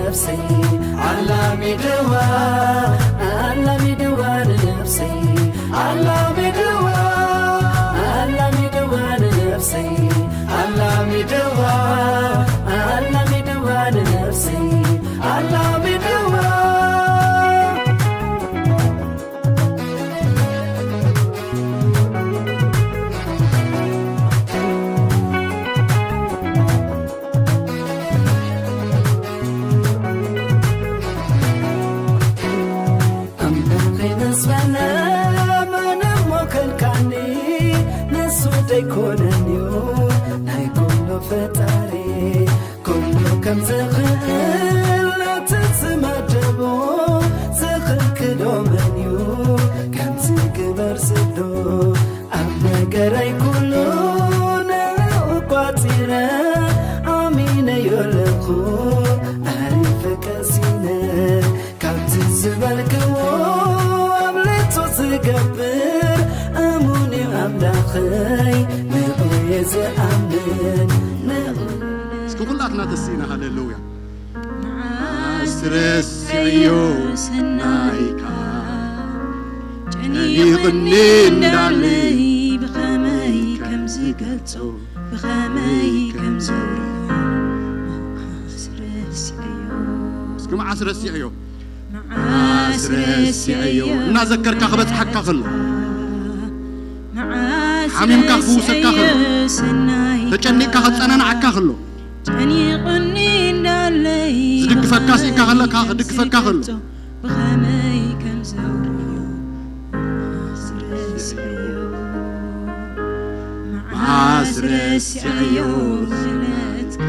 ነፍሰይ ኣላሚድዋ፣ ኣላሚድዋ ንነፍሰይ ኣላሚድዋ፣ ኣላሚድዋ ንነፍሰይ ኣላሚድዋ፣ ኣላሚድዋ ንነፍሰይ ኣላሚድዋ። ኣምላኸይ ምስ በለ፣ መን እሞ ከልካኒ? ንሱ ደይኮነን እዩ ናይ ኩሉ ፈጣሪ። ኩሉ ከም ዝኽእል ነቲ ዝመደቦ ዝኽልክሎ መን እዩ? ከምዚ ግበር ዝብሎ ኣብ ነገረይ ኩሉ ንዕኡ ቋጺረ ኣሚነዮ ኣለኹ ኣሪፈ ቀሲነ። ካብቲ ዝበልክዎ ኣብልጹ ዝገብር እሙን እዩ ኣምላኸይ፣ ንዑ እየ ዝኣምን፣ ንዑ። እስኪ ኩላትና ተስኢና ሃሌሉያ። መዓስ ረሲዐዮ ሰናይካ፣ ጨኒቕኒ እንዳለይ ብኸመይ ከም ዝገልጾ፣ ብኸመይ ከም ዘውርዮ። መዓስ ረሲዐዮ። እስኪ መዓስ ረሲዐዮ። መዓስ ረሲዐዮ። እናዘከርካ ክበጽሓካ ከሎ፣ መዓስ ሓሚምካ ክፍውሰካ ከሎ፣ ረሲዐዮ ሰናይካ፣ ተጨኒቕካ ከጸናንዓካ ከሎ፣ ጨኒቕኒ እንዳለይ ዝድግፈካ ስኢንካ ከለካ ክድግፈካ ከሎ፣ ብኸመይ ከም ዘውርዮ። መዓስ ረሲዐዮ። መዓስ ረሲዐዮ ምሕረትካ።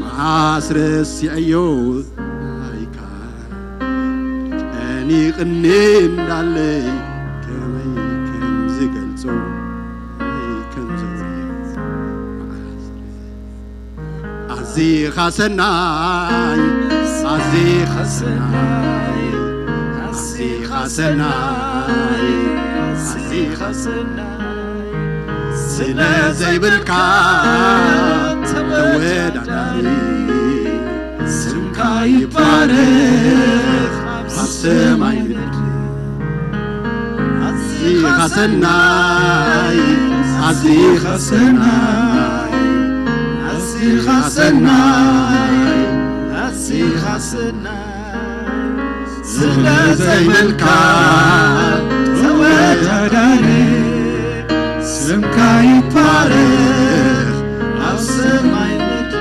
መዓስ ረሲዐዮ ናይካ። ጨኒቕኒ እንዳለይ ከመይ ከም ዝገልጾ፣ ከመይ ከም ዘውርዮ። ኣዚኻ ሰናይ፣ ኣዚኻ ሰናይ፣ ኣዚኻ ሰናይ፣ ኣዚኻ ሰናይ፣ ስለ ዘይብልካ ተወዳዳሪ፣ ስምካ ይባረኽ ኣብ ሰማይ ምድሪ። ኣዚኻ ሰናይ፣ ኣዚኻ ሰናይ፣ ኣዚኻ ሰናይ፣ ኣዚኻ ሰናይ፣ ስለ ዘይብልካ ተወዳዳሪ፣ ስምካ ይባረኽ ኣብ ሰማይ ምድሪ።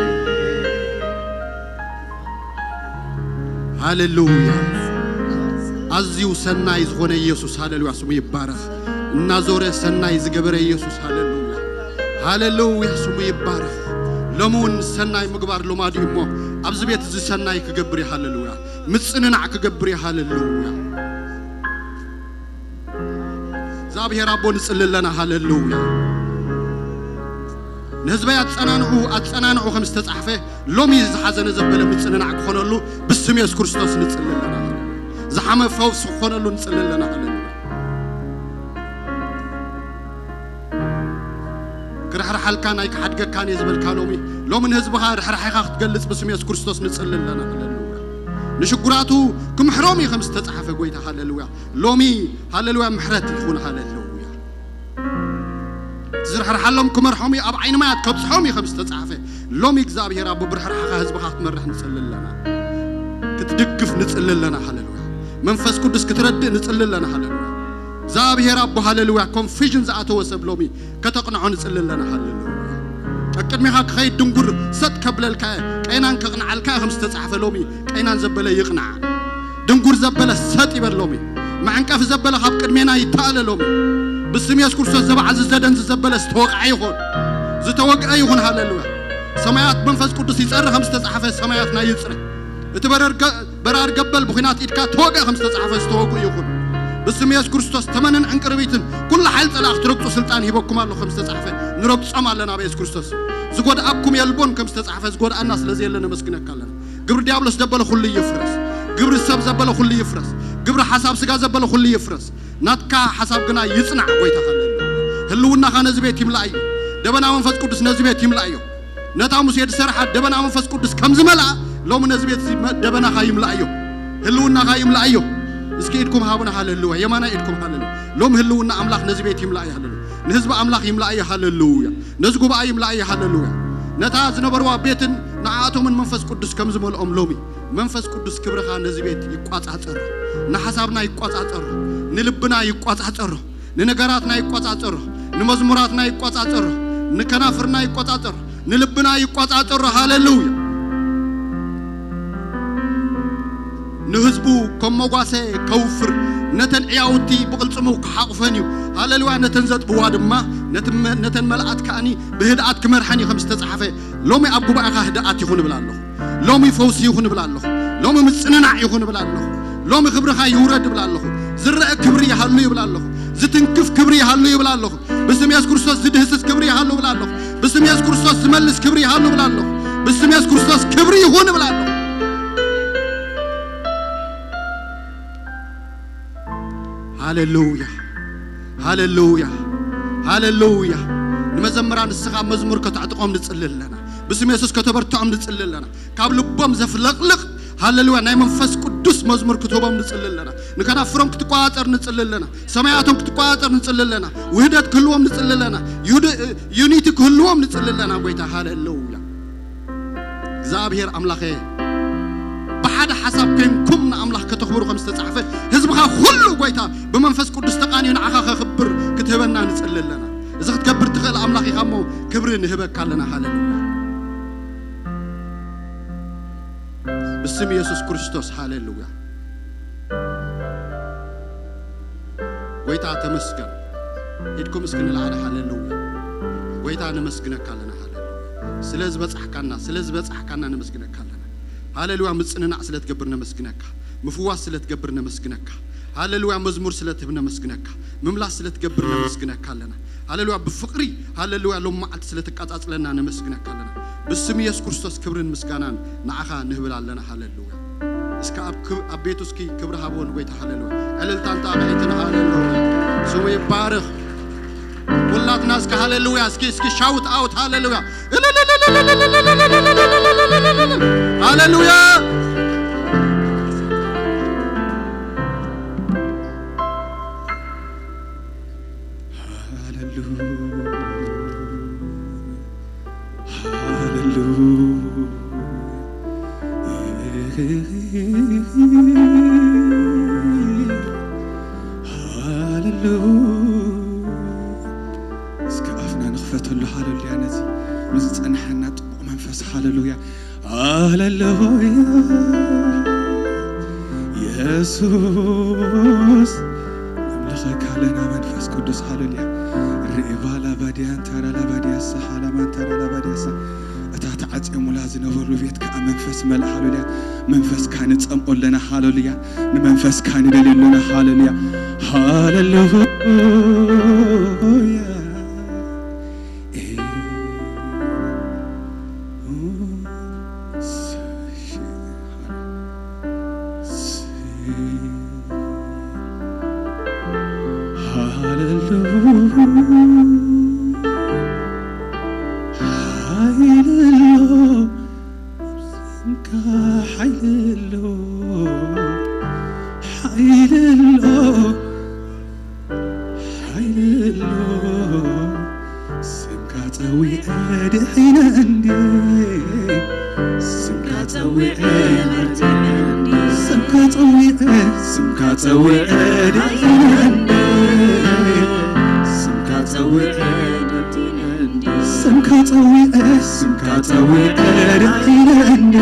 ሃሌሉያ። ኣዝዩ ሰናይ ዝኾነ ኢየሱስ፣ ሃሌሉያ፣ ስሙ ይባረኽ። እናዞረ ሰናይ ዝገበረ ኢየሱስ፣ ሃሌሉያ፣ ሃሌሉያ፣ ስሙ ይባረኽ። ሎሚ እውን ሰናይ ምግባር ልማዱ እዩ እሞ፣ ኣብዚ ቤት እዚ ሰናይ ክገብር እዩ፣ ሃሌሉያ። ምጽንናዕ ክገብር እዩ፣ ሃሌሉያ። እግዚኣብሔር ኣቦ ንጽሊ ኣለና፣ ሃሌሉያ። ንህዝበይ ኣጸናንዑ፣ ኣጸናንዑ ከም ዝተጻሕፈ፣ ሎሚ ዝሓዘነ ዘበለ ምጽንናዕ ክኾነሉ ብስም የሱስ ክርስቶስ ንጽሊ ኣለና። ዝሓመ ፈውሲ ክኾነሉ ንጽሊ ኣለና። ሃሌሉያ። ክርሕርሓልካን ኣይክሓድገካን እየ ዝበልካ ሎሚ፣ ሎሚ ንህዝብኻ ርሕራሒኻ ክትገልጽ ብስም የሱስ ክርስቶስ ንጽሊ ኣለና። ሃሌሉያ። ንሽጉራቱ ክምሕሮም እዩ ከም ዝተጻሕፈ፣ ጎይታ፣ ሃሌሉያ። ሎሚ፣ ሃሌሉያ፣ ምሕረት ይኹን። ሃሌሉያ። ዝርሕርሓሎም ክመርሖም እዩ፣ ኣብ ዓይኒ ማያት ከብጽሖም እዩ ከም ዝተጻሕፈ። ሎሚ እግዚኣብሔር ኣቦ ብርሕራሕኻ ህዝብኻ ክትመርሕ ንጽሊ ኣለና። ክትድግፍ ንጽሊ ኣለና። ሃሌሉያ። መንፈስ ቅዱስ ክትረድእ ንጽሊ ኣለና። ሃሌሉያ። እግዚኣብሔር ኣቦ፣ ሃሌሉያ፣ ኮንፊዥን ዝኣተወ ሰብ ሎሚ ከተቕንዖ ንጽሊ ኣለና። ሃሌሉያ። ቀቅድሚኻ ክኸይድ ድንጉር ሰጥ ከብለልካ እየ፣ ቀይናን ከቕንዓልካ እየ ከም ዝተጻሕፈ፣ ሎሚ ቀይናን ዘበለ ይቕናዕ። ድንጉር ዘበለ ሰጥ ይበል ሎሚ። መዕንቀፊ ዘበለ ካብ ቅድሜና ይተኣለ ሎሚ። ብስም የሱስ ክርስቶስ ዘባዕዚ ዘደንዚ ዘበለ ዝተወቕዐ ይኹን። ዝተወግአ ይኹን። ሃሌሉያ። ሰማያት መንፈስ ቅዱስ ይጸሪ ከም ዝተጻሕፈ ሰማያትና ይጽረ። እቲ በረር ገ-፣ በራሪ ገበል ብኹናት ኢድካ ተወግአ ከም ዝተጻሕፈ ዝተወግኡ ይኹን። ብስም የሱስ ክርስቶስ ተመንን ዕንቅርቢትን ኩሉ ሓይሊ ጸላእ ክትረግጹ ስልጣን ሂበኩም ኣሎ ከም ዝተጻሕፈ ንረግጾም ኣለና ብየሱስ ክርስቶስ። ዝጎድኣኩም የልቦን ከም ዝተጻሕፈ ዝጎድኣና ስለ ዘየለ ነመስግነካ ኣለና። ግብሪ ዲያብሎስ ዘበለ ኩሉ ይፍረስ። ግብሪ ሰብ ዘበለ ኩሉ ይፍረስ። ግብሪ ሓሳብ ስጋ ዘበለ ኩሉ ይፍረስ። ናትካ ሓሳብ ግና ይጽናዕ። ጎይታ ሃሌሉያ። ህልውናኻ ነዚ ቤት ይምላእዮ። ደበና መንፈስ ቅዱስ ነዚ ቤት ይምላእዮ። ነታ ሙሴ ዝሰርሓ ደበና መንፈስ ቅዱስ ከም ዝመልኣ፣ ሎሚ ነዚ ቤት እዚ መ-፣ ደበናኻ ይምላእዮ፣ ህልውናኻ ይምላእዮ። እስኪ ኢድኩም ሃቡና፣ ሃለሉያ። የማናይ ኢድኩም፣ ሃለሉያ። ሎሚ ህልውና ኣምላኽ ነዚ ቤት ይምላእዮ፣ ሃለሉያ። ንህዝቢ ኣምላኽ ይምላእዮ፣ ሃለሉያ። ነዚ ጉባኤ ይምላእዮ፣ ሃለሉያ። ነታ ዝነበርዋ ቤትን ንዓኣቶምን መንፈስ ቅዱስ ከም ዝመልኦም ሎሚ መንፈስ ቅዱስ ክብርኻ ነዚ ቤት ይቋጻጸሮ፣ ንሓሳብና ይቋጻጸሮ፣ ንልብና ይቋጻጸሮ፣ ንነገራትና ይቋጻጸሮ፣ ንመዝሙራትና ይቋጻጸሮ፣ ንከናፍርና ይቋጻጸሮ፣ ንልብና ይቋጻጸሮ። ሃለሉያ። ንህዝቡ ከም መጓሰ ከውፍር፣ ነተን ዕያውቲ ብቕልጽሙ ክሓቑፈን እዩ። ሃለሉያ። ነተን ዘጥብዋ ድማ፣ ነቲ መ-፣ ነተን መልኣት ከኣኒ ብህድኣት ክመርሐን እዩ ከም ዝተጻሕፈ። ሎሚ ኣብ ጉባኤኻ ህድኣት ይኹን እብል ኣለኹ። ሎሚ ፈውሲ ይኹን እብል ኣለኹ። ሎሚ ምጽንናዕ ይኹን እብል ኣለኹ። ሎሚ ክብርኻ ይውረድ እብል ኣለኹ። ዝረአ ክብሪ ይሃሉ ይብል ኣለኹ። ዝትንክፍ ክብሪ ይሃሉ ይብል ኣለኹ። ብስም የሱስ ክርስቶስ ዝድህስስ ክብሪ ይሃሉ እብል ኣለኹ። ብስም የሱስ ክርስቶስ ዝመልስ ክብሪ ይሃሉ እብል ኣለኹ። ብስም የሱስ ክርስቶስ ክብሪ ይኹን እብል ኣለኹ። ሃሌሉያ፣ ሃሌሉያ፣ ሃሌሉያ። ንመዘምራን ንስኻ መዝሙር ከተዕጥቖም ንጽሊ ኣለና። ብስም የሱስ ከተበርትዖም ንጽሊ ኣለና። ካብ ልቦም ዘፍለቕልቕ፣ ሃሌሉያ፣ ናይ መንፈስ ቅዱስ መዝሙር ክትህቦም ንጽሊ ኣለና። ንከናፍሮም ክትቆጻጸር ንጽሊ ኣለና። ሰማያቶም ክትቆጻጸር ንጽሊ ኣለና። ውህደት ክህልዎም ንጽሊ ኣለና። ዩድ-፣ ዩኒቲ ክህልዎም ንጽሊ ኣለና። ጎይታ፣ ሃሌሉያ። እግዚኣብሔር ኣምላኸ፣ ብሓደ ሓሳብ ኮይንኩም ንኣምላኽ ከተኽብሩ ከም ዝተጻሕፈ፣ ህዝብኻ ኩሉ፣ ጎይታ፣ ብመንፈስ ቅዱስ ተቓንዩ ንዓኻ ከኽብር ክትህበና ንጽሊ ኣለና። እዚ ክትገብር ትኽእል ኣምላኽ ኢኻ እሞ፣ ክብሪ ንህበካ ኣለና። ሃሌሉያ። ብስም የሱስ ክርስቶስ፣ ሃሌሉያ። ጎይታ ተመስገን። ኢድኩም እስኪ ንላዕሊ፣ ሃሌሉያ። ጎይታ ነመስግነካ ኣለና፣ ሃሌሉያ። ስለ ዝበጻሕካና፣ ስለ ዝበጻሕካና ነመስግነካ ኣለና። ሃሌሉያ። ምጽንናዕ ስለ ትገብር ነመስግነካ። ምፍዋስ ስለ ትገብር ነመስግነካ። ሃሌሉያ። መዝሙር ስለ ትህብ ነመስግነካ። ምምላስ ስለ ትገብር ነመስግነካ ኣለና። ሃሌሉያ። ብፍቕሪ፣ ሃሌሉያ፣ ሎም መዓልቲ ስለ ትቃጻጽለና ነመስግነካ ኣለና። ብስም የሱስ ክርስቶስ ክብርን ምስጋናን ንዓኻ ንህብል ኣለና። ሃሌሉያ። እስከ ኣብ ክብ-፣ ኣብ ቤቱ እስኪ ክብሪ ሃብዎ ንጎይታ። ሃሌሉያ። ዕልልታን ጣቕዒትን። ሃሌሉያ። ስሙ ይባረኽ። ኩላትና እስከ ሃሌሉያ። እስኪ፣ እስኪ ሻውት ኣውት ሃሌሉያ። ሃሌሉያ። ሃሌሉያ፣ ሃሌሉያ፣ ሃሌሉያ። እስከ ኣፍና ንኽፈተሉ፣ ሃሌሉያ፣ ነዚ ምስ ዝጸንሐና ጽቡቕ መንፈስ፣ ሃሌሉያ። ሃሌሉያ የሱስ፣ ነምልኸካ ኣለና መንፈስ ቅዱስ። ሃሌሉያ። ሪባላ ባዲያን ታራላ ባዲያሳ፣ ሃላማን ታራላ ባዲያሳ። እታ ተዓጽዮሙላ ዝነበሩ ቤት ከኣ መንፈስ መልእ። ሃሌሉያ። መንፈስካ ንጸምኦ ኣለና። ሃሌሉያ። ንመንፈስካ ንደልዮ ኣለና። ሃሌሉያ። ሃሌሉያ። ሓይሊ ኣሎ፣ ስምካ ጸዊዐ ድሒነ እንዴ፣ ስምካ ጸዊዐ፣ ስምካ ጸዊዐ፣ ስምካ ጸዊዐ ድሒነ እንዴ፣ ስምካ ጸዊዐ፣ ስምካ ጸዊዐ፣ ስምካ ጸዊዐ ድሒነ እንዴ፣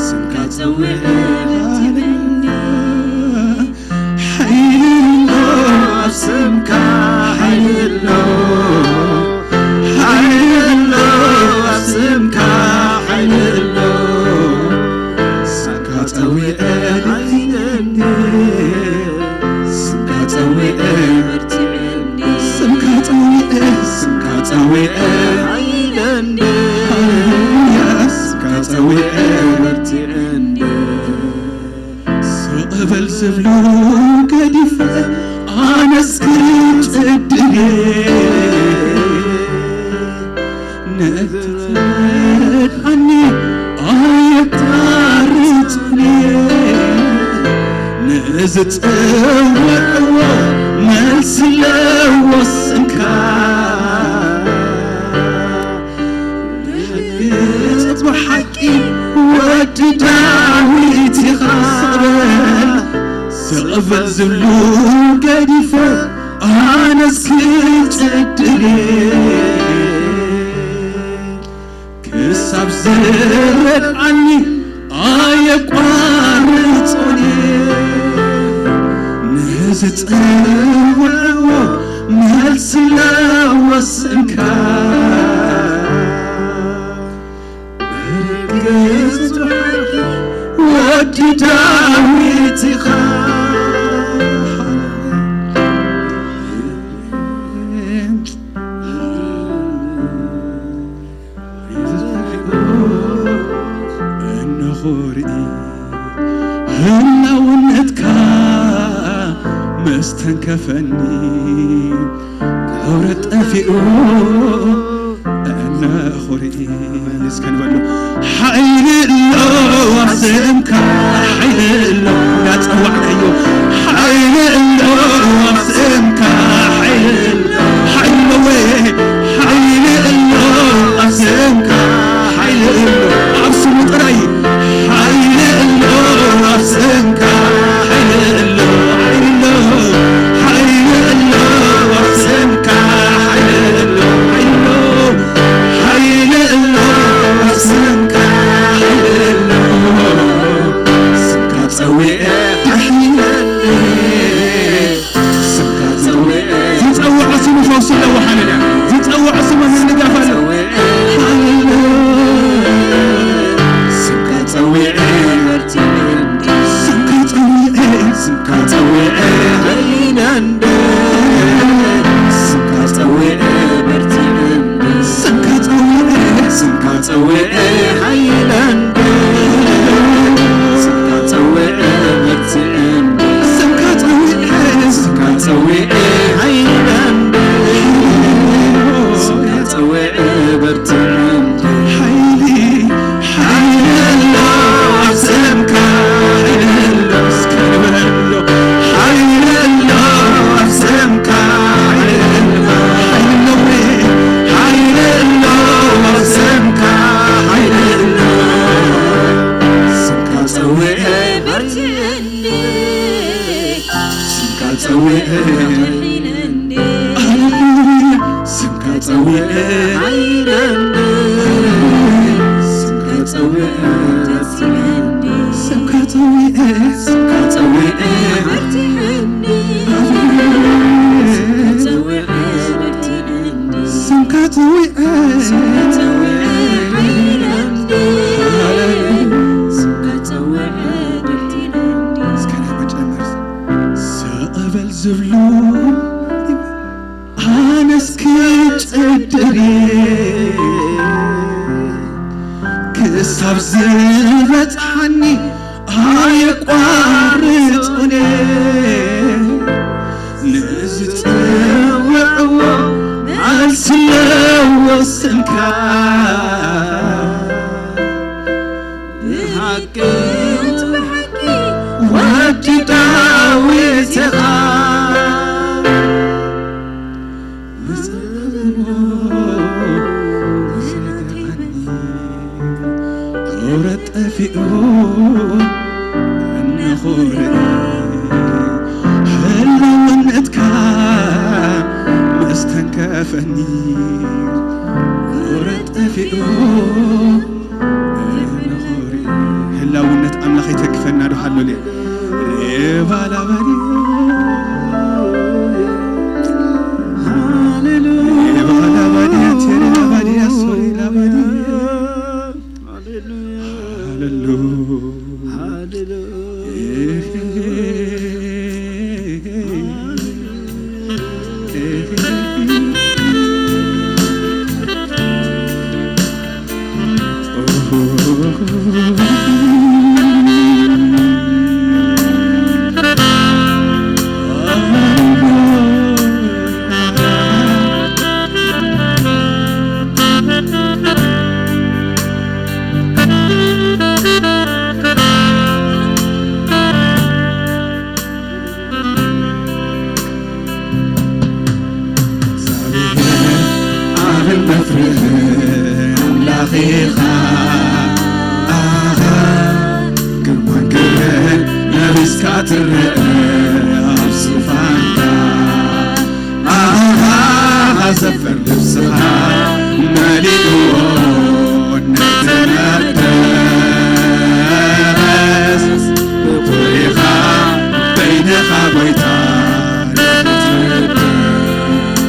ስምካ ጸዊዐ፣ ሓይሊ ኣሎ ኣብ ስምካ፣ ሓይሊ ኣሎ፣ ሓይሊ ኣሎ ኣብ ስምካ፣ ሓይሊ ኣሎ። ስምካ ጸዊዐ ድሒነ እንዴ፣ ስምካ ጸዊዐ፣ ስምካ ጸዊዐ፣ ስምካ ጸዊዐ፣ ሃሌሉያ፣ ስምካ ጸዊዐ፣ ስቕ በል ዝብሉ ገዲፈ ኣነስ ክጽድፍ፣ ነብ ዝጸውዕዎ መልሲ ኣለዎ ስምካ። ብርግጽ ብሓቂ ወዲ ዳዊት ኢኻ። ስቕ በል ዝብሉ ገዲፈ ኣነስ ክጽድል ክሳብ ዝረድኣኒ ኣየቋርጾን። ንዝጸውዕዎ መልሲ ኣለዎ ስምካ። ብርግጽ ወዲ ዳዊት ኢኻ። እንኾ ርኢ ህላውነትካ መስተንከፈኒ። ክብረት ጠፊኡ እንኾ ርኢ እስከ ንበሎ። ሓይሊ ኣሎ ኣብ ስምካ፣ ሓይሊ ኣሎ እንዳጸዋዕናዮ። ሓይሊ ኣሎ ኣብ ስምካ፣ ሓይሊ ኣሎ፣ ሓይሊ ኣሎ፣ ሓይሊ ኣሎ ኣብ ስምካ፣ ሓይሊ ኣሎ ኣብ ስሙ ጥራይ። ሓይሊ ኣሎ ኣብ ስምካ፣ ሓይሊ ኣሎ፣ ሓይሊ ኣሎ፣ ሓይሊ ኣሎ ኣብ ስምካ፣ ሓይሊ ኣሎ፣ ሓይሊ ኣሎ፣ ሓይሊ ኣሎ ኣብ ስምካ፣ ሓይሊ ኣሎ። ስምካ ጸዊዐ ድሕነኒ። ስምካ ጸዊዐ። ዝጸውዖ ስሙ ፈውሲ ኣለዎ። ሃሌሉያ። ዝጸውዖ ስሙ ምንጋፍ ኣለዎ። ሃሌሉያ። ስምካ ጸዊዐ በርቲዐ እንደ። ስምካ ጸዊዐ። ስምካ ጸዊዐ ሃይለ እንደ። ስምካ ጸዊዐ በርቲዐ እንደ። ስምካ ጸዊዐ። ስምካ ጸዊዐ ሃይለ እንደ። ስምካ ጸዊዐ በርቲዐ እንደ። ስምካ ጸዊዐ። ስምካ ጸዊዐ ሃይለ እንደ። ስምካ ጸዊዐ በርቲዐ እንደ። ሓይሊ፣ ሓይሊ ኣሎ ኣብ ስምካ፣ ሓይሊ ኣሎ፣ እስከ ንበሎ። ሓይሊ ኣሎ ኣብ ስምካ፣ ሓይሊ ኣሎ፣ ሓይሊ ኣሎ፣ ሓይሊ ኣሎ ኣብ ስምካ፣ ሓይሊ ኣሎ። ስምካ ጸዊዐ በርቲዐኒ። ስምካ ጸዊዐ። ሃሌሉያ። ስምካ ጸዊዐ። ስምካ ጸዊዐ። ስምካ ጸዊዐ። ስምካ ጸዊዐ። ስምካ ጸዊዐ። ሃሌሉያ። እስከ ናይ መጨመር ስቕ በል ዝብሉ ኣነስ ክጽድር ክሳብ ዝበጽሓኒ ኣየቋርጾን። ንዝጸውዕዎ መልሲ ኣለዎ ስምካ። ብሓቂ፣ ብሓቂ ወዲ ዳዊት ኢኻ። መጻእዎ ስለ ጠፊኡ እነኾ ርኢ ህላውነትካ መስተንከፈኒ። ክብረት ጠፊኡ እነኾ ርኢ። ህላውነት ኣምላኽ ይተንክፈና ዶ ሃሎ ሌ ሬባላባዲ ሃሌሉያ። ሬባላባዲ ቴሬላባዲ ሶሪላባዲ ሃሌሉያ። ሃሌሉያ። ትረአ ኣብ ዙፋንካ። ኣሃ፣ ዘፈር ልብስኻ መሊእዎ ነቲ መቅደስ። ብቑዕ ኢኻ በይንኻ ጎይታ ንኽትነግስ።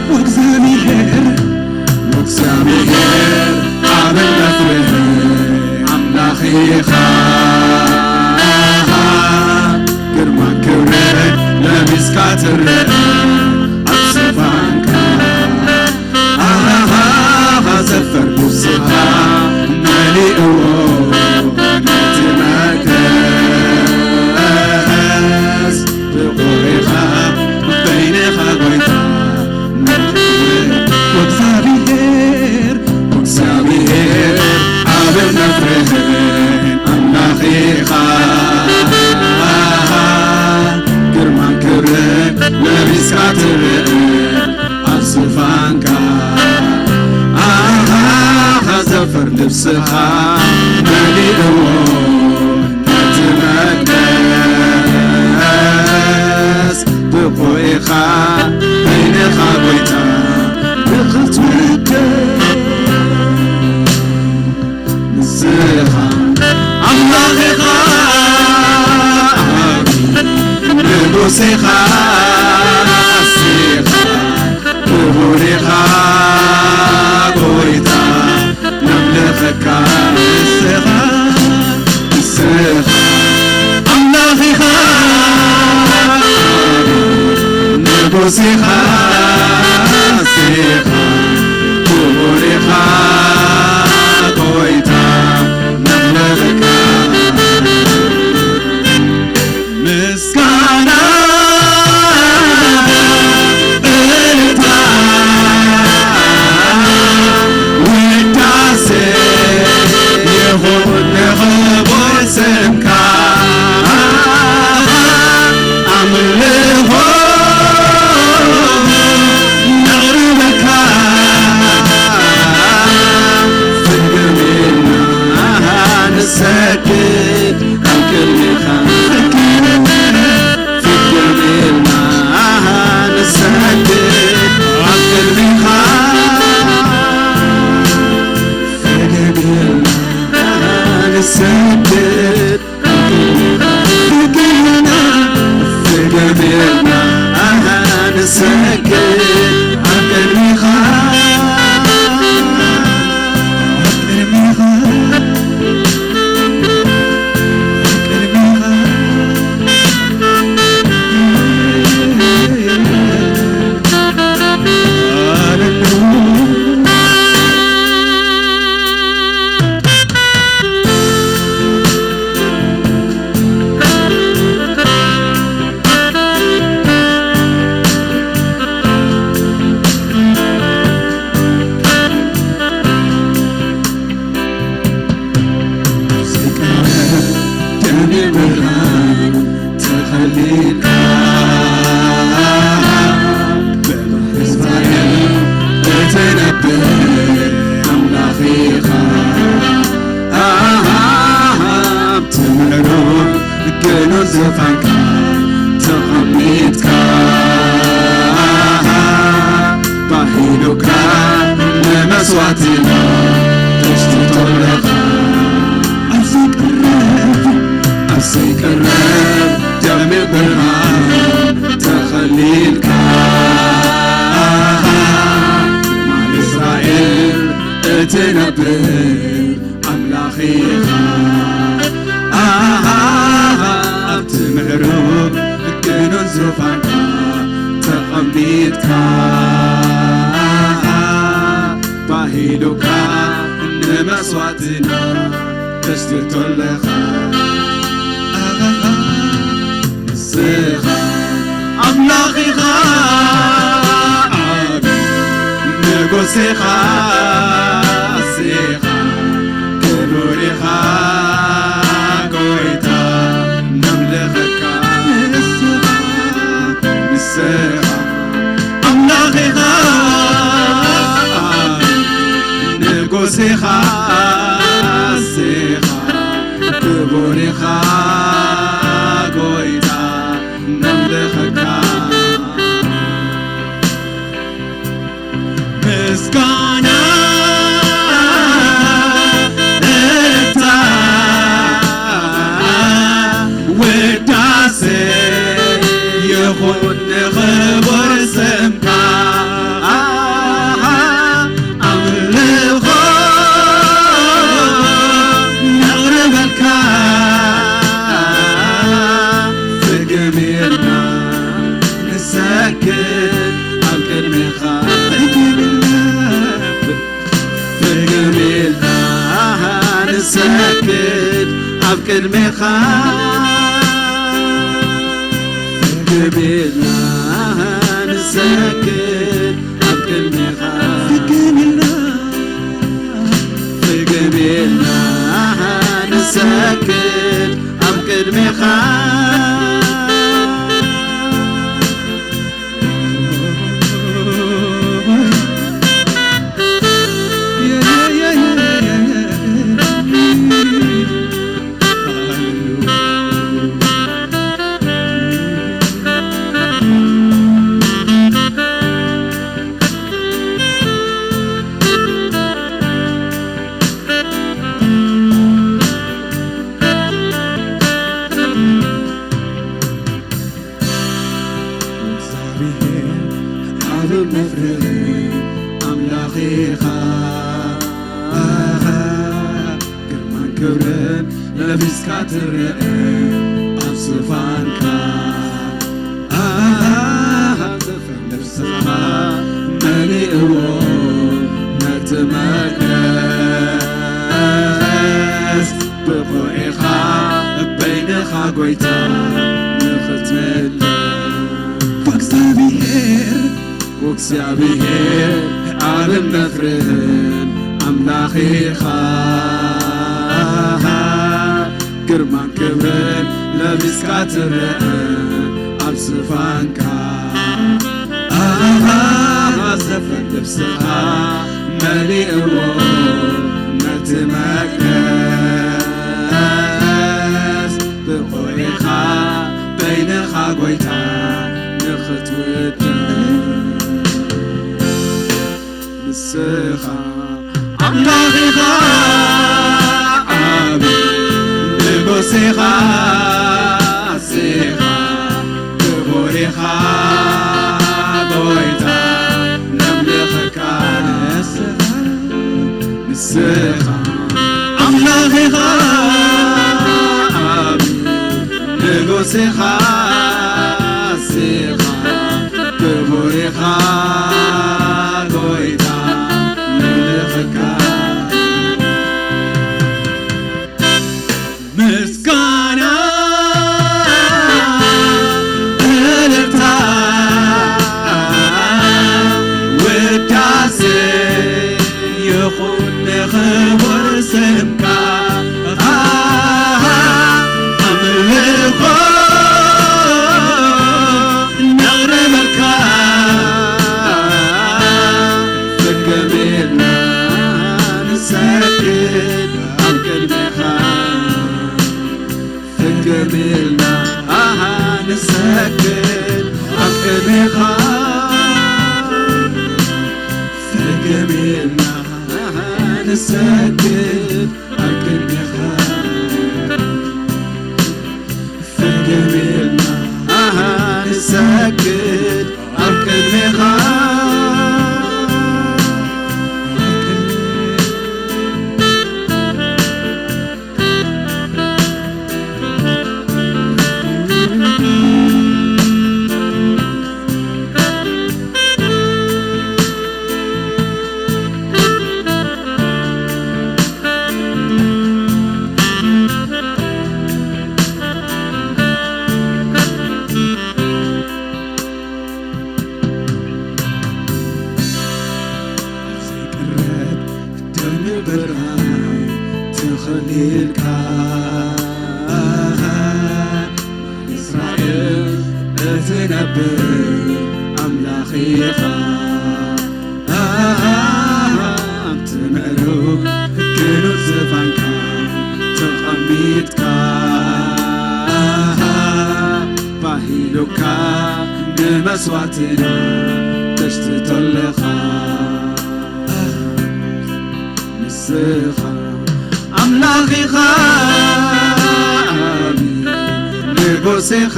ወእግዚኣብሔር፣ ወእግዚኣብሔር ዓብን መፍርህን ኣምላኽ ኢኻ። ግርማን ክብርን ለቢስካ ትረአ ኣብ ዙፋንካ። ኣሃሃ፣ ዘፈር ልብስኻ መሊእዎ ነቲ መቅደስ። ብቑዕ ኢኻ በይንኻ ጎይታ ንኽትነግስ። ወእግዚኣብሔር፣ ወእግዚኣብሔር ዓብን መፍርህን ኣምላኽ ኢኻ። ግርማን ክብርን ለቢስካ ትረአ ኣብ ዙፋንካ። ኣሃ፣ ዘፈር ልብስኻ መሊእዎ ነቲ መቅደስ። ብቑዕ ኢኻ በይንኻ ጎይታ ንኽትውደስ። ንስኻ ኣምላኽ ኢኻ፣ ንጉስ ኢኻ፣ ንስኻ ክቡር ኢኻ ጎይታ፣ ነምልኸካ ንስኻ፣ ንስኻ ኣምላኽ ኢኻ፣ ንጉስ ኢኻ፣ ንስኻ ክቡር ኢኻ ጎይታ፣ ነምልኸካ። ምስጋና፣ እልልታ፣ ውዳሴ ይኹን ንኽቡር ስምካ። ኣምልኾ ነቕርበካ፣ ፍግም ኢልና ንሰግድ ኣብ ቅድሜኻ። ፍግም ኢልና ንሰግድ ኣብ ቅድሜኻ። ፍግም ኢልና ንሰግድ ኣብ ቅድሜኻ። ፍግም ኢልና ንሰግድ ኣብ ቅድሜኻ። ኣብ ቅድሜኻ። ደም ብርሃን ተኸሊልካ፣ ብባሕሪ እስራኤል እትነብር ኣምላኽ ኢኻ። ኣብቲ ምዕሩግ ግኑን ዙፋንካ ተቐሚጥካ፣ ባሂሉካ ንመስዋእትና ተሽትቶ ኣለኻ። ኣብ ዘይቅረብ፣ ኣብ ዘይቅረብ ደም ብርሃን ተኸሊልካ፣ ማር እስራኤል እትነብር ኣምላኽ ኢኻ። ኣሃ፣ ኣብቲ ምዕሩግ ግኑን ዙፋንካ ተቐሚጥካ፣ ባሂሉካ ንመስዋእትና ተሽትቶ ኣለኻ። ኣሃ፣ ንስኻ ኣምላኽ ኢኻ፣ ዓቢ ንጉስ ኢኻ፣ ንስኻ ክቡር ኢኻ፣ ጎይታ ነምልኸካ። ንስኻ፣ ንስኻ ኣምላኽ ኢኻ፣ ዓቢ ንጉስ ኢኻ፣ ንስኻ ክቡር ኢኻ፣ ጎይታ ክድ ኣብ ቅድሜኻ ፍግም ኢልና ንሰግድ ኣብ ቅድሜኻ ፍግም ኢልና ፍግም ኢልና ንሰግድ ኣብ ቅድሜኻ እግዚኣብሔር ዓብን መፍርህን ኣምላኽ ኢኻ። ግርማን ክብርን ለቢስካ ትረአ ኣብ ዝፋንካ። ዘፈን ነፍስኻ መሊእዎ ነቲ መቅደስ። ብቑዕ ኢኻ በይንኻ ጐይታ ንኽትምልኽ። ወእግዚኣብሔር ወእግዚኣብሔር ዓብን መፍርህን ኣምላኽ ኢኻ። ግርማን ክብርን ለቢስካ ትረአ ኣብ ዝፋንካ። ኣሃ፣ ዘፈን ልብስኻ መሊእዎ ነቲ መቅደስ። ብቑዕ ኢኻ በይንኻ ጐይታ ንኽትውደስ። ንስኻ ኣምላኽ ኢኻ፣ ዓቢ ንጉስ ኢኻ፣ ኣዚኻ ክቡር ኢኻ ጐይታ፣ ነምልኸካ ንስኻ። ንስኻ ኣምላኽ ኢኻ፣ ዓቢ ንጉስ ኢኻ፣ ኣዚኻ ክቡር ኢኻ ጐይታ፣ ነምልኸካ። ምስጋና፣ እልልታ፣ ውዳሴ ይኹን ንኽቡር ስምካ። ኣሃ፣ ኣምልኾ ነቕርበልካ። ፍግም ኢልና ንሰግድ ኣብ ቅድሜኻ። ፍግም ኢልና ኣሃ ንሰግድ ኣብ ቅድሜኻ። ፍግም ኢልና ኣሃ ንሰግድ ኣብ ቅድሜኻ። ፍግም ኢልና ኣሃ ንሰግድ ኣብ ቅድሜኻ። ኣብ ዘይቅረብ ደም ብርሃን ተኸሊልካ፣ እስራኤል እትነብር ኣምላኽ ኢኻ። ኣብቲ ምዕሩግ ግኑድ ዝፋንካ ተቐሚጥካ፣ ባሂሉካ ንመስዋዕትና ተሽትቶ ኣለኻ። ንስኻ ኣምላኽ ኢኻ፣ ኣቢ ንጉስ ኢኻ፣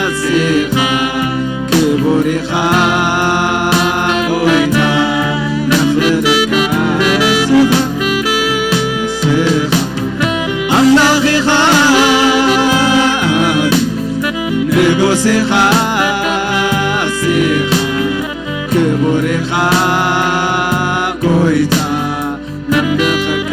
ኣዚኻ ክቡር ኢኻ፣ ጎይታ ነኽብረካ። ንስኻ ኣምላኽ ኢኻ፣ ኣቢ ንጉስ ኢኻ፣ ኣዚኻ ክቡር ኢኻ፣ ጎይታ ነምልኸካ።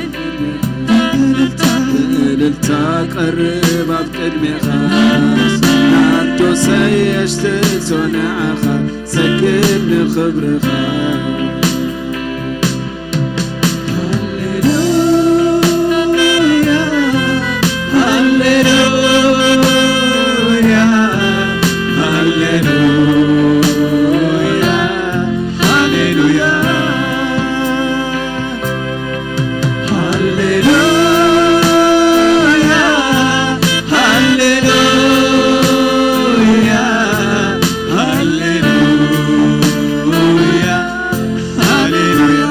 እታ ቀርብ ኣብ ቅድሜኻ፣ ናርዶሰይ ኣሽትቶ ንዓኻ፣ ሰግድ ንኽብርኻ። ሃሌሉያ፣ ሃሌሉያ፣ ሃሌሉያ፣ ሃሌሉያ። ሃሌሉያ፣ ሃሌሉያ፣ ሃሌሉያ፣ ሃሌሉያ። ሃሌሉያ፣ ሃሌሉያ፣ ሃሌሉያ።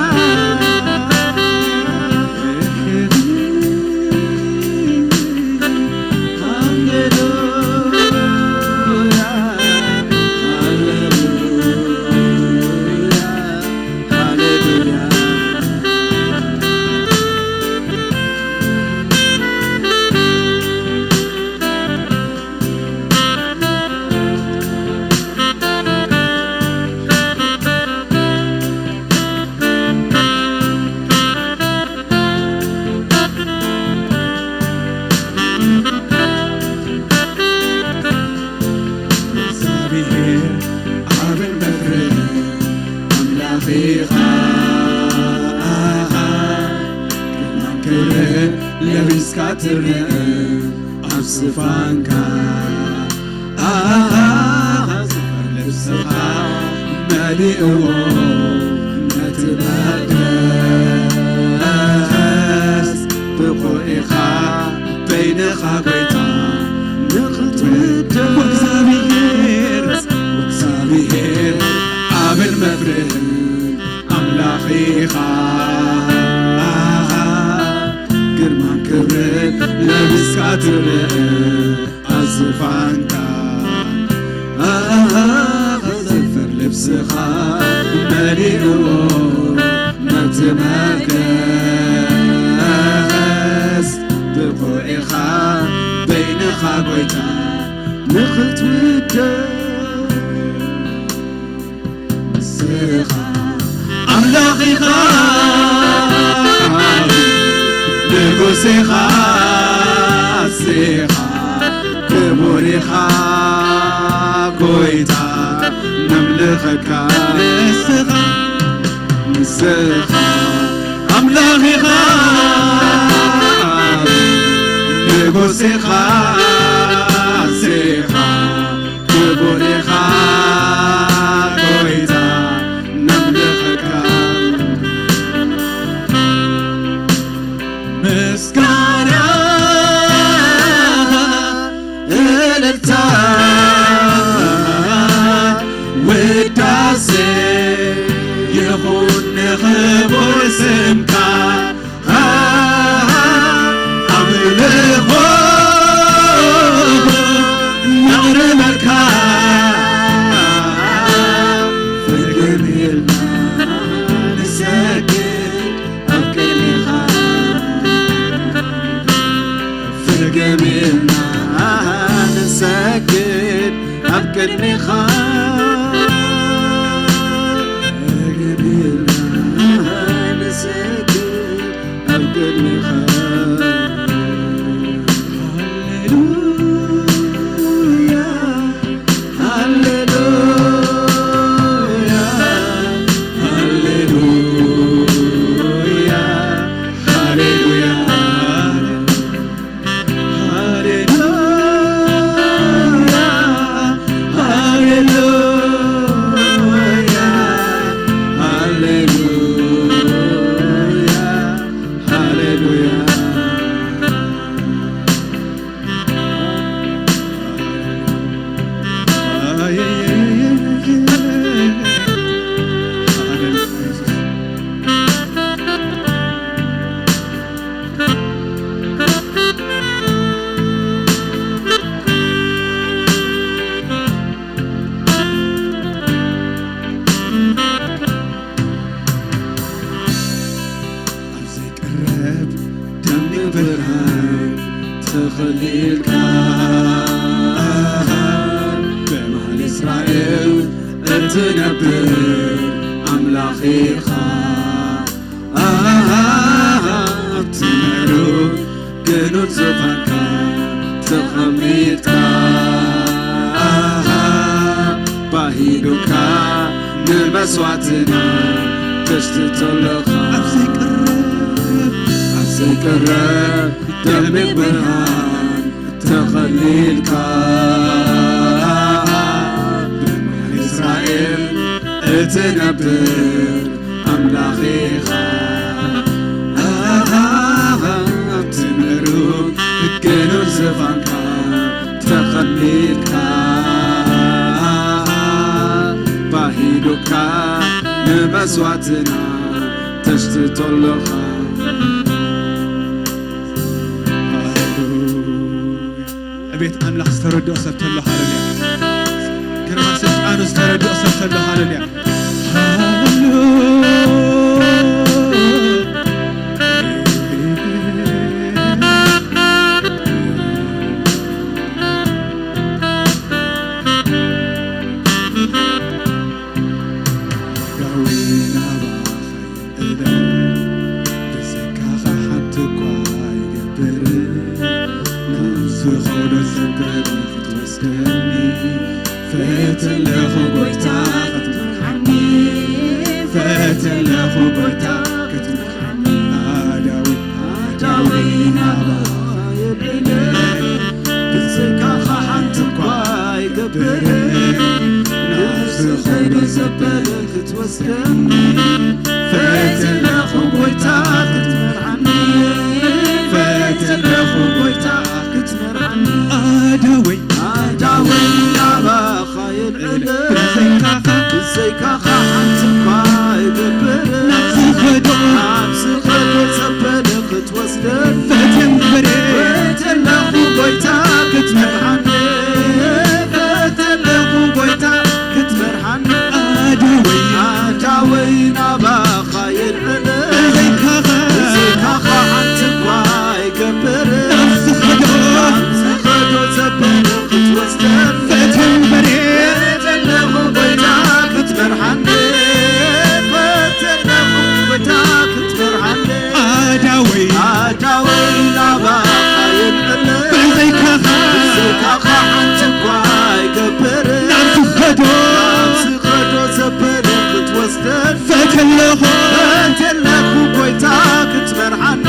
እግዚኣብሔር ዓብን መፍርህን ኣምላኽ ኢኻ። ግርማን ክብርን ለቢስካ ትርአ ኣብ ዝፋንካ። ኣሃ፣ ዝፋን ልብስኻ መሊእዎ ነቲ መቕደስ። ብቑዕ ኢኻ በይንኻ ጐይታ ንኽትውደስ። ወእግዚኣብሔር፣ ወእግዚኣብሔር ዓብን መፍርህን ኣምላኽ ኢኻ። ኣሃ፣ ግርማን ክብርን ለቢስካ ትርአ ኣብ ዝፋንካ። ኣሃ፣ ዘፈር ልብስኻ መሊእዎ ነቲ መቅደስ። ብቑዕ ኢኻ በይንኻ ጐይታ ንኽትውደስ። ንስኻ ኣምላኽ ኢኻ፣ ንጉስ ኢኻ፣ ንስኻ ክቡር ኢኻ፣ ጐይታ ነምልኸካ። ንስኻ፣ ንስኻ ኣምላኽ ኢኻ፣ ንጉስ ኢኻ፣ ንስኻ ክቡር ኢኻ ጐይታ ነምልኸካ። ምስጋና፣ እልልታ፣ ውዳሴ ይኹን ንኽቡር ስምካ። ኣምልኾ ነቕርበልካ፣ ፍግም ኢልና ንሰግድ ኣብ ቅድሜኻ፣ ፍግም ኢልና ንሰግድ ኣብ ቅድሜኻ፣ ፍግም ኢልና ንሰግድ ኣብ ቅድሜኻ። ሃሌሉያ፣ ሃሌሉያ፣ ሃሌሉያ፣ ሃሌሉያ። ሃሌሉያ፣ ሃሌሉያ፣ ሃሌሉያ፣ ሃሌሉያ። ኣብ ዘይቅረብ ደሚቕ ብርሃን ተኸሊልካ፣ ብመሃል እስራኤል እትነብር ኣምላኽ ኢኻ። ኣብቲ ምዕሩግ ግኑድ ተቐሚጥካ ባሂሉካ ንመስዋዕትና ተሽትቶ ኣለኻ። ኣብ ዘይቅረብ፣ ኣብ ዘይቅረብ ደሚቕ ብርሃን ተኸሊልካ ብማል እስራኤል እትነብር ኣምላኽ ኢኻ። ኣብቲ ምዕሩግ ግኑን ዝፋንካ ተቐሚጥካ ባሂሉካ ንመስዋዕትና ተሽትቶ ኣለኻ። ሃሌሉያ። ዕቤት ኣምላኽ ዝተረድኦ ሰብ ተሎ፣ ሃሌሉያ። ግርማ ስልጣኑ ዝተረድኦ ሰብ ተሎ፣ ሃሌሉያ። ሃሌሉያ። ዳዊት ናባኻ ይቕደም፣ ብዘይካኻ ሓንቲ እኳ ኣይገብርን። ናብ ዝኸዶ ዘንበል ክትወስደኒ፣ ፈትለኹ ጎይታ ክትመርሓኒ፣ ፈትለኹ ጎይታ ክትመርሓኒ። ኣዳዊ፣ ኣዳዊ ናባኻ ይቕደም፣ ብዘይካኻ ሓንቲ እኳ ኣይገብርን። ናብ ዝኸዶ ዘበለ ክትወስደኒ፣ ፈትለኹ ጎይታ ክትመርዓኒ፣ ፈትለኹ ጎይታ ክትመርዓኒ። ኣዳወይ፣ ኣዳወይ ናባኻ የልዕለ፣ ብዘይካኻ፣ ብዘይካኻ ሓንቲ እኳ ኣይገብር። ናብ ዝኸዶ፣ ናብ ዝኸዶ ዘበለ ክትወስደኒ፣ ፈትየ እምበሬ፣ ፈትለኹ ጎይታ ክትመርዓኒ፣ ፈትለኹ ጎይታ ክትመርዓኒ። ኣዳወይ፣ ኣዳወይ ናባኻ የልዕለ፣ ብዘይካኻ፣ ብዘይካኻ ሓንቲ እኳ ኣይገብር። ናብ ዝኸዶ፣ ናብ ዝኸዶ ዘበለ ክትወስደኒ፣ ፈትየ እምበሬ፣ ፈትለኹ ጎይታ ክትመርዓኒ፣ ፈትለኹ ጎይታ ክትመርዓኒ። ኣዳወይ፣ ኣዳወይ ናባኻ የልዕለ፣ ብዘይካኻ፣ ብዘይካኻ ሓንቲ እኳ ኣይገብር። ናብ ዝኸዶ፣ ናብ ዝኸዶ ዘበለ ክትወስደኒ፣ ፈትለኹ፣ ፈትለኹ ጎይታ ክትመርዓኒ፣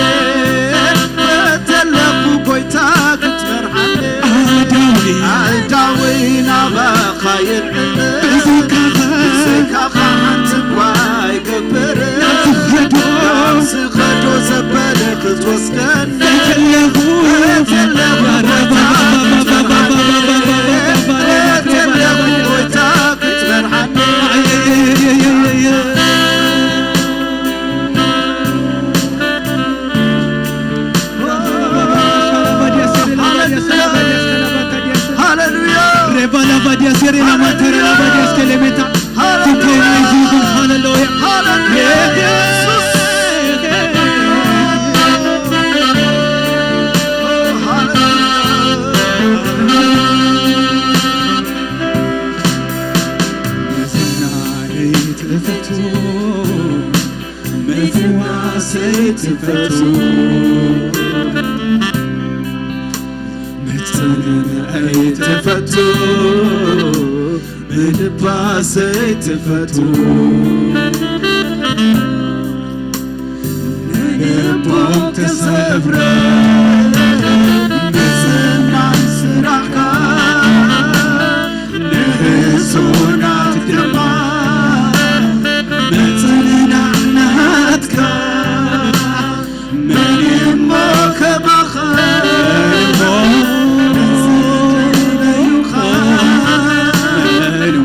ፈትለኹ ጎይታ ክትመርዓኒ። ኣዳወይ፣ ኣዳወይ ናባኻ የልዕለ፣ ብዘይካኻ፣ ብዘይካኻ ሓንቲ እኳ ኣይገብር። ናብ ዝኸዶ፣ ናብ ዝኸዶ ዘበለ ክትወስደኒ፣ ፈትለኹ፣ ፈትለኹ ጎይታ ክትመርዓኒ፣ ፈትለኹ ጎይታ ክትመርዓኒ። ሃሌሉያ። ሃሌሉያ። ሃሌሉያ። ኢየሱስ። ሃሌሉያ። ምዝናነይ ትፈቱ፣ ምፍዋሰይ ትፈቱ፣ ምጽንናነይ ትፈቱ፣ ምልባሰይ ትፈቱ። ንልቦም ተሰብረ ምጽናን ስራሕካ፣ ንህሱናት ድማ ምጽንናዕ ናትካ። መን እሞ ከማኻ ንጽንናዩኻ፣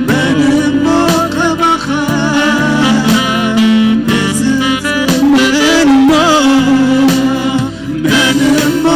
መን እሞ ከማኻ ንጽንናዩኻ፣ መን እሞ መን እሞ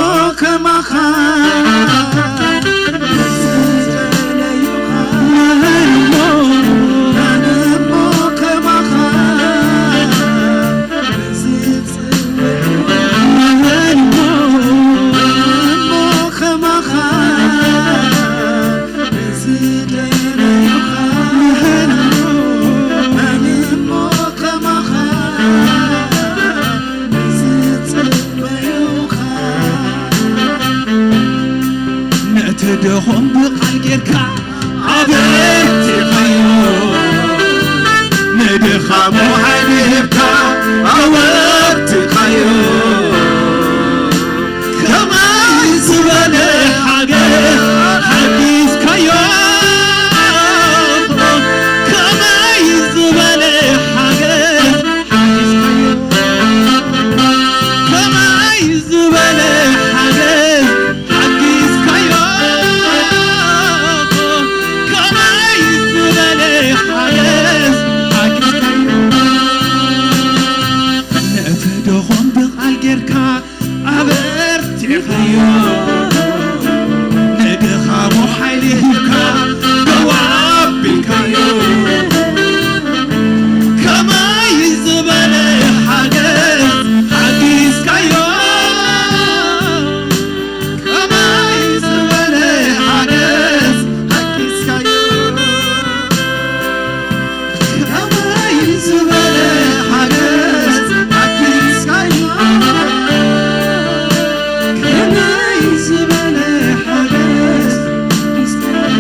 ድኻሙ ሓይሊ ሂብካ ኣወርትኻዮ። ከማይ ዝበለ ሓገዝ ሓጊዝካዮ። ከማይ ዝበለ ሓገዝ ሓጊዝካዮ። ከማይ ዝበለ ሓገዝ ሓጊዝካዮ። ከማይ ዝበለ ሓገዝ ሓጊዝካዮ። ነቲ ድኹም ብቓል ጌርካ ኣበርቲዕካዮ። ንድኻሙ ሓይሊ ሂብካ ደው ኣቢልካዮ። ከማይ ዝበለ ሓገዝ ሓጊዝካዮ። ከማይ ዝበለ ሓገዝ ሓጊዝካዮ። ከማይ ዝበለ ሓገዝ ሓጊዝካዮ። ከማይ ዝበለ ሓገዝ ሓጊዝካዮ።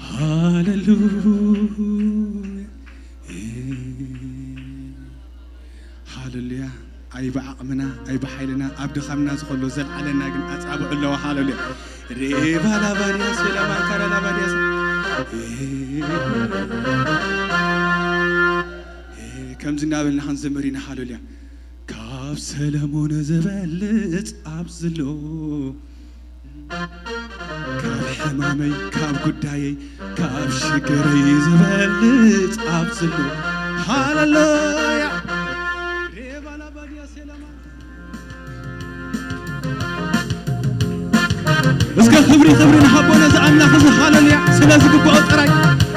ሃሌሉያ። ሃሌሉያ። ኣይ ብዓቕምና፣ ኣይ ብሓይልና፣ ኣብ ድኻምና ዝኸሎ ዘልዓለና ግን ኣጻብዑ ኣለዎ። ሃሌሉያ። ሬባ ላባድያ ሴላማ ካራ ላባድያ ሴ-፣ ከምዚ እናበልና ክንዝምር ኢና። ሃሌሉያ። ካብ ሰለሞን ዝበልጽ ኣብዚ ኣሎ፣ ካብ ሕማመይ፣ ካብ ጉዳየይ፣ ካብ ሽግረይ ዝበልጽ ኣብዚ ኣሎ። ሃሌሉያ። እስከ ክብሪ፣ ክብሪ ንሃቦ ነዚ ኣምላኽ እዚ። ሃሌሉያ። ስለ ዝግብኦ ጥራይ።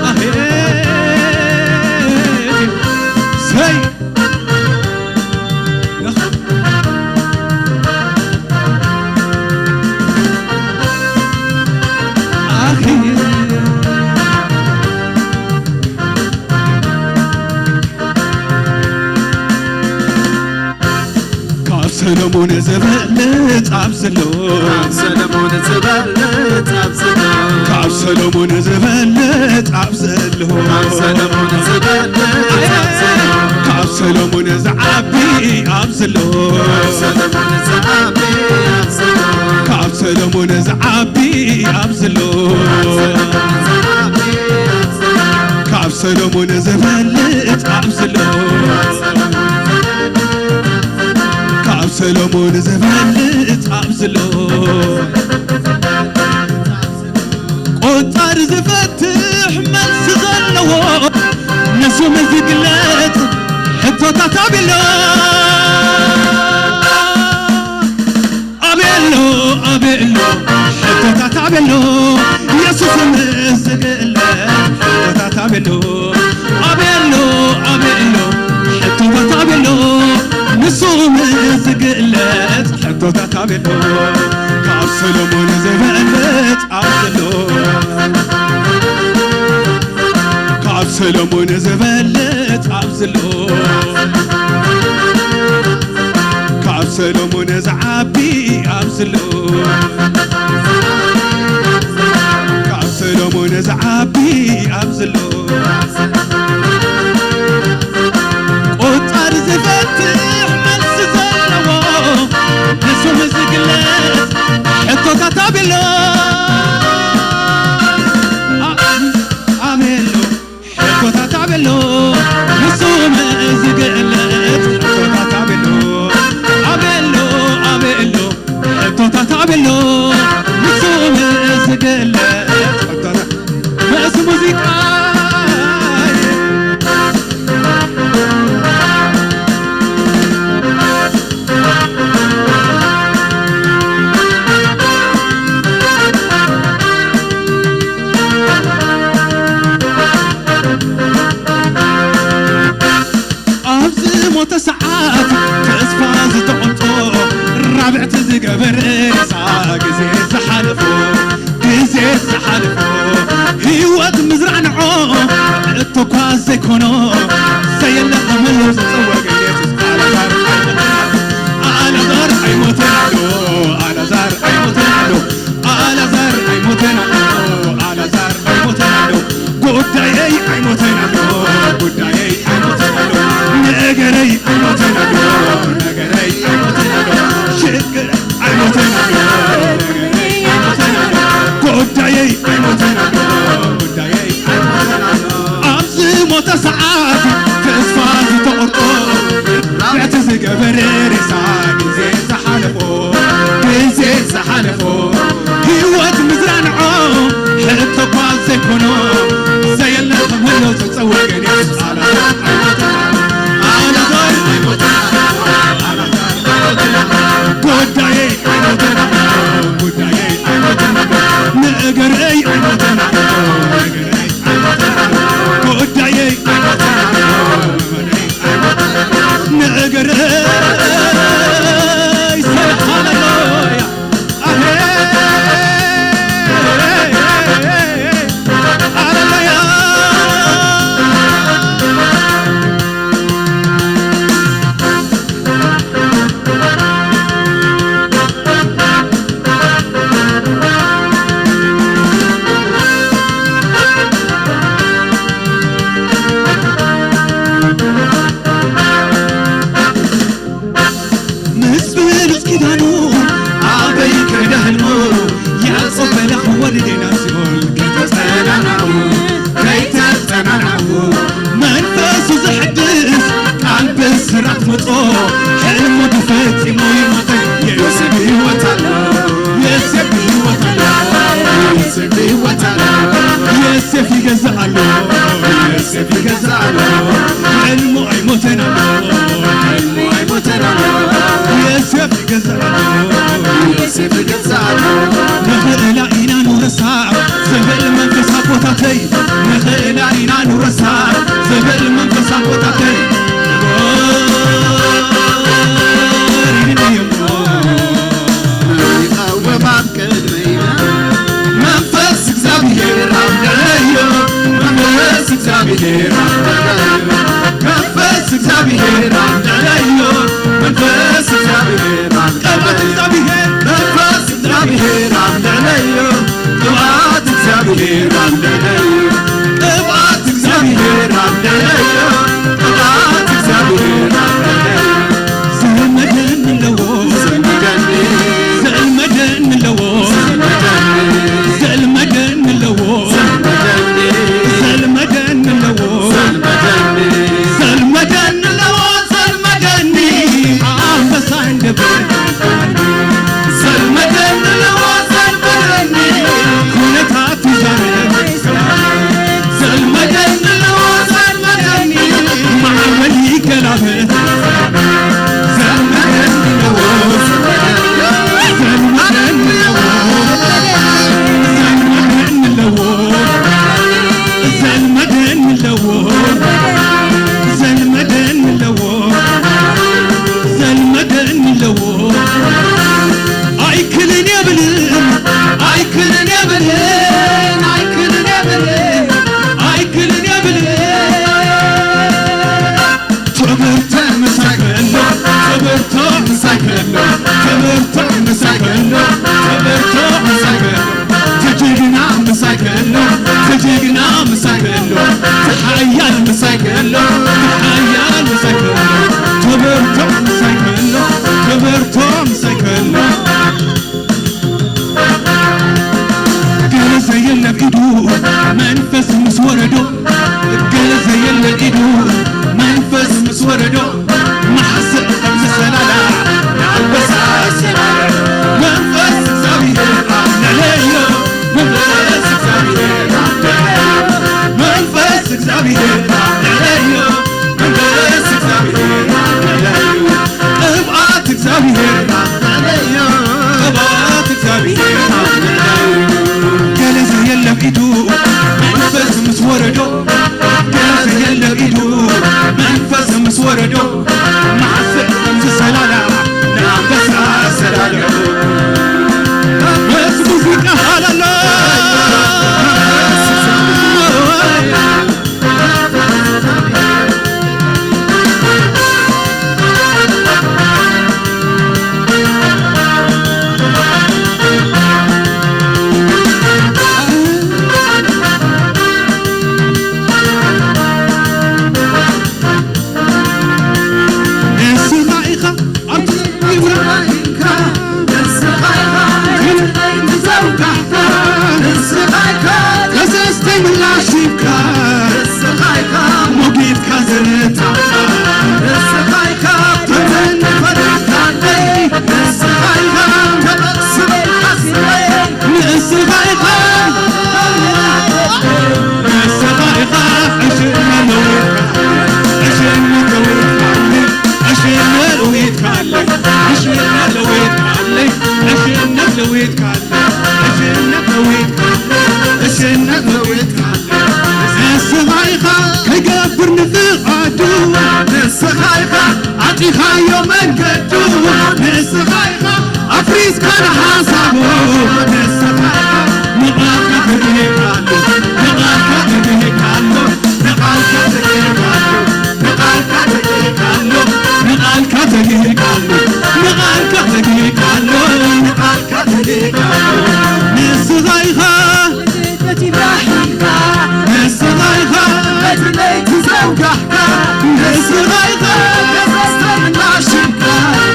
ኣሄ። ሰይ። ካብ ሰሎሞን ዝበልጽ ኣብ ዘሎ፣ ካብ ሰሎሞን ዝበልጽ ኣብ ዘሎ፣ ካብ ሰሎሞን ዝበልጽ ኣብ ዘሎ፣ ካብ ሰሎሞን ዝበልጽ ኣብ ዘሎ፣ ካብ ሰሎሞን ዝዓቢ ኣብ ዘሎ፣ ካብ ሰሎሞን ዝዓቢ ኣብ ዘሎ፣ ካብ ሰሎሞን ዝዓቢ ኣብ ዘሎ፣ ካብ ሰሎሞን ዝበልጽ ኣብ ዘሎ፣ ካብ ሰሎሞን ዝበልጽ ኣብ ዘሎ፣ ቆጻሪ ዝፈትሕ መልሲ ዘለዎ፣ ንሱ ምስ ዝግለጽ ሕቶታት ኣቤሎ፣ ኣቤሎ፣ ኣቤሎ፣ ሕቶታት ኣቤሎ፣ የሱስ ምስ ዝግለጽ ሕቶታት ኣቤሎ፣ ኣቤሎ፣ ኣቤሎ፣ ሕቶታት ኣቤሎ፣ ንሱ ምስ ዝግለጽ ሕቶታት ኣቤሎ፣ ካብ ሰሎሞን ዝበልጽ ኣብ ዘሎ፣ ካብ ሰሎሞን ዝበልጽ ኣብ ዘሎ ካብ ሰሎሞን ዝዓቢ ኣብ ዘሎ ካብ ሰሎሞን ዝዓቢ ኣብ ዘሎ ቆጻሪ ዝፈትሕ መልሲ ዘለዎ ንስሙ ዝግለጽ ሕቶታት ኣቤሎ ኣቤሎ ሕቶታት ኣቤሎ ንስሙ ዝግለጽ ሕቶታት ኣቤሎ ኣቤሎ ኣቤሎ ሕቶታት ኣቤሎ ንስሙ ዝግለጽ ሕቶታት ምስ ሙዚቃ ኣብዚ ሞተ ሰዓት ተስፋ ዝተቖርጾ ራብዕቲ ዝገበረ ሬሳ ግዜ ዝሓለፎ ግዜ ዝሓለፎ ህይወት ምዝራዕ ንዖ እቶኳ ዘይኮኖ ዘየለ ኣመሎ ዝጸወገ የሱስ ኣላዛር ኣላዛር ኣይሞተን ኣሎ ኣላዛር ኣይሞተን ኣሎ ኣላዛር ኣይሞተን ኣሎ ኣላዛር ኣይሞተን ኣሎ ጉዳየይ ኣይሞተን ኣሎ ጉዳየይ ኣይሞተን ኣሎ ነገረይ ኣይሞተን ኣሎ ነገረይ ኣይሞተን ኣሎ ሽግር ኣይሞተን ኣሎ ነገረይ ኣይሞተን ኣሎ ጉዳየይ ኣይሞተን ኣሎ ጉዳየይ ኣይሞተን ኣሎ ኣብዚ ሞተ ሰዓት ተስፋ ዝተቖርጦ ራብዕቲ ዝገበረ ሬሳ ግዜ ዝሓለፎ ግዜ ዝሓለፎ ህይወት ምዝራንዖ ሕቶ እኳ ዘይኮኖ ዘየለ ክምህሎ ዝጸወገን የሱስ ኣላዛር ኣይሞተን ኣላዛር ኣይሞተን ኣላዛር ኣይሞተን ጉዳየይ ኣይሞተን ጉዳየይ ኣይሞተን ነገረይ ኣይሞተን ነገረይ ጉዳየይ ነገረይ ሃሌሉያ ምስ ብሉጽ ኪዳኑ ኣበይ ክሕደ ህልሙ ያዕቆብ በላ ክወርድ ኢና ሲኦል ከይተጸናናዑ ከይተጸናናዑ መንፈሱ ዘሕድስ ቃል ብስራት መጾ ሕልሙ ተፈጺሙ ይሞተ የሱስ ብህይወት ኣሎ የሱስ ብህይወት ኣሎ የሱስ ብህይወት ኣሎ የሱስ ይገዛእ ኣሎ የሱስ ይገዛእ ኣሎ ሕልሙ ኣይሞተን ኣሎ ሕልሙ ኣይሞተን ኣሎ የሱስ ይገዛእ ኣሎ የሱስ ይገዛእ ኣሎ ንኽእላ ኢና ንውረሳ ዝብል መንፈስ ኣቦታተይ ንኽእላ ኢና ንውረሳ ዝብል መንፈስ ኣቦታተይ ይቐውም ኣብ ቅድመይ መንፈስ እግዚኣብሔር ኣብ ልዕለዮ መንፈስ እግዚኣብሔር ኣብ ልዕለዮ መንፈስ እግዚኣብሔር ኣብ ልዕለዮ መንፈስ እግዚኣብሔር ኣብ ቅባት እግዚኣብሔር መንፈስ እግዚኣብሔር ኣብ ልዕለዮ ቅባት እግዚኣብሔር ኣብ ልዕለዮ ቅባት እግዚኣብሔር ሓያል ምሳይ ከሎ፣ ሓያል ምሳይ ከሎ፣ ተበርቶ ምሳይ ከሎ፣ ተበርቶ ምሳይ ከሎ። ገለ ዘየለ ኢዱ መንፈስ ምስ ወረዶ፣ ገለ ዘየለ ኢዱ መንፈስ ምስ ወረዶ፣ መሓስእ ከም ዝሰላላ ንኣንበሳ ሰላላ። መንፈስ እግዚኣብሔር ኣለለዮ፣ መንፈስ እግዚኣብሔር ኣለለዮ፣ መንፈስ እግዚኣብሔር ኣለለዮ፣ መንፈስ እግዚኣብሔር ኣለለዮ፣ ቅብኣት እግዚኣብሔር ኣለለዮ፣ ቅብኣት እግዚኣብሔር ኣለለዮ። ገለ ዘየለ ኢዱ መንፈስ ምስ ወረዶ፣ ገለ ዘየለ ኢዱ መንፈስ ምስ ወረዶ፣ መሓስእ ከም ዝሰላላ ንኣንበሳ ሰላልዑ። ምስ ሙዚቃ ሃለሎ። ንስኻ ኢኻ ኣብቲ ይብራ ኢልካ፣ ንስኻ ኢኻ ክትለይ ትዘውጋሕካ፣ ንስኻ ኢኻ ከሰስተይ ምላሽ ሂብካ፣ ንስኻ ኢኻ ሞጊትካ ዘረታኻ፣ ንስኻ ኢኻ ተዘኒ ፈሪድካለይ፣ ንስኻ ኢኻ ተበስበልካ ስለይ፣ ንስኻ ኢኻ፣ ንስኻ ኢኻ ዕሽነ ለዊጥካ፣ ዕሽነ ለዊጥካለይ፣ ዕሽነ ለዊጥካለይ፣ ዕሽነ ለዊጥካለይ፣ ዕሽነ ለዊጥካለይ፣ ዕሽነ ለዊጥካለይ፣ ዕሽነ ለዊጥካለይ። ንስኻ ኢኻ ከይገብር ንፍቓዱ፣ ንስኻ ኢኻ ኣጢኻዮ መንገዱ፣ ንስኻ ኢኻ ኣፍሪስካ ንሓሳቡ፣ ንስኻ ኢኻ ንቓልካ ተግሂርካሉ፣ ንቓልካ ተግሂርካሉ፣ ንቓልካ ተግሂርካሉ፣ ንቓልካ ተግሂርካሉ፣ ንቓልካ ተግሂርካሉ፣ ንቓልካ ተግሂርካሉ፣ ንቓልካ ተግሂርካሉ። ንስኻ ኢኻ ንስኻ ኢኻ በቲ ለይቲ ዘውጋሕካ፣ ንስኻ ኢኻ ገሰስተ ምላሽካ፣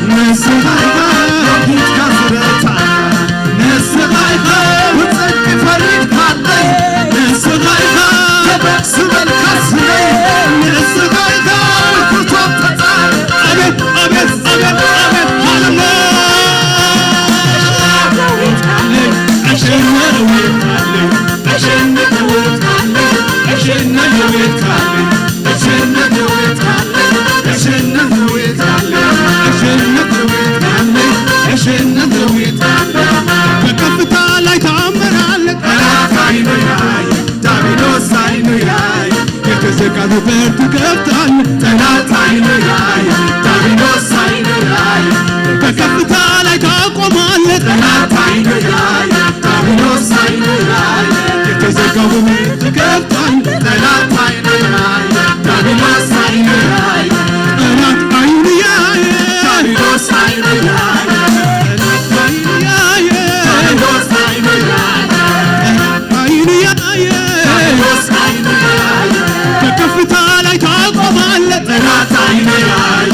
ንስኻ ኢኻ ሂድካ ዝረታዕካ፣ ንስኻ ኢኻ ብጽድቂ ፈሪድካለይ፣ ንስኻ ኢኻ ተበቅ ዝበልካ ስለይ፣ ንስኻ ኢኻ ብፍርቶም ተጻር። ኣቤት፣ ኣቤት፣ ኣቤት፣ ኣቤት፣ ሃሌሉያ! በከፍታ ላይ ተአምር አለ። ጠላት አይኑ ያይ፣ ዲያብሎስ አይኑ ያይ፣ የተዘጋው በር ትከፍታለህ። ጠላት አይኑ ያይ፣ ዲያብሎስ አይኑ ያይ፣ በከፍታ ላይ ታቆማለህ። ጠላት አይኑ ያይ፣ ዲያብሎስ አይኑ ያይ፣ የተዘጋው በር ትከፍታለህ። ጠላት አይኑ ያይ፣ ዲያብሎስ አይኑ ያይ፣ ጠላት አይኑ ያይ፣ ዲያብሎስ አይኑ ያይ፣ ጠላት አይኑ ያይ፣ ዲያብሎስ አይኑ ያይ፣ ጠላት አይኑ ያይ፣ ዲያብሎስ አይኑ ያይ፣ በከፍታ ላይ ታቆማለህ። ጠላት አይኑ ያይ፣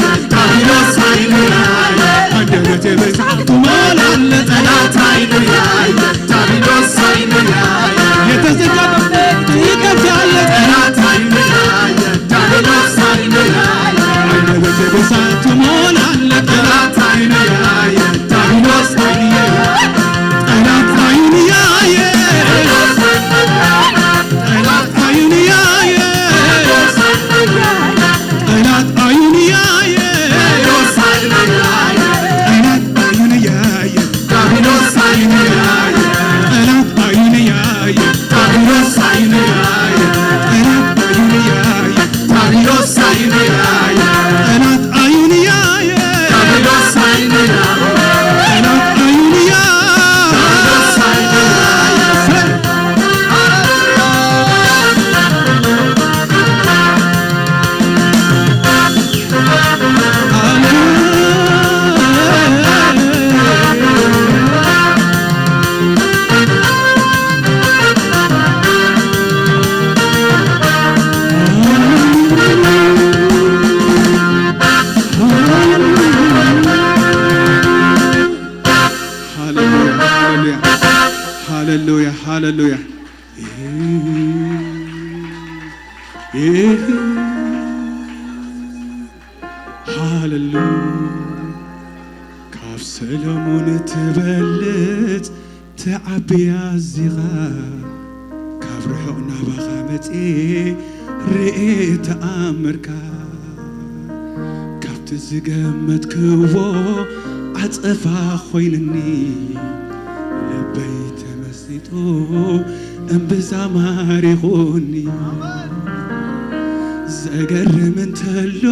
ሃሌሉያ። ካብ ሰሎሞን ትበልጽ ትዓቢ ኣዚኻ፣ ካብ ርሑቕ ናባኻ መጽኤ ርኤ ተኣምርካ። ካብቲ ዝገመትክዎ ዓጸፋ ኮይንኒ፣ ልበይ ተመሲጡ እምብዛ ማሪኹኒ። ዘገርም እንተሎ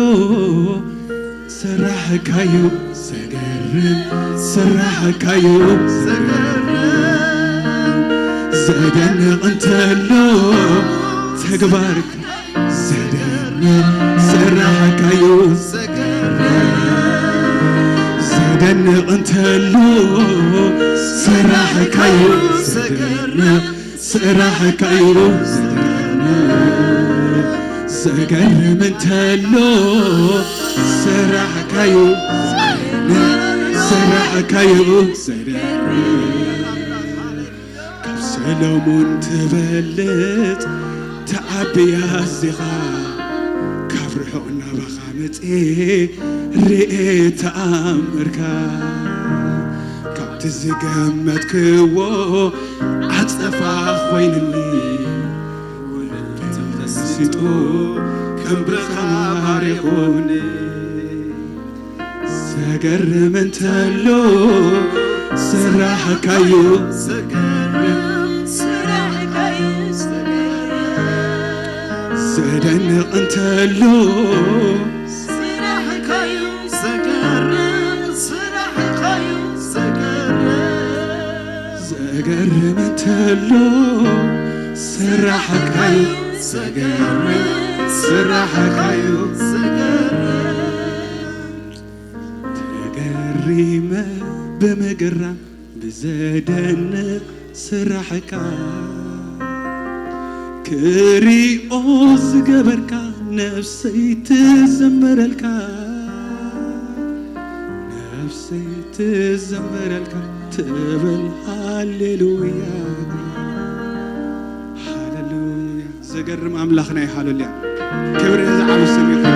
ስራሕካዩ ዘገርም፣ ስራሕካዩ ዘገርም፣ ዘደንቕ እንተሎ ተግባርካ ዘደንቕ፣ ስራሕካዩ ዘገርም፣ ዘደንቕ እንተሎ ስራሕካዩ ዘገርም፣ ስራሕካዩ ዘገርም፣ ዘገርም እንተሎ ስራሕካዩ ዘገርም፣ ስራሕካዩ ዘገርም። ካብ ሰሎሞን ትበልጽ ተዓቢ ኣዚኻ፣ ካብ ርሑቕ ናባኻ መጽኤ ርኤ ተኣምርካ። ካብቲ ዝገመትክዎ ዓጸፋ ኮይንኒ፣ ተመሲጡ ከም ብኻ ማሪኹኒ። ዘገርም እንተሎ ስራሕካዩ ዘገርም፣ ስራሕካዩ ዘገርም፣ ዘደንቕ እንተሎ ስራሕካዩ ዘገርም፣ ስራሕካዩ ዘገርም፣ ዘገርም እንተሎ ስራሕካዩ ዘገርም፣ ስራሕካዩ ዘገርም። ተገሪመ ብምግራም ብዘደንቕ ስራሕካ፣ ክሪኦ ዝገበርካ ነፍሰይ ትዘምረልካ፣ ነፍሰይ ትዘምረልካ ትብል ሃሌሉያ፣ ሃሌሉያ። ዘገርም ኣምላኽና እዩ። ሃሌሉያ። ክብሪ ንዝዓቢ ስም ይኹን።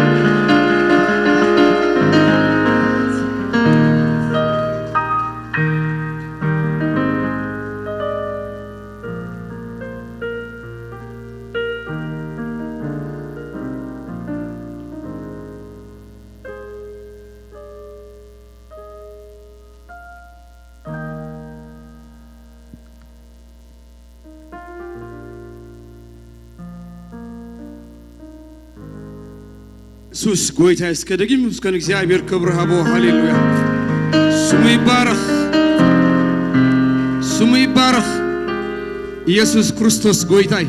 የሱስ ጎይታ። እስከ ደጊም እስከ ንእግዚኣብሔር ክብሪ ሃቦ። ሃሌሉያ። ስሙ ይባረኽ፣ ስሙ ይባረኽ። ኢየሱስ ክርስቶስ ጎይታይ።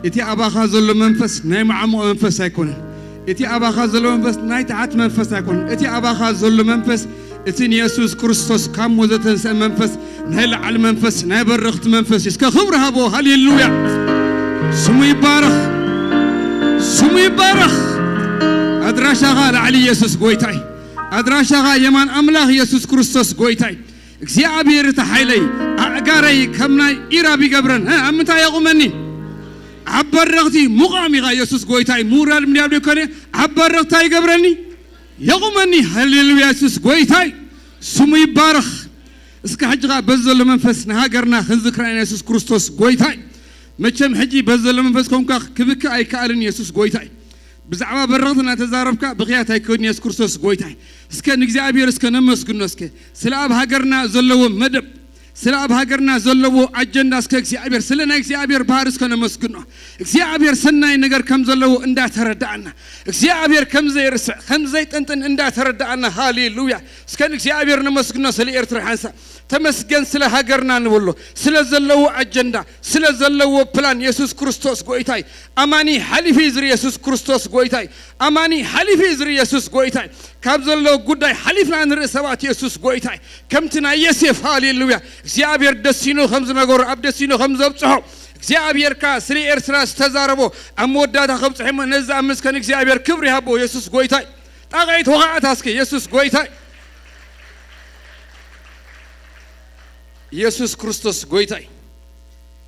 እቲ ኣባኻ ዘሎ መንፈስ ናይ መዓሙቕ መንፈስ ኣይኮነን። እቲ ኣባኻ ዘሎ መንፈስ ናይ ትዓት መንፈስ ኣይኮነን። እቲ ኣባኻ ዘሎ መንፈስ እቲ ንየሱስ ክርስቶስ ካብ ሞት ዘተንስአ መንፈስ፣ ናይ ላዕሊ መንፈስ፣ ናይ በረኽቲ መንፈስ እዩ። እስከ ክብሪ ሃቦ። ሃሌሉያ። ስሙ ይባረኽ፣ ስሙ ይባረኽ። ኣድራሻኻ ላዕሊ ኢየሱስ ጎይታይ፣ ኣድራሻኻ የማን ኣምላኽ ኢየሱስ ክርስቶስ ጎይታይ። እግዚኣብሔር እቲ ሓይለይ፣ ኣእጋረይ ከም ናይ ኢራብ ይገብረን። እ፣ ኣብ ምንታይ የቑመኒ? ኣብ በረኽቲ ሙቓም ኢኻ ኢየሱስ ጎይታይ። ምውራድ ምድያብ ደይኮነ፣ ኣብ በረኽቲ ይገብረኒ፣ የቑመኒ። ሃሌሉያ። ኢየሱስ ጎይታይ ስሙ ይባረኽ። እስከ ሕጂ ኸዓ በዚ ዘሎ መንፈስ ንሃገርና ክንዝክራ ኢና። ኢየሱስ ክርስቶስ ጎይታይ። መቸም ሕጂ በዚ ዘሎ መንፈስ ኮንካ ክብክእ ኣይከኣልን። ኢየሱስ ጎይታይ። ብዛዕባ በረኽቲ እናተዛረብካ ብኽያት ኣይከውን። ኢየሱስ ክርስቶስ ጎይታይ። እስከ ንእግዚኣብሔር እስከ ነመስግኖ። እስከ ስለ ኣብ ሃገርና ዘለዎ መደብ፣ ስለ ኣብ ሃገርና ዘለዎ ኣጀንዳ እስከ እግዚኣብሔር፣ ስለ ናይ እግዚኣብሔር ባህሪ እስከ ነመስግኖ። እግዚኣብሔር ሰናይ ነገር ከም ዘለዎ እንዳተረዳእና፣ እግዚኣብሔር ከም ዘይርስዕ ከም ዘይጥንጥን እንዳተረዳእና፣ ሃሌሉያ። እስከ ንእግዚኣብሔር ነመስግኖ። ስለ ኤርትራ ሓንሳብ ተመስገን። ስለ ሃገርና ንበሎ፣ ስለ ዘለዎ ኣጀንዳ፣ ስለ ዘለዎ ፕላን። ኢየሱስ ክርስቶስ ጎይታይ። ኣማኒ ሓሊፉ እዩ ዝርኢ። ኢየሱስ ክርስቶስ ጎይታይ። ኣማኒ ሓሊፉ እዩ ዝርኢ። ኢየሱስ ጎይታይ። ካብ ዘሎ ጉዳይ ሓሊፍና ንርኢ ሰባት። ኢየሱስ ጎይታይ። ከምቲ ናይ ዮሴፍ፣ ሃሌሉያ፣ እግዚኣብሔር ደሲኑ ከም ዝነገሮ፣ ኣብ ደሲኑ ከም ዘብጽሖ፣ እግዚኣብሔር ከኣ ስለ ኤርትራ ዝተዛረቦ ኣብ መወዳእታ ከብጽሖ እሞ፣ ነዚ ዝኣምን እስከ ንእግዚኣብሔር ክብሪ ይሃቦ። ኢየሱስ ጎይታይ። ጣቕዒት ወኻዕታ እስከ። ኢየሱስ ጎይታይ። ኢየሱስ ክርስቶስ ጎይታይ።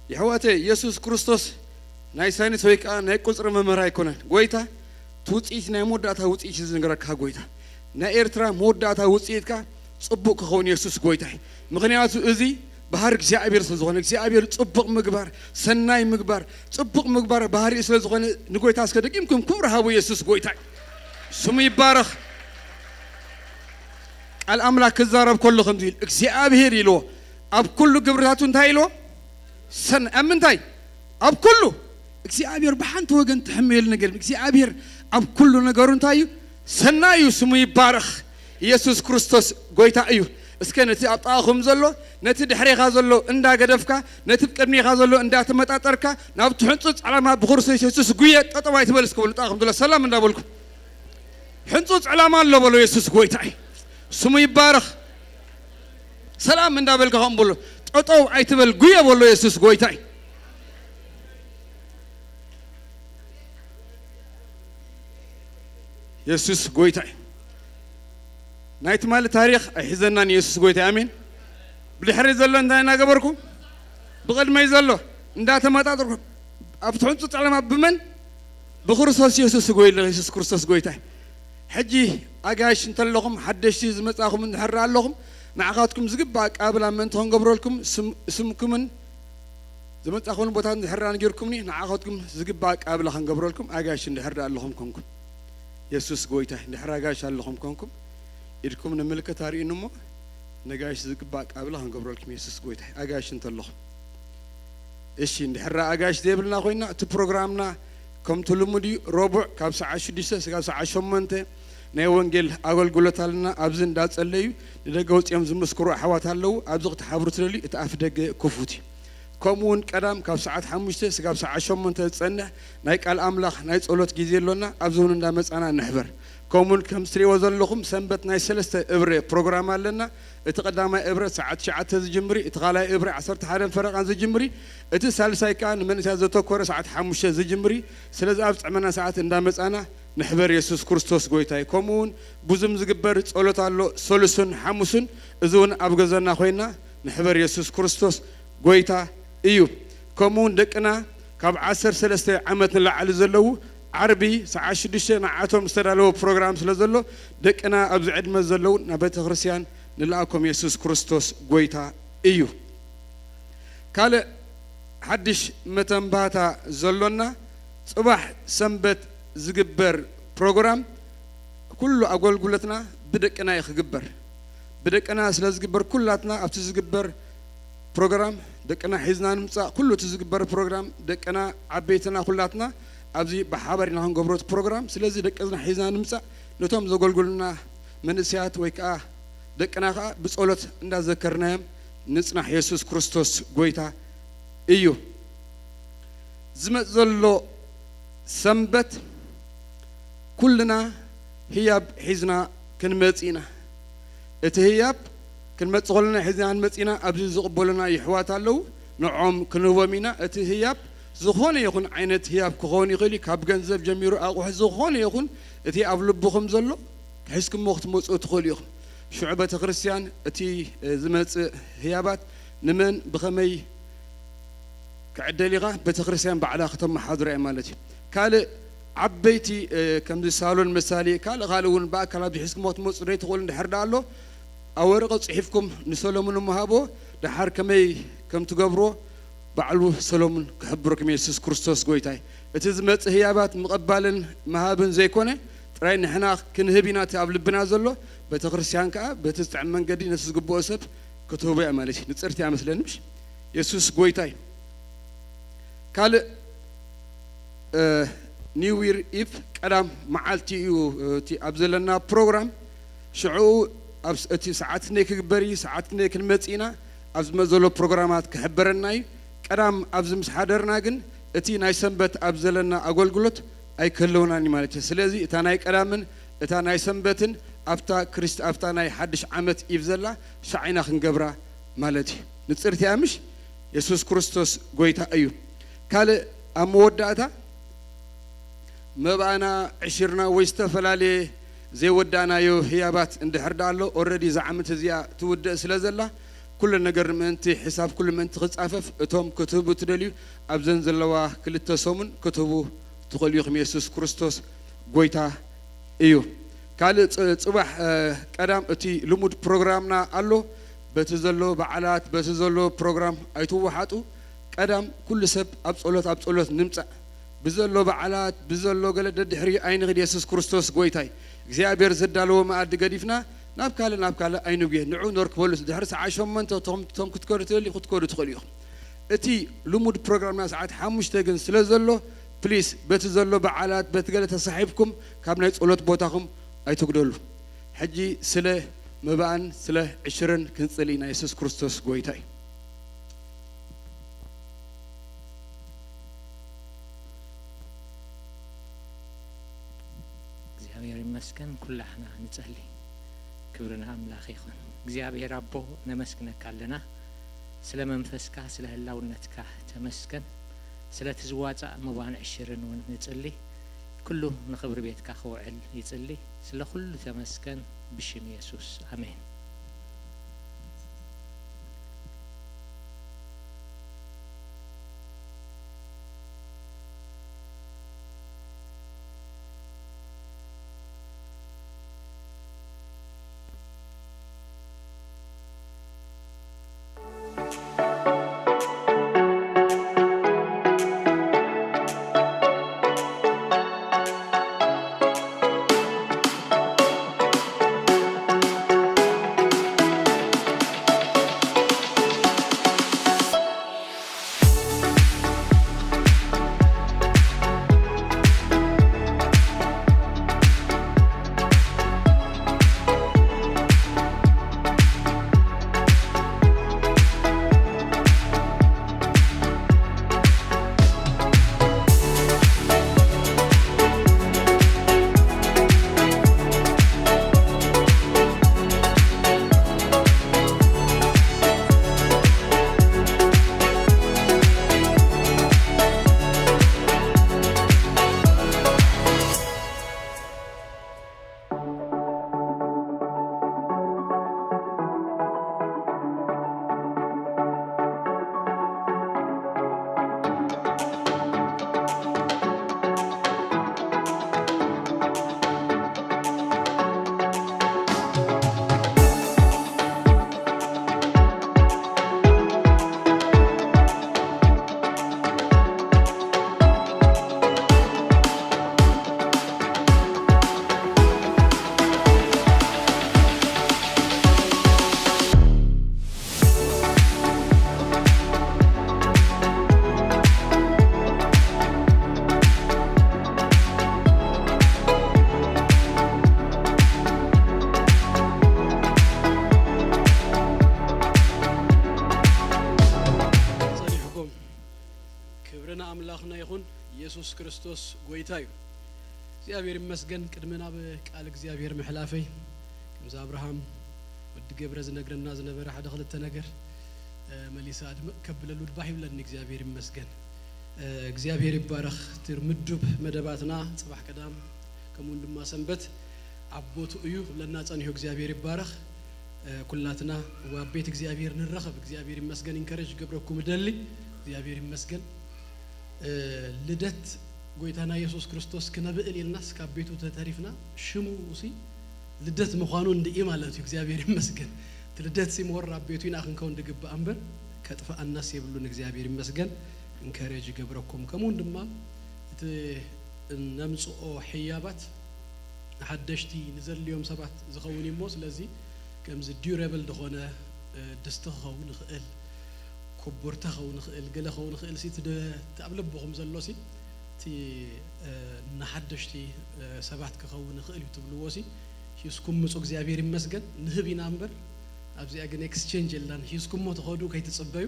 የሕዋተ፣ ኢየሱስ ክርስቶስ ናይ ሳይንስ ወይ ከዓ ናይ ቁፅሪ መምህር ኣይኮነን። ጎይታ እቲ ውፅኢት፣ ናይ መወዳእታ ውፅኢት እዩ ዝነግረካ ጎይታ። ናይ ኤርትራ መወዳእታ ውፅኢትካ ፅቡቅ ክኸውን የሱስ ጎይታ እዩ። ምክንያቱ እዚ ባህሪ እግዚኣብሔር ስለ ዝኾነ፣ እግዚኣብሔር ፅቡቅ ምግባር፣ ሰናይ ምግባር፣ ፅቡቅ ምግባር ባህሪ ስለ ዝኾነ፣ ንጎይታ እስከ ደጊምኩም ክብሪ ሃቡ። የሱስ ጎይታ እዩ። ስሙ ይባረኽ። ቃል ኣምላክ ክዛረብ ከሎ ከምዚ ኢሉ እግዚኣብሔር ኢልዎ፣ ኣብ ኩሉ ግብርታቱ እንታይ ኢልዎ? ሰን ኣብ ምንታይ? ኣብ ኩሉ። እግዚኣብሔር ብሓንቲ ወገን ትሕመየሉ ነገር የለን። እግዚኣብሔር ኣብ ኩሉ ነገሩ እንታይ እዩ? ሰናይ እዩ። ስሙ ይባረኽ። ኢየሱስ ክርስቶስ ጎይታ እዩ። እስከ ነቲ ኣብ ጥቓኹም ዘሎ፣ ነቲ ድሕሬኻ ዘሎ እንዳገደፍካ፣ ነቲ ቅድሜኻ ዘሎ እንዳተመጣጠርካ፣ ናብቲ ሕንጹጽ ዕላማ ብክርስቶስ የሱስ ጉየ። ጠጠው ኣይትበል እስከ በሉ። ጥቓኹም ዘሎ ሰላም እንዳበልኩም፣ ሕንጹጽ ዕላማ ኣሎ በሎ። የሱስ ጎይታ እዩ። ስሙ ይባረኽ። ሰላም እንዳበልካ ከም በሎ። ጠጠው ኣይትበል፣ ጉየ በሎ። የሱስ ጎይታ እዩ። የሱስ ጎይታ እዩ። ናይ ትማሊ ታሪኽ ኣይሕዘናን። የሱስ ጎይታ እዩ። ኣሜን። ብድሕሪ ዘሎ እንታይ እናገበርኩ፣ ብቕድመይ ዘሎ እንዳተመጣጠርኩ፣ ኣብቲ ሕንጹጽ ዕላማ ብመን? ብክርስቶስ የሱስ እጎይለ። የሱስ ክርስቶስ ጎይታ እዩ። ሕጂ ኣጋይሽ እንተለኹም፣ ሓደሽቲ ዝመጻኹም እንድሕር ኣለኹም፣ ንዓኻትኩም ዝግባእ ኣቀባብላ ምእንቲ ክንገብረልኩም፣ ስም-፣ ስምኩምን ዝመጻኹምን ቦታ እንድሕር ነጊርኩምኒ፣ ንዓኻትኩም ዝግባእ ኣቀባብላ ክንገብረልኩም፣ ኣጋይሽ እንድሕር ኣለኹም ኮንኩም። የሱስ ጎይታ እዩ። እንድሕር ኣጋይሽ ኣለኹም ኮንኩም፣ ኢድኩም ንምልክት ኣርእዩኒ እሞ፣ ነጋይሽ ዝግባእ ኣቀባብላ ክንገብረልኩም። የሱስ ጎይታ እዩ። ኣጋይሽ እንተለኹም። እሺ፣ እንድሕር ኣጋይሽ ዘይብልና ኮይና፣ እቲ ፕሮግራምና ከምቲ ልሙድ እዩ። ረቡዕ ካብ ሰዓት ሽዱሽተ ስጋብ ሰዓት ሸሞንተ ናይ ወንጌል ኣገልግሎት ኣለና። ኣብዚ እንዳጸለዩ ንደገ ወጺኦም ዝምስክሩ ኣሕዋት ኣለዉ። ኣብዚ ክትሓብሩ ትደልዩ፣ እቲ ኣፍ ደገ ክፉት እዩ። ከምኡ እውን ቀዳም ካብ ሰዓት ሓሙሽተ ስጋብ ሰዓት ሸሞንተ ዝጸንሕ ናይ ቃል ኣምላኽ ናይ ጸሎት ግዜ ኣሎና። ኣብዚ እውን እንዳመጻና ንሕበር። ከምኡ እውን ከም ትሪእዎ ዘለኹም ሰንበት ናይ ሰለስተ እብረ ፕሮግራም ኣለና። እቲ ቀዳማይ እብረ ሰዓት ትሽዓተ ዝጅምሪ፣ እቲ ካልኣይ እብረ ዓሰርተ ሓደን ፈረቓን ዝጅምሪ፣ እቲ ሳልሳይ ከኣ ንመንእሰያት ዘተኮረ ሰዓት ሓሙሽተ ዝጅምሪ። ስለዚ ኣብ ዝጥዕመና ሰዓት እንዳመጻና ንሕበር። የሱስ ክርስቶስ ጎይታ እዩ። ከምኡ እውን ብዙም ዝግበር ጸሎት ኣሎ፣ ሰሉስን ሓሙስን፣ እዚ እውን ኣብ ገዛና ኮይና ንሕበር። የሱስ ክርስቶስ ጎይታ እዩ። ከምኡ እውን ደቅና ካብ ዓሰርተ ሰለስተ ዓመት ንላዕሊ ዘለዉ፣ ዓርቢ ሰዓት ሽዱሽተ ንዓቶም ዝተዳለወ ፕሮግራም ስለ ዘሎ፣ ደቅና ኣብዚ ዕድመ ዘለዉ ናብ ቤተ ክርስቲያን ንልኣኮም። የሱስ ክርስቶስ ጎይታ እዩ። ካልእ ሓድሽ መተንባታ ዘሎና፣ ጽባሕ ሰንበት ዝግበር ፕሮግራም፣ ኩሉ ኣገልግሎትና ብደቅና እዩ ክግበር። ብደቅና ስለ ዝግበር፣ ኩላትና ኣብቲ ዝግበር ፕሮግራም ደቅና ሒዝና ንምጻእ። ኩሉ እቲ ዝግበር ፕሮግራም ደቅና፣ ዓበይትና፣ ኩላትና ኣብዚ ብሓባር ኢና ክንገብሮ እቲ ፕሮግራም። ስለዚ ደቅና ሒዝና ንምጻእ፣ ነቶም ዘገልግሉና መንእሰያት ወይ ከኣ ደቅና ከኣ ብጸሎት እንዳዘከርናዮም ንጽናሕ። የሱስ ክርስቶስ ጎይታ እዩ። ዝመጽእ ዘሎ ሰንበት ኩልና ህያብ ሒዝና ክንመጽእ ኢና። እቲ ህያብ ክንመጽእ ከለና ሒዝና ክንመጽእ ኢና። ኣብዚ ዝቕበሉና የሕዋት ኣለዉ፣ ንዕኦም ክንህቦም ኢና። እቲ ህያብ ዝኾነ ይኹን ዓይነት ህያብ ክኸውን ይኽእል እዩ፣ ካብ ገንዘብ ጀሚሩ ኣቑሑ፣ ዝኾነ ይኹን እቲ ኣብ ልብኹም ዘሎ ሒዝኩሞ ክትመጽኡ ትኽእሉ ኢኹም። ሽዑ ቤተ ክርስቲያን እቲ፣ እ፣ ዝመጽእ ህያባት ንመን ብኸመይ ክዕደል ኢኻ፣ ቤተ ክርስቲያን ባዕላ ከተመሓድሮ እያ ማለት እዩ። ካልእ ዓበይቲ፣ እ፣ ከምዚ ሳሎን መሳሊ፣ ካልእ ካልእ እውን ብኣካል ኣብዚ ሒዝኩሞ ክትመጽኡ ዘይትኽእሉ እንድሕር ደኣ ኣሎ፣ ኣብ ወረቐት ጽሒፍኩም ንሰሎሙን እሞ ሃቦ፣ ደሓር ከመይ ከም ትገብሮ ባዕሉ ሰሎሙን ክሕብረኩም። የሱስ ክርስቶስ ጎይታ እዩ። እቲ ዝመጽእ ህያባት ምቕባልን ምሃብን ዘይኮነ፣ ጥራይ ንሕና ክንህብ ኢና እቲ ኣብ ልብና ዘሎ፣ ቤተ ክርስቲያን ከኣ በቲ ዝጥዕም መንገዲ ነቲ ዝግብኦ ሰብ ክትህቦ እያ ማለት እዩ። ንጽርቲ እያ መስለኒ፣ ምሽ? የሱስ ጎይታ እዩ። ካልእ፣ እ፣ ኒው ይር ኢቭ ቀዳም መዓልቲ እዩ፣ እ፣ እቲ ኣብ ዘለና ፕሮግራም። ሽዑ ኣብ ስ-፣ እቲ ሰዓት ክንደይ ክግበር እዩ፣ ሰዓት ክንደይ ክንመጽእ ኢና፣ ኣብ ዝመጽእ ዘሎ ፕሮግራማት ክሕበረና እዩ። ቀዳም ኣብዚ ምስ ሓደርና ግን እቲ ናይ ሰንበት ኣብ ዘለና ኣገልግሎት ኣይክህልውናን እዩ ማለት እዩ። ስለዚ እታ ናይ ቀዳምን እታ ናይ ሰንበትን ኣብታ ክርስት-፣ ኣብታ ናይ ሓድሽ ዓመት ኢቭ ዘላ ሻዕ ኢና ክንገብራ ማለት እዩ። ንጽርቲ እያ ምሽ? የሱስ ክርስቶስ ጎይታ እዩ። ካልእ ኣብ መወዳእታ መባእና፣ ዕሽርና ወይ ዝተፈላለየ ዘይወዳእናዮ ህያባት እንድሕር ደኣ ኣሎ፣ ኦረዲ እዛ ዓመት እዚኣ ትውድእ ስለ ዘላ፣ ኩሉ ነገር ምእንቲ ሕሳብ ኩሉ ምእንቲ ክጻፈፍ እቶም ክትህቡ ትደልዩ ኣብዘን ዘለዋ ክልተ ሰሙን ክትህቡ ትኽእሉ ኢኹም። የሱስ ክርስቶስ ጎይታ እዩ። ካልእ ጽ-፣ ጽባሕ፣ እ፣ ቀዳም እቲ ልሙድ ፕሮግራምና ኣሎ። በቲ ዘሎ በዓላት፣ በቲ ዘሎ ፕሮግራም ኣይትወሓጡ። ቀዳም ኩሉ ሰብ ኣብ ጸሎት፣ ኣብ ጸሎት ንምጻእ። ብዘሎ በዓላት፣ ብዘሎ ገለ ደድሕሪ ኣይንኺድ። የሱስ ክርስቶስ ጎይታይ እግዚኣብሔር ዘዳለዎ መኣዲ ገዲፍና ናብ ካልእ፣ ናብ ካልእ ኣይንጉየ። ንዑ ነርክበሉ። ድሕሪ ሰዓት ሸሞንተ ቶም፣ ቶም ክትከዱ ትደልዩ ክትከዱ ትኽእሉ ኢኹም። እቲ ልሙድ ፕሮግራምና ሰዓት ሓሙሽተ ግን ስለ ዘሎ፣ ፕሊስ በቲ ዘሎ በዓላት፣ በቲ ገለ ተሳሒብኩም ካብ ናይ ጸሎት ቦታኹም ኣይትጉደሉ። ሕጂ ስለ መባእን ስለ ዕሽርን ክንጽሊ ኢና። የሱስ ክርስቶስ ጎይታ እዩ። እግዚኣብሔር ይመስገን። ኩላሕና ንጸሊ። ክብሪ ንኣምላኽ ይኹን። እግዚኣብሔር ኣቦ፣ ነመስግነካ ኣለና። ስለ መንፈስካ፣ ስለ ህላውነትካ ተመስገን። ስለቲ ዝዋጻእ መባን ዕሽርን እውን ንጽሊ። ኩሉ ንኽብሪ ቤትካ ክውዕል ይጽሊ። ስለ ኩሉ ተመስገን። ብሽም የሱስ፣ ኣሜን። ጸኒሕኩም። ክብሪ ንኣምላኽና ይኹን። ኢየሱስ ክርስቶስ ጎይታ እዩ። እግዚኣብሔር ይመስገን። ቅድሚ ናብ ቃል እግዚኣብሔር ምሕላፈይ፣ ከምዚ ኣብርሃም ወዲ ገብረ ዝነግረና ዝነበረ ሓደ ክልተ ነገር፣ እ፣ መሊሰ ኣድምቕ ከብለሉ ባህ ይብለኒ። እግዚኣብሔር ይመስገን። እ፣ እግዚኣብሔር ይባረኽ። እቲ ምዱብ መደባትና ጽባሕ ቀዳም ከምኡውን ድማ ሰንበት ኣብ ቦትኡ እዩ ክብለና ጸኒሑ። እግዚኣብሔር ይባረኽ። እ፣ ኩላትና ኣብ ቤት እግዚኣብሔር ንራኸብ። እግዚኣብሔር ይመስገን። ኢንከሬጅ ክገብረኩም እደሊ። እግዚኣብሔር ይመስገን። እ፣ ልደት ጎይታና የሱስ ክርስቶስ ክነብዕል ኢልናስ ካብ ቤቱ ተተሪፍና፣ ሽሙ ሲ ልደት ምዃኑ እንድኢ ማለት እዩ። እግዚኣብሔር ይመስገን። እቲ ልደት ሲ ሞር ኣብ ቤቱ ኢና ክንከውን ድግባእ እምበር ከጥፍኣናስ የብሉን። እግዚኣብሔር ይመስገን። ኢንከሬጅ ይገብረኩም። ከምኡውን ድማ እቲ እነምጽኦ ሕያባት ንሓደሽቲ ንዘድልዮም ሰባት ዝኸውን እዩ እሞ፣ ስለዚ ከምዚ ዲዩረብል ዝኾነ፣ እ፣ ድስቲ ክኸውን ይኽእል፣ ኮቦርታ ክኸውን ይኽእል፣ ገለ ክኸውን ይኽእል ሲ፣ እቲ ደ-፣ እቲ ኣብ ልብኹም ዘሎ ሲ፣ እቲ፣ እ፣ ንሓደሽቲ፣ እ፣ ሰባት ክኸውን ይኽእል እዩ ትብልዎ ሲ፣ ሒዝኩም ምጹ። እግዚኣብሔር ይመስገን። ንህብ ኢና እምበር ኣብዚኣ ግን ኤክስቼንጅ የላን። ሒዝኩሞ ትኸዱ ከይትጽበዩ።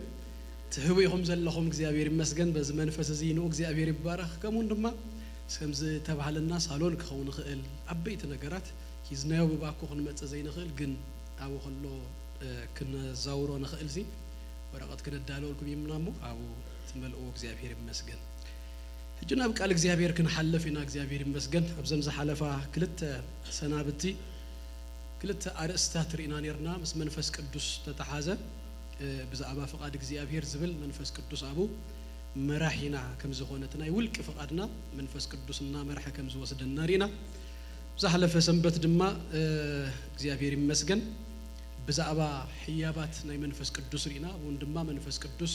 ትህቡ ኢኹም ዘለኹም። እግዚኣብሔር ይመስገን። በዚ መንፈስ እዚ ንኡ እግዚኣብሔር ይባረኽ። ከምኡውን ድማ ከምዚ ተባህለና ሳሎን ክኸውን ይኽእል፣ ዓበይቲ ነገራት ሒዝናዮ ብባኮ ክንመጽእ ዘይንኽእል፣ ግን ኣብኡ ከሎ፣ እ፣ ክነዛውሮ ንኽእል ሲ ወረቐት ክነዳልወልኩም ይምና እሞ ኣብኡ ትመልእዎ። እግዚኣብሔር ይመስገን። ሕጂ ናብ ቃል እግዚኣብሔር ክንሓልፍ ኢና። እግዚኣብሔር ይመስገን። ኣብዘን ዝሓለፋ ክልተ ሰናብቲ ክልተ ኣርእስታት ርኢና ኔርና፣ ምስ መንፈስ ቅዱስ ተተሓዘ። ብዛዕባ ፍቓድ እግዚኣብሔር ዝብል መንፈስ ቅዱስ ኣብኡ መራሒና ከም ዝኾነ፣ እቲ ናይ ውልቂ ፍቓድና መንፈስ ቅዱስ እናመርሐ ከም ዝወስደና ርኢና። ዝሓለፈ ሰንበት ድማ እግዚኣብሔር ይመስገን ብዛዕባ ሕያባት ናይ መንፈስ ቅዱስ ርኢና። እውን ድማ መንፈስ ቅዱስ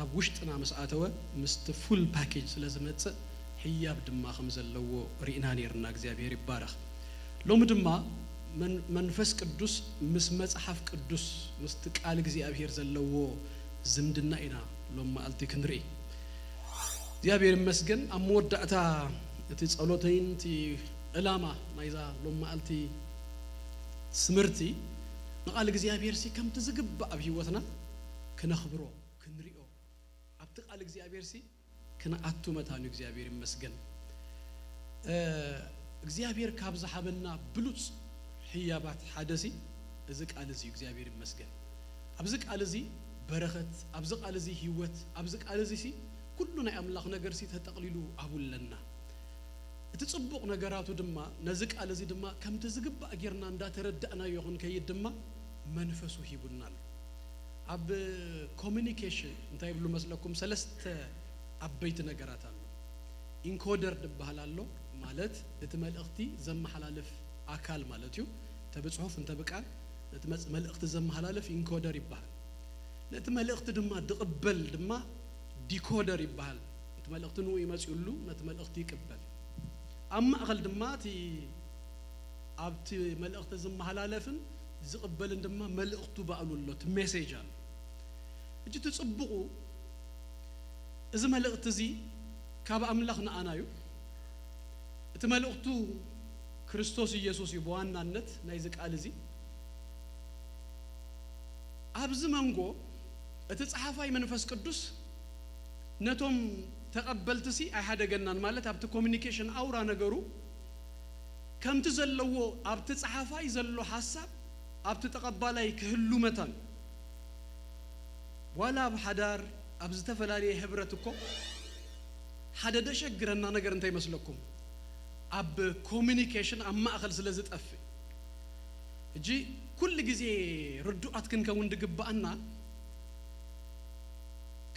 ኣብ ውሽጥና ምስ ኣተወ ምስቲ ፉል ፓኬጅ ስለ ዝመጽእ ሕያብ ድማ ከም ዘለዎ ርኢና ነይርና። እግዚኣብሔር ይባረኽ። ሎሚ ድማ መንፈስ ቅዱስ ምስ መጽሓፍ ቅዱስ ምስቲ ቃል እግዚኣብሔር ዘለዎ ዝምድና ኢና ሎም መዓልቲ ክንርኢ። እግዚኣብሔር ይመስገን። ኣብ መወዳእታ እቲ ጸሎተይን እቲ ዕላማ ናይዛ ሎም መዓልቲ ስምርቲ ንቓል እግዚኣብሔር ሲ ከምቲ ዝግባእ ኣብ ህይወትና ክነኽብሮ ክንሪኦ ኣብቲ ቃል እግዚኣብሔር ሲ ክንኣቱ መታን እዩ። እግዚኣብሔር ይመስገን። እግዚኣብሔር ካብ ዝሃበና ብሉፅ ህያባት ሓደ ሲ እዚ ቃል እዚ እዩ። እግዚኣብሔር ይመስገን። ኣብዚ ቃል እዚ በረኸት፣ ኣብዚ ቃል እዚ ህይወት፣ ኣብዚ ቃል እዚ ሲ ኩሉ ናይ ኣምላኽ ነገር ሲ ተጠቕሊሉ ኣብኡ ኣለና። እቲ ጽቡቕ ነገራቱ ድማ ነዚ ቃል እዚ ድማ ከምቲ ዝግባእ ጌርና እንዳተረዳእናዮ ክንከይድ ድማ መንፈሱ ሂቡና ኣሎ። ኣብ ኮሚኒኬሽን እንታይ ይብሉ መስለኩም? ሰለስተ ዓበይቲ ነገራት ኣሎ። ኢንኮደር ዝበሃል ኣሎ፣ ማለት እቲ መልእኽቲ ዘመሓላልፍ ኣካል ማለት እዩ። እንተ ብጽሑፍ እንተ ብቃል ነቲ መጽ-፣ መልእኽቲ ዘመሓላልፍ ኢንኮደር ይበሃል። ነቲ መልእኽቲ ድማ ድቕበል ድማ ዲኮደር ይበሃል። እቲ መልእኽቲ ንኡ ይመጽእሉ፣ ነቲ መልእኽቲ ይቅበል። ኣብ ማእኸል ድማ እቲ ኣብቲ መልእኽቲ ዝመሓላለፍን ዝቕበልን ድማ መልእኽቱ ባዕሉ ኣሎ፣ እቲ ሜሴጅ ኣሎ። ሕጂ እቲ ጽቡቑ እዚ መልእኽቲ እዚ ካብ ኣምላኽ ንኣና እዩ። እቲ መልእኽቱ ክርስቶስ ኢየሱስ እዩ ብዋናነት ናይዚ ቃል እዚ። ኣብዚ መንጎ እቲ ጸሓፋይ መንፈስ ቅዱስ ነቶም ተቐበልቲ ሲ ኣይሓደገናን፣ ማለት ኣብቲ ኮሚኒኬሽን ኣውራ ነገሩ ከምቲ ዘለዎ ኣብቲ ጸሓፋይ ዘሎ ሓሳብ ኣብቲ ተቐባላይ ክህሉ መታን። ዋላ ኣብ ሓዳር ኣብ ዝተፈላለየ ህብረት እኮ ሓደ ደሸግረና ነገር እንታይ ይመስለኩም? ኣብ ኮሚኒኬሽን ኣብ ማእኸል ስለ ዝጠፍእ። ሕጂ ኩሉ ግዜ ርዱኣት ክንከውን ድግብኣና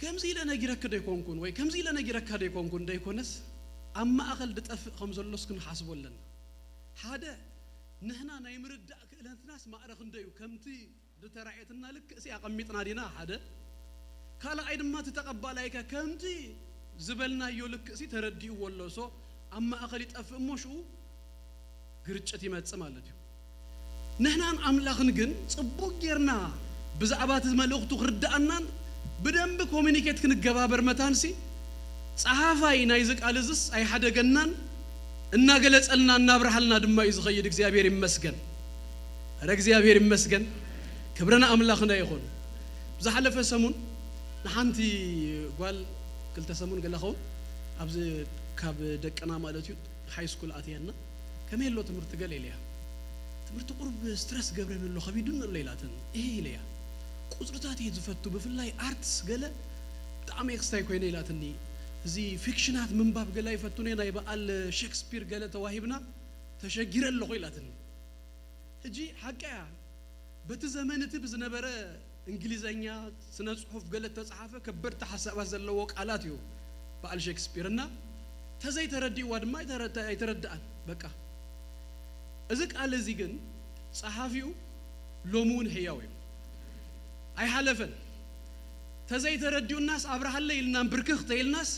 ከምዚ ኢለ ነጊረኪ ዶ ይኮንኩን ወይ ከምዚ ኢለ ነጊረካ ዶ ይኮንኩን ደይኮነስ ኣብ ማእኸል ድጠፍእ ከም ዘሎስ ክንሓስቦ ኣለና። ሓደ ንህና ናይ ምርዳእ ክእለትናስ ማዕረ ክንደዩ ከምቲ ዝተራእየትና ልክእሲ ኣቐሚጥና ዲና? ሓደ ካልኣይ ድማ እቲ ተቐባላይከ ከምቲ ዝበልናዮ ልክእሲ ተረዲእዎ ኣሎ? ሶ ኣብ ማእኸል ይጠፍእ እሞ ሽኡ ግርጭት ይመጽእ ማለት እዩ። ንሕናን ኣምላኽን ግን ጽቡቕ ጌርና ብዛዕባ እቲ መልእኽቱ ክርድኣናን ብደንቢ ኮሚኒኬት ክንገባበር መታንሲ ጸሓፋይ ናይዚ ቃል እዝስ ኣይሓደገናን፣ እናገለጸልና እናብርሃልና ድማ እዩ ዝኸይድ። እግዚኣብሔር ይመስገን። ረ እግዚኣብሔር ይመስገን። ክብረ ንኣምላኽና ይኹን። ዝሓለፈ ሰሙን ንሓንቲ ጓል ክልተ ሰሙን ገለ ኸውን ኣብዚ ካብ ደቅና ማለት እዩ ሃይ ስኩል ኣትየና ከመይ ኣሎ ትምህርቲ ገለ ኢለያ። ትምህርቲ ቁሩብ ስትረስ ገብረን ኣሎ ከቢዱን ኣሎ ኢላትን እህ ኢለያ። ቁፅርታት እየ ዝፈቱ ብፍላይ ኣርትስ ገለ ብጣዕሚ ኤክስታይ ኮይነ ኢላትኒ። እዚ ፊክሽናት ምንባብ ገለ ኣይፈቱን እየ ናይ በዓል ሼክስፒር ገለ ተዋሂብና ተሸጊረ ኣለኹ ኢላትኒ። ሕጂ ሓቀያ በቲ ዘመን እቲ ብዝነበረ እንግሊዘኛ ስነ ጽሑፍ ገለ እተጸሓፈ ከበድቲ ሓሳባት ዘለዎ ቃላት እዩ በዓል ሼክስፒር እና ተዘይተረዲእዋ ድማ ኣይተረድኣን። በቃ እዚ ቃል እዚ ግን ጸሓፊኡ ሎሚ እውን ሕያው እዩ፣ ኣይሓለፈን። ተዘይተረዲኡናስ ኣብርሃለይ ኢልናን ብርክኽ ተኢልናስ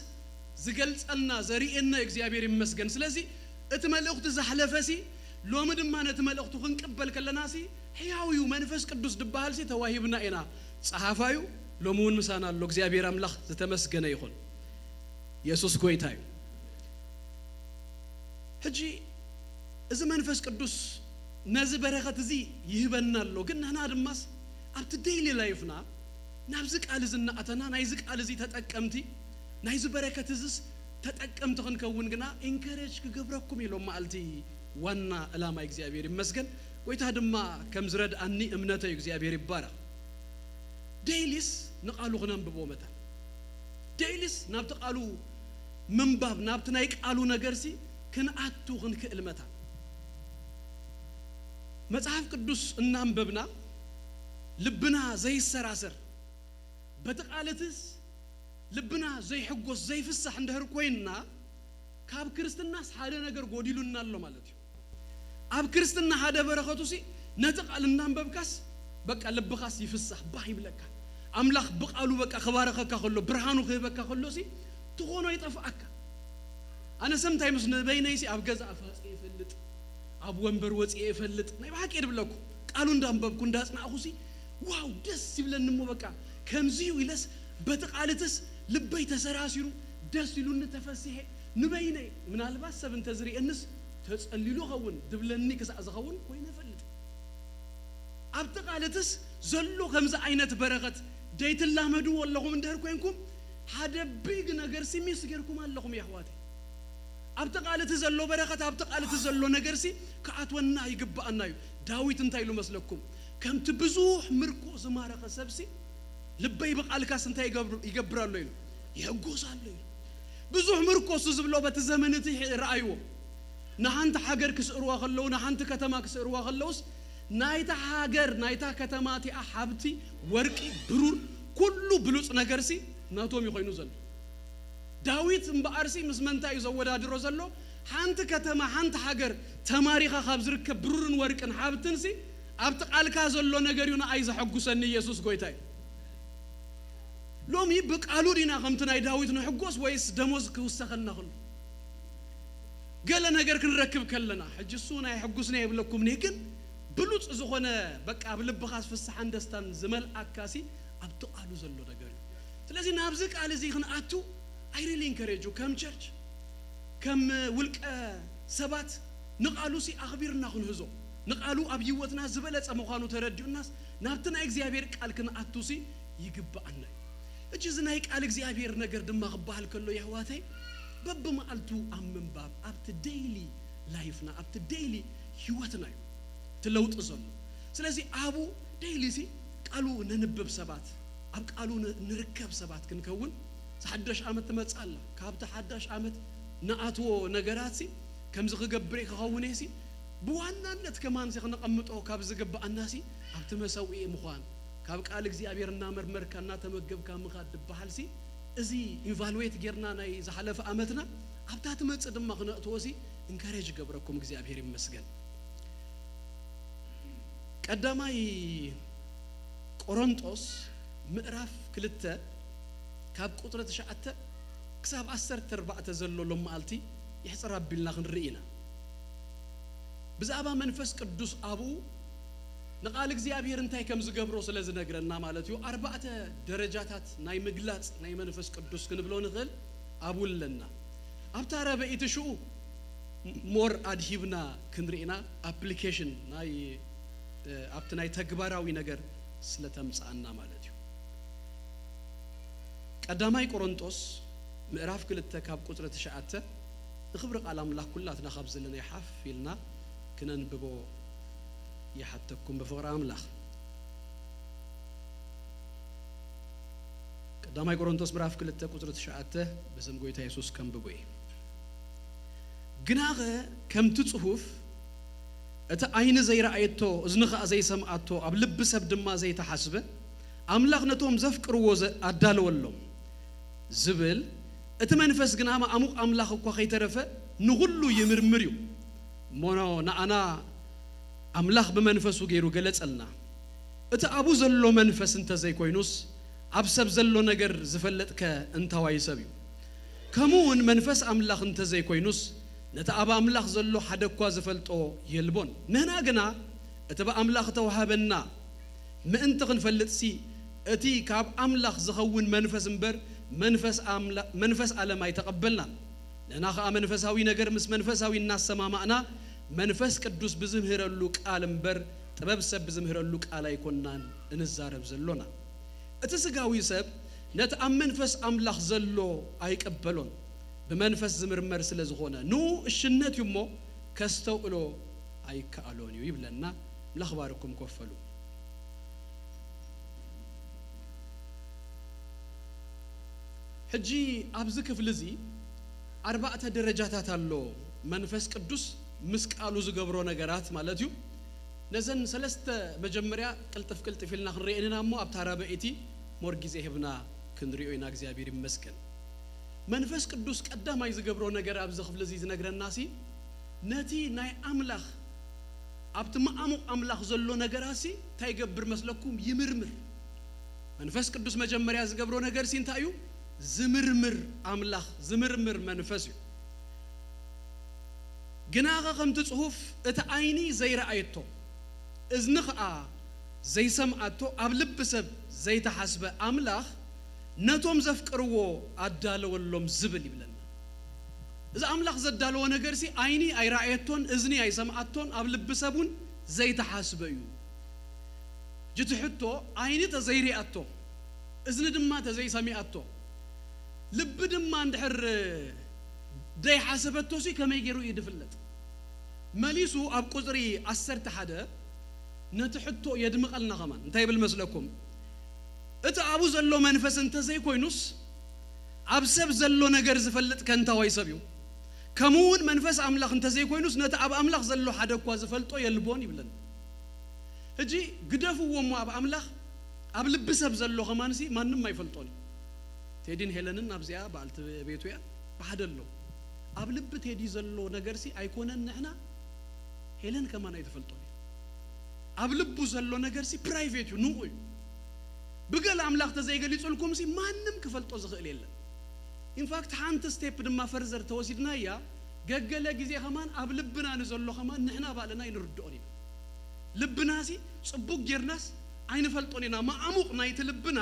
ዝገልጸልና ዘርእየና እግዚኣብሔር ይመስገን። ስለዚ እቲ መልእኽቲ ዘሕለፈሲ ሎሚ ድማ ነቲ መልእኽቱ ክንቅበል ከለናሲ ሕያው እዩ መንፈስ ቅዱስ ዝበሃልሲ ተዋሂብና ኢና። ጸሓፋዩ ሎሚ እውን ምሳና ኣሎ። እግዚኣብሔር ኣምላኽ ዝተመስገነ ይኹን። የሱስ ጎይታ እዩ። ሕጂ እዚ መንፈስ ቅዱስ ነዚ በረኸት እዚ ይህበና ኣሎ። ግን ንሕና ድማስ ኣብቲ ዴይሊ ላይፍና ናብዚ ቃል እዚ እናኣተና ናይዚ ቃል እዚ ተጠቀምቲ ናይዚ በረከት እዝስ ተጠቀምቲ ክንከውን ግና ኢንከሬጅ ክገብረኩም ኢሎም መዓልቲ ዋና ዕላማ እግዚኣብሔር ይመስገን። ጎይታ ድማ ከም ዝረድኣኒ እምነተ እዩ። እግዚኣብሔር ይባረኽ። ዴይሊስ ንቃሉ ክነንብቦ መታን ዴይሊስ ናብቲ ቃሉ ምንባብ ናብቲ ናይ ቃሉ ነገርሲ ክንኣቱ ክንክእል መታን መጽሓፍ ቅዱስ እናንበብና ልብና ዘይሰራሰር፣ በቲ ቃልትስ ልብና ዘይሕጎስ ዘይፍሳሕ እንድሕር ኮይንና፣ ካብ ክርስትናስ ሓደ ነገር ጎዲሉና ኣሎ ማለት እዩ። ኣብ ክርስትና ሓደ በረኸቱ ሲ፣ ነቲ ቃል እናንበብካስ በቃ ልብኻስ ይፍሳሕ፣ ባህ ይብለካ። ኣምላኽ ብቃሉ በቃ ክባረኸካ ከሎ፣ ብርሃኑ ክህበካ ከሎ ሲ፣ ትኾኖ ይጠፍኣካ። ኣነ ሰምታይ ምስ ንበይነይ ሲ ኣብ ገዛ ኣፋጽ ይፈልጥ፣ ኣብ ወንበር ወጽኤ ይፈልጥ፣ ናይ ብሓቂ ድብለኩ፣ ቃሉ እንዳንበብኩ እንዳጽናዕኩ ሲ፣ ዋው ደስ ይብለኒ እሞ በቃ ከምዚ እዩ ኢለስ፣ በቲ ቃልትስ ልበይ ተሰራሲሩ፣ ደስ ኢሉኒ ተፈሲሐ፣ ንበይነይ ምናልባት ሰብ እንተዝርእየንስ ተጸሊሉ ኸውን ድብለኒ ክሳዕ ዝኸውን ኮይነ እፈልጥ። ኣብቲ ቃልትስ ዘሎ ከምዚ ዓይነት በረኸት ደይትላመድዎ ኣለኹም እንድሕር ኮይንኩም፣ ሓደ ቢግ ነገር ሲ ሚስ ጌርኩም ኣለኹም የሕዋተይ። ኣብቲ ቃልቲ ዘሎ በረኸት፣ ኣብቲ ቃልቲ ዘሎ ነገር ሲ ክኣትወና ይግብኣና እዩ። ዳዊት እንታይ ኢሉ መስለኩም? ከምቲ ብዙሕ ምርኮ ዝማረኸ ሰብ ሲ ልበይ ብቃልካስ እንታይ ይገብር ኣሎ ኢሉ ይሕጎስ ኣሎ ኢሉ። ብዙሕ ምርኮ እሱ ዝብሎ በቲ ዘመን እቲ ሕ- ረኣይዎ። ንሓንቲ ሃገር ክስእርዋ ከለዉ፣ ንሓንቲ ከተማ ክስእርዋ ከለዉስ፣ ናይታ ሃገር ናይታ ከተማ እቲኣ ሃብቲ፣ ወርቂ፣ ብሩር፣ ኩሉ ብሉጽ ነገር ሲ ናቶም እዩ ኮይኑ ዘሎ። ዳዊት እምበኣር ሲ ምስ መንታይ እዩ ዘወዳድሮ ዘሎ? ሓንቲ ከተማ ሓንቲ ሃገር ተማሪኻ ካብ ዝርከብ ብሩርን ወርቅን ሃብትን ሲ ኣብቲ ቃልካ ዘሎ ነገር እዩ ንኣይ ዘሐጉሰኒ። ኢየሱስ ጎይታ እዩ። ሎሚ ብቃሉ ዲና ከምቲ ናይ ዳዊት ንሕጎስ ወይስ ደሞዝ ክውሰኸና ከሎ ገለ ነገር ክንረክብ ከለና? ሕጂ እሱ ናይ ሕጉስና የብለኩም እየ፣ ግን ብሉጽ ዝኾነ በቃ ኣብ ልብኻስ ፍስሓን ደስታን ዝመልኣካ ሲ ኣብቲ ቃሉ ዘሎ ነገር እዩ። ስለዚ ናብዚ ቃል እዚ ክንኣቱ I really encourage you ከም ቸርች ከም ውልቀ ሰባት ንቃሉ ሲ ኣኽቢርና ክንህዞ፣ ንቃሉ ኣብ ህይወትና ዝበለጸ ምዃኑ ተረዲኡናስ ናብቲ ናይ እግዚኣብሔር ቃል ክንኣቱ ሲ ይግብኣና እዩ። ሕጂ እዚ ናይ ቃል እግዚኣብሔር ነገር ድማ ክበሃል ከሎ የሕዋተይ በብመዓልቱ ኣብ ምንባብ ኣብቲ ዴይሊ ላይፍና ኣብቲ ዴይሊ ህይወትና እዩ እቲ ለውጢ ዘሎ። ስለዚ ኣቡ ዴይሊ ሲ ቃሉ ነንብብ ሰባት ኣብ ቃሉ ን- ንርከብ ሰባት ክንከውን ሓደሽ ዓመት ትመጽእ ኣላ። ካብቲ ሓዳሽ ዓመት ንኣትዎ ነገራት ሲ ከምዚ ክገብር እየ ክኸውን እየ ሲ ብዋናነት ከማን ሲ ክነቐምጦ ካብ ዝግብኣና ሲ ኣብቲ መሰውኢ ምዃን ካብ ቃል እግዚኣብሔር እናመርመርካ እናተመገብካ ምኻድ ድበሃል ሲ እዚ ኢቫሉዌት ጌርና ናይ ዝሓለፈ ዓመትና ኣብታ ትመጽእ ድማ ክነእትዎ ሲ ኢንካሬጅ ገብረኩም እግዚኣብሔር ይመስገን። ቀዳማይ ቆሮንጦስ ምዕራፍ ክልተ ካብ ቁጽሪ ትሽዓተ ክሳብ ዓሰርተ ኣርባዕተ ዘሎ ሎም መዓልቲ ይሕጽር ኣቢልና ክንርኢ ኢና። ብዛዕባ መንፈስ ቅዱስ ኣብኡ ንቃል እግዚኣብሔር እንታይ ከም ዝገብሮ ስለ ዝነግረና ማለት እዩ። ኣርባዕተ ደረጃታት ናይ ምግላጽ ናይ መንፈስ ቅዱስ ክንብሎ ንኽእል ኣብኡ ኣለና። ኣብታ ረበኢቲ ሽኡ ሞር ኣድሂብና ክንርኢና ኣፕሊኬሽን ናይ ኣብቲ ናይ ተግባራዊ ነገር ስለ ተምጽኣና ማለት እዩ። ቀዳማይ ቆሮንጦስ ምዕራፍ ክልተ ካብ ቁጽሪ ትሽዓተ ንኽብሪ ቃል ኣምላኽ ኩላትና ካብ ዘለናይ ሓፍ ኢልና ክነንብቦ ይሓተኩም ብፍቕሪ ኣምላኽ። ቀዳማይ ቆሮንቶስ ምዕራፍ ክልተ ቁጽሪ ትሽዓተ ብስም ጎይታ የሱስ ከንብቦ እየ። ግናኸ ከምቲ ጽሑፍ፣ እቲ ዓይኒ ዘይረኣየቶ፣ እዝኒ ኸኣ ዘይሰምዓቶ፣ ኣብ ልቢ ሰብ ድማ ዘይተሓስበ፣ ኣምላኽ ነቶም ዘፍቅርዎ ዘ- ኣዳለወሎም ዝብል፣ እቲ መንፈስ ግና መኣሙቕ ኣምላኽ እኳ ኸይተረፈ ንኹሉ ይምርምር እዩ። እሞ ንኣና ኣምላኽ ብመንፈሱ ገይሩ ገለጸልና። እቲ ኣብኡ ዘሎ መንፈስ እንተ ዘይኮይኑስ፣ ኣብ ሰብ ዘሎ ነገር ዝፈልጥከ እንታዋይ ሰብ እዩ? ከምኡ እውን መንፈስ ኣምላኽ እንተ ዘይኮይኑስ፣ ነቲ ኣብ ኣምላኽ ዘሎ ሓደ እኳ ዝፈልጦ የልቦን። ንሕና ግና እቲ ብኣምላኽ እተዋህበና ምእንቲ ክንፈልጥሲ፣ እቲ ካብ ኣምላኽ ዝኸውን መንፈስ እምበር፣ መንፈስ ኣምላ- መንፈስ ዓለም ኣይተቐበልናን። ንሕና ኸኣ መንፈሳዊ ነገር ምስ መንፈሳዊ እናሰማማእና፣ መንፈስ ቅዱስ ብዝምህረሉ ቃል እምበር፣ ጥበብ ሰብ ብዝምህረሉ ቃል ኣይኮንናን እንዛረብ ዘሎና። እቲ ስጋዊ ሰብ ነቲ ኣብ መንፈስ ኣምላኽ ዘሎ ኣይቀበሎን፣ ብመንፈስ ዝምርመር ስለ ዝኾነ፣ ንኡ እሽነት እዩ እሞ፣ ከስተውዕሎ ኣይከኣሎን እዩ ይብለና። ኣምላኽ ባርኩም ኮፈሉ። ሕጂ ኣብዚ ክፍሊ እዚ ኣርባዕተ ደረጃታት ኣሎ። መንፈስ ቅዱስ ምስ ቃሉ ዝገብሮ ነገራት ማለት እዩ። ነዘን ሰለስተ መጀመርያ ቅልጥፍ ቅልጥፍ ኢልና ክንሪኤን ኢና እሞ፣ ኣብታ ራብዐይቲ ሞር ግዜ ሂብና ክንሪኦ ኢና። እግዚኣብሔር ይመስገን። መንፈስ ቅዱስ ቀዳማይ ዝገብሮ ነገር ኣብዚ ክፍሊ እዚ ዝነግረናሲ፣ ነቲ ናይ ኣምላኽ፣ ኣብቲ መዓሙቕ ኣምላኽ ዘሎ ነገራሲ እንታይ ይገብር መስለኩም? ይምርምር። መንፈስ ቅዱስ መጀመርያ ዝገብሮ ነገርሲ እንታይ እዩ? ዝምርምር ኣምላኽ፣ ዝምርምር መንፈስ እዩ። ግናኸ ከምቲ ጽሑፍ፣ እቲ ዓይኒ ዘይረኣየቶ፣ እዝኒ ኸኣ ዘይሰምዓቶ፣ ኣብ ልቢ ሰብ ዘይተሓስበ ኣምላኽ ነቶም ዘፍቅርዎ ኣዳለወሎም ዝብል ይብለና። እዚ ኣምላኽ ዘዳለዎ ነገርሲ ዓይኒ ኣይረኣየቶን፣ እዝኒ ኣይሰምዓቶን፣ ኣብ ልቢ ሰብ እውን ዘይተሓስበ እዩ። ሕጂ እቲ ሕቶ፣ ዓይኒ ተዘይሪኣቶ፣ እዝኒ ድማ ተዘይሰሚኣቶ፣ ልቢ ድማ እንድሕር ደይሓሰበቶሲ ከመይ ገይሩ እዩ ዝፍለጥ? መሊሱ ኣብ ቁጽሪ ዓሰርተ ሓደ ነቲ ሕቶ የድምቐልና ከማን። እንታይ ይብል መስለኩም? እቲ ኣብኡ ዘሎ መንፈስ እንተዘይኮይኑስ፣ ኣብ ሰብ ዘሎ ነገር ዝፈልጥ ከንታዋይ ሰብ እዩ። ከምኡ እውን መንፈስ ኣምላኽ እንተዘይኮይኑስ፣ ነቲ ኣብ ኣምላኽ ዘሎ ሓደ እኳ ዝፈልጦ የልቦን ይብለና። ሕጂ ግደፍዎ እሞ፣ ኣብ ኣምላኽ፣ ኣብ ልቢ ሰብ ዘሎ ከማንሲ ማንም ኣይፈልጦን እዩ። ቴዲን ሄለንን ኣብዚኣ በዓልቲ ቤቱ እያ፣ ብሓደ ኣለዉ። ኣብ ልቢ ቴዲ ዘሎ ነገርሲ ኣይኮነን ንሕና፣ ሄለን ከማን ኣይትፈልጦን እያ። ኣብ ልቡ ዘሎ ነገርሲ ፕራይቬት እዩ፣ ንኡ እዩ። ብገለ ኣምላኽ ተዘይገሊጹልኩምሲ ማንም ክፈልጦ ዝኽእል የለን። ኢንፋክት ሓንቲ ስቴፕ ድማ ፈርዘር ተወሲድናያ፣ ገገለ ግዜ ከማን ኣብ ልብና ንዘሎ ከማን ንሕና ባዕልና ኣይንርድኦን ኢና። ልብናሲ ጽቡቅ ጌርናስ ኣይንፈልጦን ኢና። መዓሙቕ ናይቲ ልብና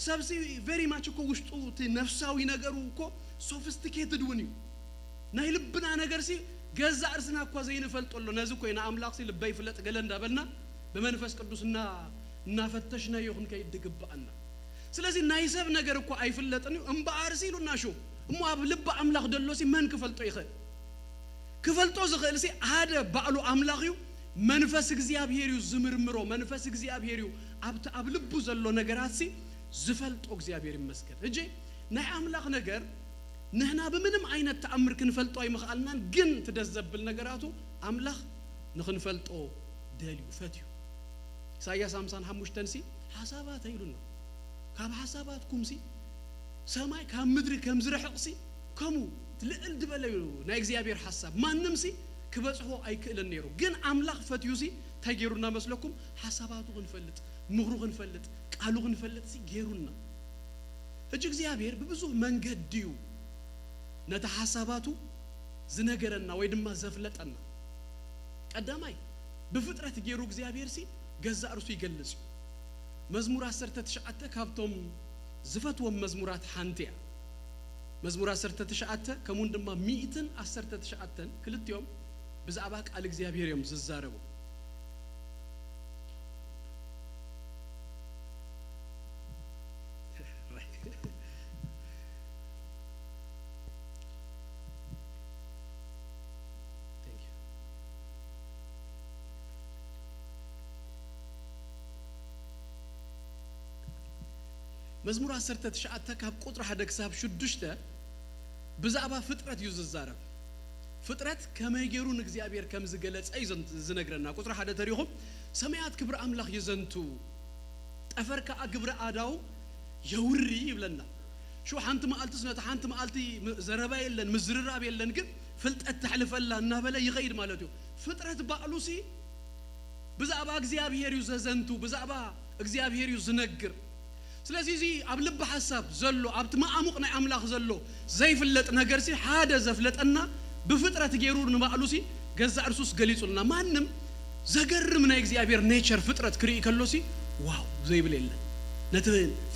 ሰብሲ ቨሪ ማች እኮ ውሽጡ እቲ ነፍሳዊ ነገሩ እኮ ሶፊስቲኬትድ እውን እዩ። ናይ ልብና ነገርሲ ገዛእ ርእስና እኳ ዘይንፈልጦ ኣሎ። ነዚ እኮ ኢና ኣምላኽሲ ልበይ ፍለጥ ገለ እንዳበልና ብመንፈስ ቅዱስ እና-፣ እናፈተሽናዮ ክንከይድ ዝግብኣና። ስለዚ ናይ ሰብ ነገር እኮ ኣይፍለጥን እዩ እምበኣርሲ ኢሉና ሽው። እሞ ኣብ ልቢ ኣምላኽ ደሎሲ መን ክፈልጦ ይኽእል? ክፈልጦ ዝኽእልሲ ሓደ ባዕሉ ኣምላኽ እዩ። መንፈስ እግዚኣብሔር እዩ ዝምርምሮ። መንፈስ እግዚኣብሔር እዩ ኣብቲ ኣብ ልቡ ዘሎ ነገራትሲ ዝፈልጦ። እግዚኣብሔር ይመስገን። ሕጂ ናይ ኣምላኽ ነገር ንሕና ብምንም ዓይነት ተኣምር ክንፈልጦ ኣይምኽኣልናን፣ ግን እቲ ደስ ዘብል ነገራቱ ኣምላኽ ንኽንፈልጦ ደልዩ፣ ፈትዩ። ኢሳይያስ ሓምሳን ሓሙሽተን ሲ ሓሳባተይ ኢሉና። ካብ ሓሳባትኩምሲ ሰማይ ካብ ምድሪ ከም ዝርሕቕሲ፣ ከምኡ እቲ ልዕል ዝበለ እዩ ናይ እግዚኣብሔር ሓሳብ። ማንምሲ ክበጽሖ ኣይክእልን ነይሩ። ግን ኣምላኽ ፈትዩሲ እንታይ ገይሩና መስለኩም? ሓሳባቱ ክንፈልጥ፣ ምኽሩ ክንፈልጥ፣ ቃሉ ክንፈልጥሲ ገይሩና። ሕጂ እግዚኣብሔር ብብዙሕ መንገዲ እዩ ነቲ ሓሳባቱ ዝነገረና ወይ ድማ ዘፍለጠና። ቀዳማይ፣ ብፍጥረት ገይሩ እግዚኣብሔርሲ ገዛእ ርእሱ ይገልጽ እዩ። መዝሙር ዓሰርተ ትሽዓተ ካብቶም ዝፈትዎም መዝሙራት ሓንቲ እያ። መዝሙር ዓሰርተ ትሽዓተ ከምኡውን ድማ ሚእትን ዓሰርተ ትሽዓተን ክልቲኦም ብዛዕባ ቃል እግዚኣብሔር እዮም ዝዛረቡ። Thank you። መዝሙር ዓሰርተ ትሽዓተ ካብ ቁጽሪ ሓደ ክሳብ ሽዱሽተ ብዛዕባ ፍጥረት እዩ ዝዛረብ። ፍጥረት ከመይ ገይሩ ንእግዚኣብሔር ከም ዝገለጸ እዩ ዘን-፣ ዝነግረና። ቁጽሪ ሓደ ተሪኹም፣ "ሰማያት ክብሪ ኣምላኽ ይዘንቱ፣ ጠፈር ከኣ ግብሪ ኣእዳዉ የውሪ" ይብለና። ሽዑ ሓንቲ መዓልትስ ነታ ሓንቲ መዓልቲ ም-፣ ዘረባ የለን፣ ምዝርራብ የለን፣ ግን ፍልጠት ተሕልፈላ እናበለ ይኸይድ ማለት እዩ። ፍጥረት ባዕሉሲ ብዛዕባ እግዚኣብሔር እዩ ዘዘንቱ፣ ብዛዕባ እግዚኣብሔር እዩ ዝነግር። ስለዚ እዚ ኣብ ልቢ ሓሳብ ዘሎ፣ ኣብቲ መዓሙቕ ናይ ኣምላኽ ዘሎ ዘይፍለጥ ነገርሲ ሓደ ዘፍለጠና ብፍጥረት ገይሩ ንባዕሉሲ ገዛእ እርሱስ ገሊጹልና። ማንም ዘገርም ናይ እግዚኣብሔር ኔቸር ፍጥረት ክርኢ ከሎሲ ዋው ዘይብል የለን። ነቲ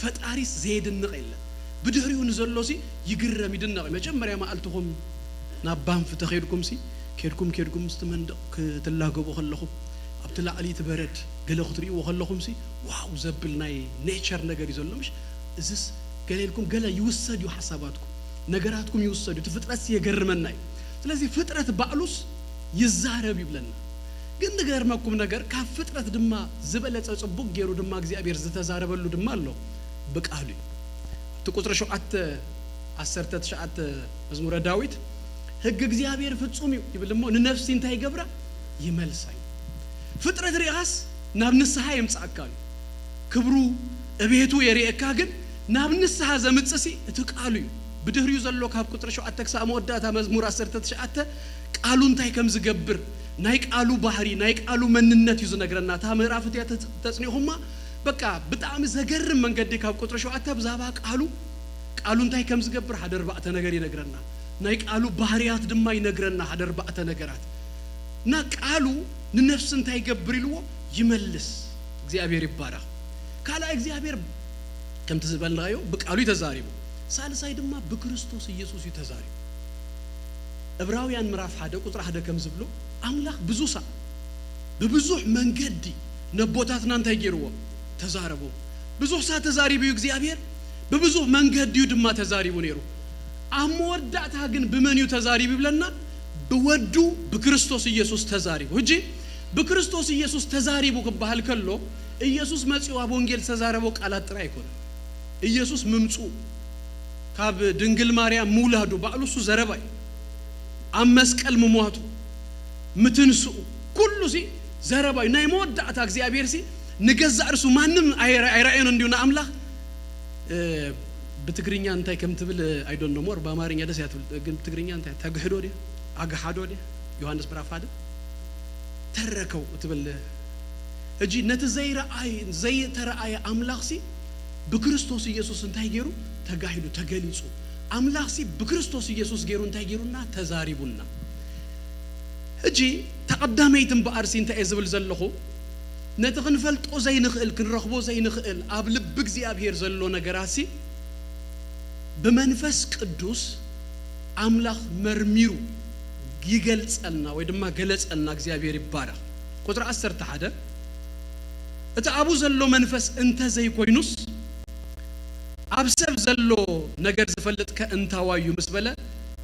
ፈጣሪስ ዘየድንቕ የለን። ብድሕሪኡ ንዘሎሲ ይግረም ይድነቕ እዩ። መጀመርያ መዓልትኹም ናብ ባንፊ ተኸይድኩምሲ፣ ኬድኩም ኬድኩም ምስቲ መንደቕ ክትላገቡ ከለኹም፣ ኣብቲ ላዕሊ እቲ በረድ ገለ ክትርእይዎ ከለኹምሲ ዋው ዘብል ናይ ኔቸር ነገር እዩ ዘሎ። ምሽ እዝስ ገለ ኢልኩም ገለ ይውሰድ እዩ ሓሳባትኩም፣ ነገራትኩም ይውሰድ እዩ። እቲ ፍጥረትሲ የገርመና እዩ። ስለዚ ፍጥረት ባዕሉስ ይዛረብ ይብለና። ግን ዝገርመኩም ነገር ካብ ፍጥረት ድማ ዝበለጸ ጽቡቕ ገይሩ ድማ እግዚኣብሔር ዝተዛረበሉ ድማ ኣሎ ብቃሉ እዩ። ኣብቲ ቁጽሪ ሸውዓተ ዓሰርተ ትሽዓተ መዝሙረ ዳዊት፣ "ሕጊ እግዚኣብሔር ፍጹም እዩ" ይብል እሞ ንነፍሲ እንታይ ይገብራ? ይመልሳ እዩ። ፍጥረት ርኢኻስ ናብ ንስሓ የምጽኣካ እዩ። ክብሩ እቤቱ የርእየካ፣ ግን ናብ ንስሓ ዘምጽእሲ እቲ ቃሉ እዩ። ብድህሪኡ ዘሎ ካብ ቁጽሪ ሸውዓተ ክሳብ መወዳእታ መዝሙር ዓሰርተ ትሽዓተ ቃሉ እንታይ ከም ዝገብር፣ ናይ ቃሉ ባህሪ፣ ናይ ቃሉ መንነት እዩ ዝነግረና። እታ ምዕራፍ እቲኣ ተጽ-፣ ተጽኒኹማ፣ በቃ ብጣዕሚ ዘገርም መንገዲ ካብ ቁጽሪ ሸውዓተ ብዛዕባ ቃሉ፣ ቃሉ እንታይ ከም ዝገብር ሓደ ኣርባዕተ ነገር ይነግረና። ናይ ቃሉ ባህርያት ድማ ይነግረና ሓደ ኣርባዕተ ነገራት። እና ቃሉ ንነፍሲ እንታይ ይገብር ኢልዎ? ይመልስ። እግዚኣብሔር ይባረኽ። ካልኣይ እግዚኣብሔር ከምቲ ዝበልናዮ ብቃሉ እዩ ተዛሪቡ። ሳልሳይ ድማ ብክርስቶስ ኢየሱስ እዩ ተዛሪቡ። ዕብራውያን ምዕራፍ ሓደ ቁጽሪ ሓደ ከም ዝብሎ ኣምላኽ ብዙ ሳዕ ብብዙሕ መንገዲ ነቦታትና እንታይ ገይርዎ? ተዛረቦም። ብዙሕ ሳዕ ተዛሪቡ እዩ እግዚኣብሔር፣ ብብዙሕ መንገዲ እዩ ድማ ተዛሪቡ ነይሩ። ኣብ መወዳእታ ግን ብመን እዩ ተዛሪቡ ይብለና? ብወዱ ብክርስቶስ ኢየሱስ ተዛሪቡ። ሕጂ ብክርስቶስ ኢየሱስ ተዛሪቡ ክበሃል ከሎ ኢየሱስ መጺኡ ኣብ ወንጌል ዝተዛረቦ ቃላት ጥራይ ኣይኮነን። ኢየሱስ ምምጽኡ፣ ካብ ድንግል ማርያም ምውላዱ ባዕሉ እሱ ዘረባ እዩ። ኣብ መስቀል ምሟቱ፣ ምትንስኡ፣ ኩሉ ሲ ዘረባ እዩ። ናይ መወዳእታ እግዚኣብሔር ሲ ንገዛእ ርሱ ማንም ኣይረ-፣ ኣይረኣዮን እንዲሁ ንኣምላኽ፣ እ፣ ብትግርኛ እንታይ ከም ትብል፣ I don't know more፣ ብኣማርኛ ደስ እያ ትብል፣ ግን ብትግርኛ እንታይ? ተግሕዶ ድያ? ኣግሓዶ ድያ? ዮሃንስ ምዕራፍ ሓደ ተረከው ትብል። ሕጂ ነቲ ዘይረኣይ-፣ ዘይተረኣየ ኣምላኽ ሲ ብክርስቶስ ኢየሱስ እንታይ ገይሩ? ተጋሂዱ፣ ተገሊጹ። ኣምላኽ ሲ ብክርስቶስ ኢየሱስ ገይሩ እንታይ ገይሩና? ተዛሪቡና። ሕጂ ተቐዳመይቲ እምበኣር ሲ እንታይ እየ ዝብል ዘለኹ? ነቲ ክንፈልጦ ዘይንኽእል፣ ክንረኽቦ ዘይንኽእል ኣብ ልቢ እግዚኣብሔር ዘሎ ነገራት ሲ ብመንፈስ ቅዱስ ኣምላኽ መርሚሩ ይገልጸልና ወይ ድማ ገለጸልና። እግዚኣብሔር ይባረኽ። ቁጽሪ ዓሰርተ ሓደ፣ እቲ ኣብኡ ዘሎ መንፈስ እንተ ዘይኮይኑስ ኣብ ሰብ ዘሎ ነገር ዝፈልጥከ እንታዋይ እዩ ምስ በለ፣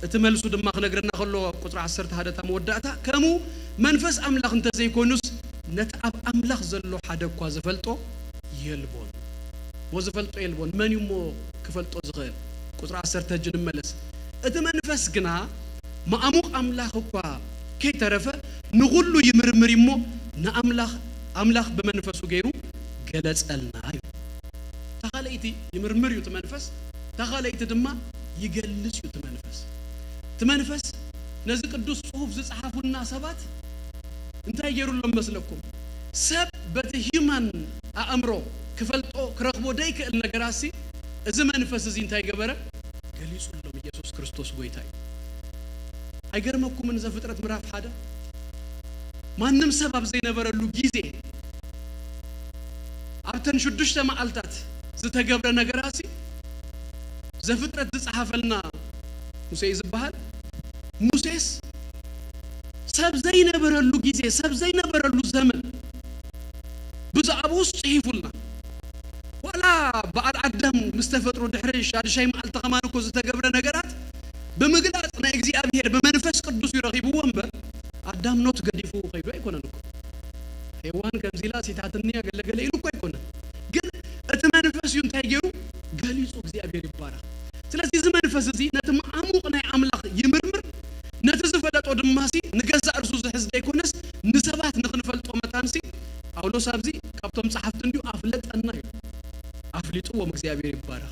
እቲ መልሱ ድማ ክነግረና ከሎ ኣብ ቁጽሪ ዓሰርተ ሓደ እታ መወዳእታ፣ ከምኡ መንፈስ ኣምላኽ እንተ ዘይኮይኑስ ነቲ ኣብ ኣምላኽ ዘሎ ሓደ እኳ ዝፈልጦ የልቦን። እሞ ዝፈልጦ የልቦን። መን እዩ እሞ ክፈልጦ ዝኽእል? ቁጽሪ ዓሰርተ ሕጂ ንመለስ። እቲ መንፈስ ግና መኣሙቕ ኣምላኽ እኳ ከይተረፈ ንኹሉ ይምርምር እዩ እሞ ንኣምላኽ፣ ኣምላኽ ብመንፈሱ ገይሩ ገለጸልና እዩ። እታ ካልኣይቲ ይምርምር እዩ እቲ መንፈስ፣ እታ ካልኣይቲ ድማ ይገልጽ እዩ እቲ መንፈስ። እቲ መንፈስ ነዚ ቅዱስ ጽሑፍ ዝጸሓፉልና ሰባት እንታይ ገይሩሎም መስለኩም? ሰብ በቲ ሂዩማን ኣእምሮ ክፈልጦ ክረኽቦ ደይክእል ነገራት ሲ እዚ መንፈስ እዚ እንታይ ገበረ? ገሊጹሎም። ኢየሱስ ክርስቶስ ጎይታ እዩ። ኣይገርመኩምን? ዘፍጥረት ምዕራፍ ሓደ ማንም ሰብ ኣብ ዘይነበረሉ ግዜ ኣብተን ሽዱሽተ መዓልታት ዝተገብረ ነገራት ሲ ዘፍጥረት ዝጸሓፈልና ሙሴ እዩ ዝበሃል። ሙሴስ ሰብ ዘይነበረሉ ግዜ፣ ሰብ ዘይነበረሉ ዘመን ብዛዕባኡስ ጽሒፉልና። ዋላ በዓል ኣዳም ምስ ተፈጥሩ ድሕሪ ሻድሻይ መዓልቲ ከማን እኮ ዝተገብረ ነገራት ብምግላጽ ናይ እግዚኣብሔር ብመንፈስ ቅዱስ እዩ ረኺብዎ እምበር ኣዳም ኖት ገዲፉ ከይዱ ኣይኮነን እኮ። ሄዋን ከምዚ ኢላ ሲታትንያ ገለገለ ኢሉ እኮ ኣይኮነን። ግን እቲ መንፈስ እዩ እንታይ ገይሩ? ገሊጹ። እግዚኣብሔር ይባረኽ። ስለዚ እዚ መንፈስ እዚ ነቲ መዓሙቕ ናይ ኣምላኽ ይምርምር፣ ነቲ ዝፈለጦ ድማ ሲ ንገዛእ ርሱ ዝሕዝ ዘይኮነስ ንሰባት ንኽንፈልጦ መታን ሲ ጳውሎስ ኣብዚ ካብቶም ጸሓፍቲ እንዲሁ ኣፍለጠና እዩ። ኣፍሊጥዎም። እግዚኣብሔር ይባረኽ።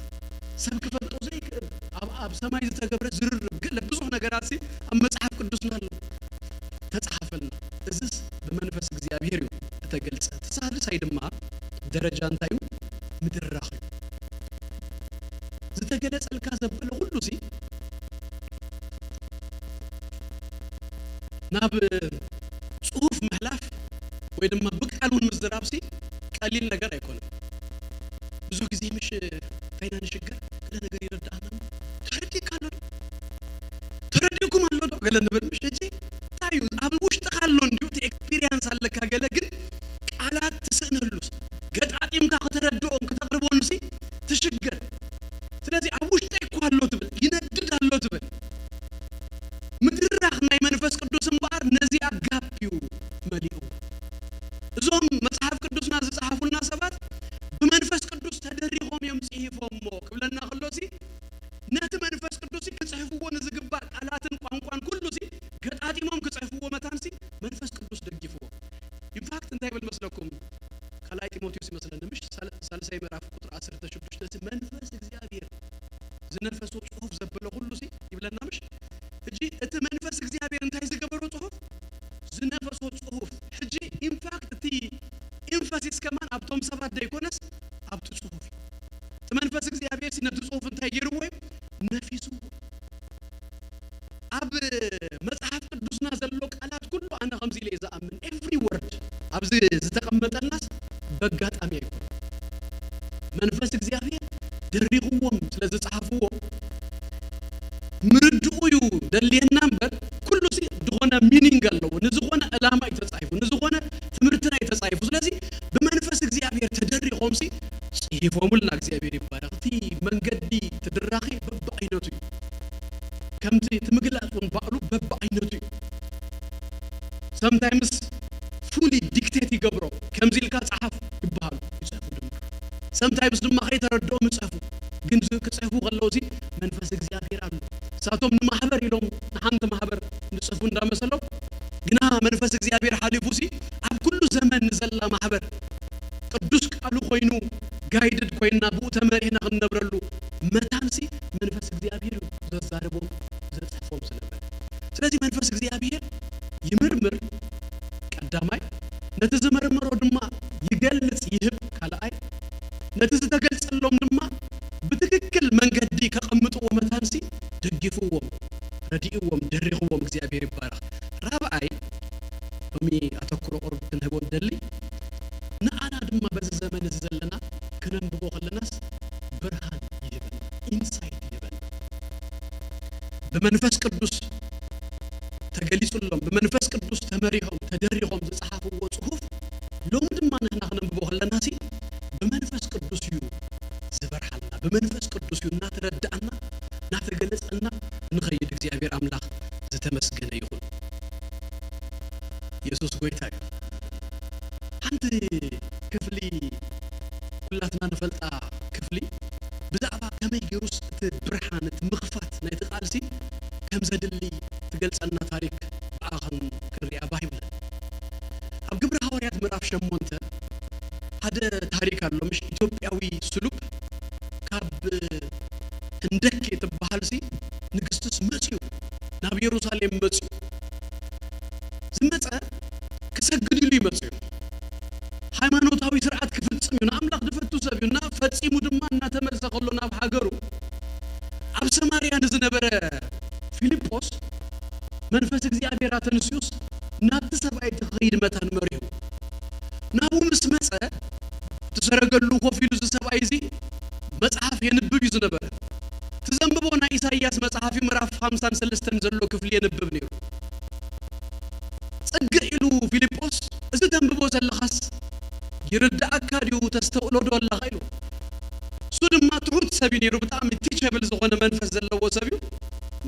ሰብ ክፈልጦ ዘይክእል ኣብ፣ ኣብ ሰማይ ዝተገብረ ዝርርብ ገለ ብዙሕ ነገራት ሲ ኣብ መጽሓፍ ቅዱስና ኣሎ። ተጻሓፈልና። እዝስ ብመንፈስ እግዚኣብሔር እዩ እተገልጸ። እቲ ሳልሳይ ድማ ደረጃ እንታይ እዩ? ምድራኽ እዩ። ዝተገለጸልካ ዘበለ ኩሉ ሲ ናብ ጽሑፍ ምሕላፍ ወይ ድማ ብቃል እውን ምዝራብ ሲ ቀሊል ነገር ኣይኮነን። ብዙ ግዜ ምሽ እንታይ ኢና ንሽገር? ገለ ነገር ይረድኣና። ተረዲእካ ኣሎ ዶ? ተረዲእኩም ኣሎ ዶ? ገለ ንብል ምሽ። ሕጂ እንታይ እዩ? ኣብ ውሽጥኻ ኣሎ እንድዩ፣ እቲ ኤክስፒሪየንስ ኣለካ ገለ፣ ግን ቃላት ትስእነሉስ። ገጣጢምካ ከተረድኦም፣ ክተቕርቦም ሲ ትሽገር። ስለዚ ኣብ ውሽጠይ እኮ ኣሎ ትብል፣ ይነድድ ኣሎ ትብል። ምድራኽ ናይ መንፈስ ቅዱስ እምበኣር ነዚኣ ጋፕ እዩ መሊእዎ። እዞም መጽሓፍ ቅዱስና ዝጸሓፉልና ሰባት እንታይ ይብል መስለኩም? ካልኣይ ጢሞቴዎስ ይመስለኒ፣ ምሽ? ሳል-፣ ሳልሳይ ምዕራፍ ቁጥሪ ዓሰርተ ሽዱሽተ፣ እቲ መንፈስ እግዚኣብሔር ዝነፈሶ ጽሑፍ ዘበለ ኩሉ ሲ ይብለና፣ ምሽ? ሕጂ እቲ መንፈስ እግዚኣብሔር እንታይ ዝገበሮ ጽሑፍ? ዝነፈሶ ጽሑፍ። ሕጂ ኢንፋክት እቲ ኤምፋሲስ ከማን ኣብቶም ሰባት ዘይኮነስ ኣብቲ ጽሑፍ እዩ። እቲ መንፈስ እግዚኣብሔር ሲ ነቲ ጽሑፍ እንታይ ገይርዎ እዩ? ነፊስዎ። ኣብ መጽሓፍ ቅዱስና ዘሎ ቃላት ኩሉ ኣነ ከምዚ ኢለ እየ ዝኣምን። ኤቭሪ ወርድ ኣብዚ ዝተቐመጠልናስ በጋጣሚ ኣይኮነን። መንፈስ እግዚኣብሔር ደሪኽዎም ስለ ዝጸሓፍዎ ምርድኡ እዩ ደልየና እምበር፣ ኩሉ ሲ ዝኾነ ሚኒንግ ኣለዎ። ንዝኾነ ዕላማ እዩ ተጻሒፉ፣ ንዝኾነ ትምህርትና እዩ ተጻሒፉ። ስለዚ ብመንፈስ እግዚኣብሔር ተደሪኾም ሲ ጽሒፎምልና፣ እግዚኣብሔር ይባረኽ። እቲ መንገዲ፣ እቲ ድራኺ በብዓይነቱ እዩ። ከምቲ እቲ ምግላጽ እውን ባዕሉ በብዓይነቱ እዩ። ሰምታይምስ ፉሊ ዲክቴት ይገብሮ፣ ከምዚ ኢልካ ጸሓፍ ይበሃሉ፣ ይጽሕፉ ድማ። ሰምታይምስ ድማ ከይተረድኦም ይጽሕፉ። ግን ዝ-፣ ክጽሕፉ ከለዉ እዚ መንፈስ እግዚኣብሔር ኣሎ። ንሳቶም ንማሕበር ኢሎም ንሓንቲ ማሕበር ንጽሕፉ እንዳመሰሎም፣ ግና መንፈስ እግዚኣብሔር ሓሊፉ ሲ ኣብ ኩሉ ዘመን ንዘላ ማሕበር ቅዱስ ቃሉ ኮይኑ ጋይድድ ኮይና ብኡ ተመሪሕና ክንነብረሉ መታን ሲ መንፈስ እግዚኣብሔር እዩ ዘዛርቦም ዘጽሕፎም ስለ ዝበለ። ስለዚ መንፈስ እግዚኣብሔር ይምርምር ቀዳማይ፣ ነቲ ዝመርመሮ ድማ ይገልጽ ይህብ ካልኣይ፣ ነቲ ዝተገልጸሎም ድማ ብትክክል መንገዲ ከቐምጥዎ መታን ሲ ደጊፍዎም፣ ረዲእዎም፣ ደሪኽዎም። እግዚኣብሔር ይባረኽ። ራብዓይ ሎሚ ኣተኩሮ ቁሩብ ክንህቦ ንደሊ፣ ንኣና ድማ በዚ ዘመን እዚ ዘለና ክነንብቦ ከለናስ ብርሃን ይህበና፣ ኢንሳይት ይህበና። ብመንፈስ ቅዱስ ተገሊጹሎም፣ ብመንፈስ ቅዱስ ተመሪሖም፣ ተደሪኾም ዝጸሓፍዎ ጽሑፍ ሎሚ ድማ ንሕና ክነንብቦ ከለና ሲ ብመንፈስ ቅዱስ እዩ ዝበርሃልና፣ ብመንፈስ ቅዱስ እዩ እናተረዳእና እናተገለጸልና ንኸይድ። እግዚኣብሔር ኣምላኽ ዝተመስገነ ይኹን። የሱስ ጐይታ እዩ። ሓንቲ ክፍሊ፣ ኩላትና ንፈልጣ ክፍሊ፣ ብዛዕባ ከመይ ገይሩስ እቲ ብርሃን፣ እቲ ምኽፋት ናይቲ ቃልሲ ከም ዘድሊ ትገልጸልና ታሪክ ብኣኽን ክንሪኣ ባህ ይብለን። ኣብ ግብሪ ሃዋርያት ምዕራፍ ሸሞንተ ሓደ ታሪክ ኣሎ፣ ምሽ? ኢትዮጵያዊ ስሉብ ካብ ህንደኬ ትበሃልሲ ንግስቲስ መጽዩ፣ ናብ የሩሳሌም መጽዩ። ዝመጸ ክሰግድ ኢሉ ይመጽእ እዩ። ሃይማኖታዊ ስርዓት ክፍጽም እዩ። ንኣምላኽ ዝፈቱ ሰብ እዩ እና ፈጺሙ ድማ እናተመልሰ ከሎ ናብ ሃገሩ፣ ኣብ ሰማርያ ንዝነበረ ፊልጶስ መንፈስ እግዚኣብሔር ኣተንስዩስ ናብቲ ሰብኣይ እቲ ክኸይድ መታን መሪሁ። ናብኡ ምስ መጸ፣ እቲ ሰረገሉ ኮፍ ኢሉ እዚ ሰብኣይ እዚ መጽሓፍ የንብብ እዩ ዝነበረ። እቲ ዘንብቦ ናይ ኢሳይያስ መጽሓፍ እዩ፣ ምዕራፍ ሓምሳን ሰለስተን ዘሎ ክፍሊ የንብብ ነይሩ። ጽግዕ ኢሉ ፊልጶስ፣ "እዚ ተንብቦ ዘለኻስ ይርድኣካ ድዩ? ተስተውዕሎ ዶ ኣለኻ?" ኢሉ። እሱ ድማ ትሑት ሰብ እዩ ነይሩ፣ ብጣዕሚ ቲቸብል ዝኾነ መንፈስ ዘለዎ ሰብ እዩ።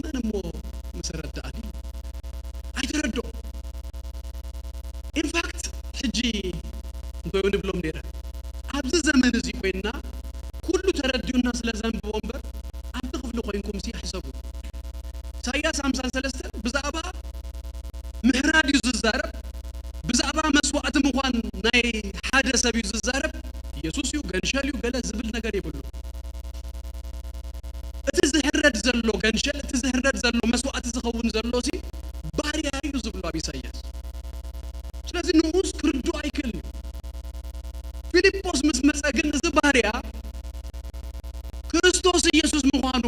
"መን እሞ ምስ ረድኣኒ?" ኣይተረድኦ። ኢንፋክት ሕጂ እንተዩ ንብሎም ነይረ፣ ኣብዚ ዘመን እዚ ኮይንና ኩሉ ተረዲኡና ስለ ዘንብቦ እምበር ኣብቲ ክፍሊ ኮይንኩም ሲ ሕሰቡ። ኢሳይያስ ሓምሳን ሰለስተን ብዛዕባ ምሕራድ እዩ ዝዛረብ፣ ብዛዕባ መስዋዕቲ ምዃን ናይ ሓደ ሰብ እዩ ዝዛረብ። ኢየሱስ እዩ፣ ገንሸል እዩ፣ ገለ ዝብል ነገር የብሉ። እቲ ዝሕረድ ዘሎ ገንሸል፣ እቲ ዝሕረድ ዘሎ መስዋዕቲ ዝኸውን ዘሎ ሲ ባርያ እዩ ዝብሎ ኣብ ኢሳይያስ። ስለዚ ንኡስ ክርድኦ ኣይክእልን እዩ። ፊልጶስ ምስ መጸ ግን እዚ ባርያ ክርስቶስ ኢየሱስ ምዃኑ፣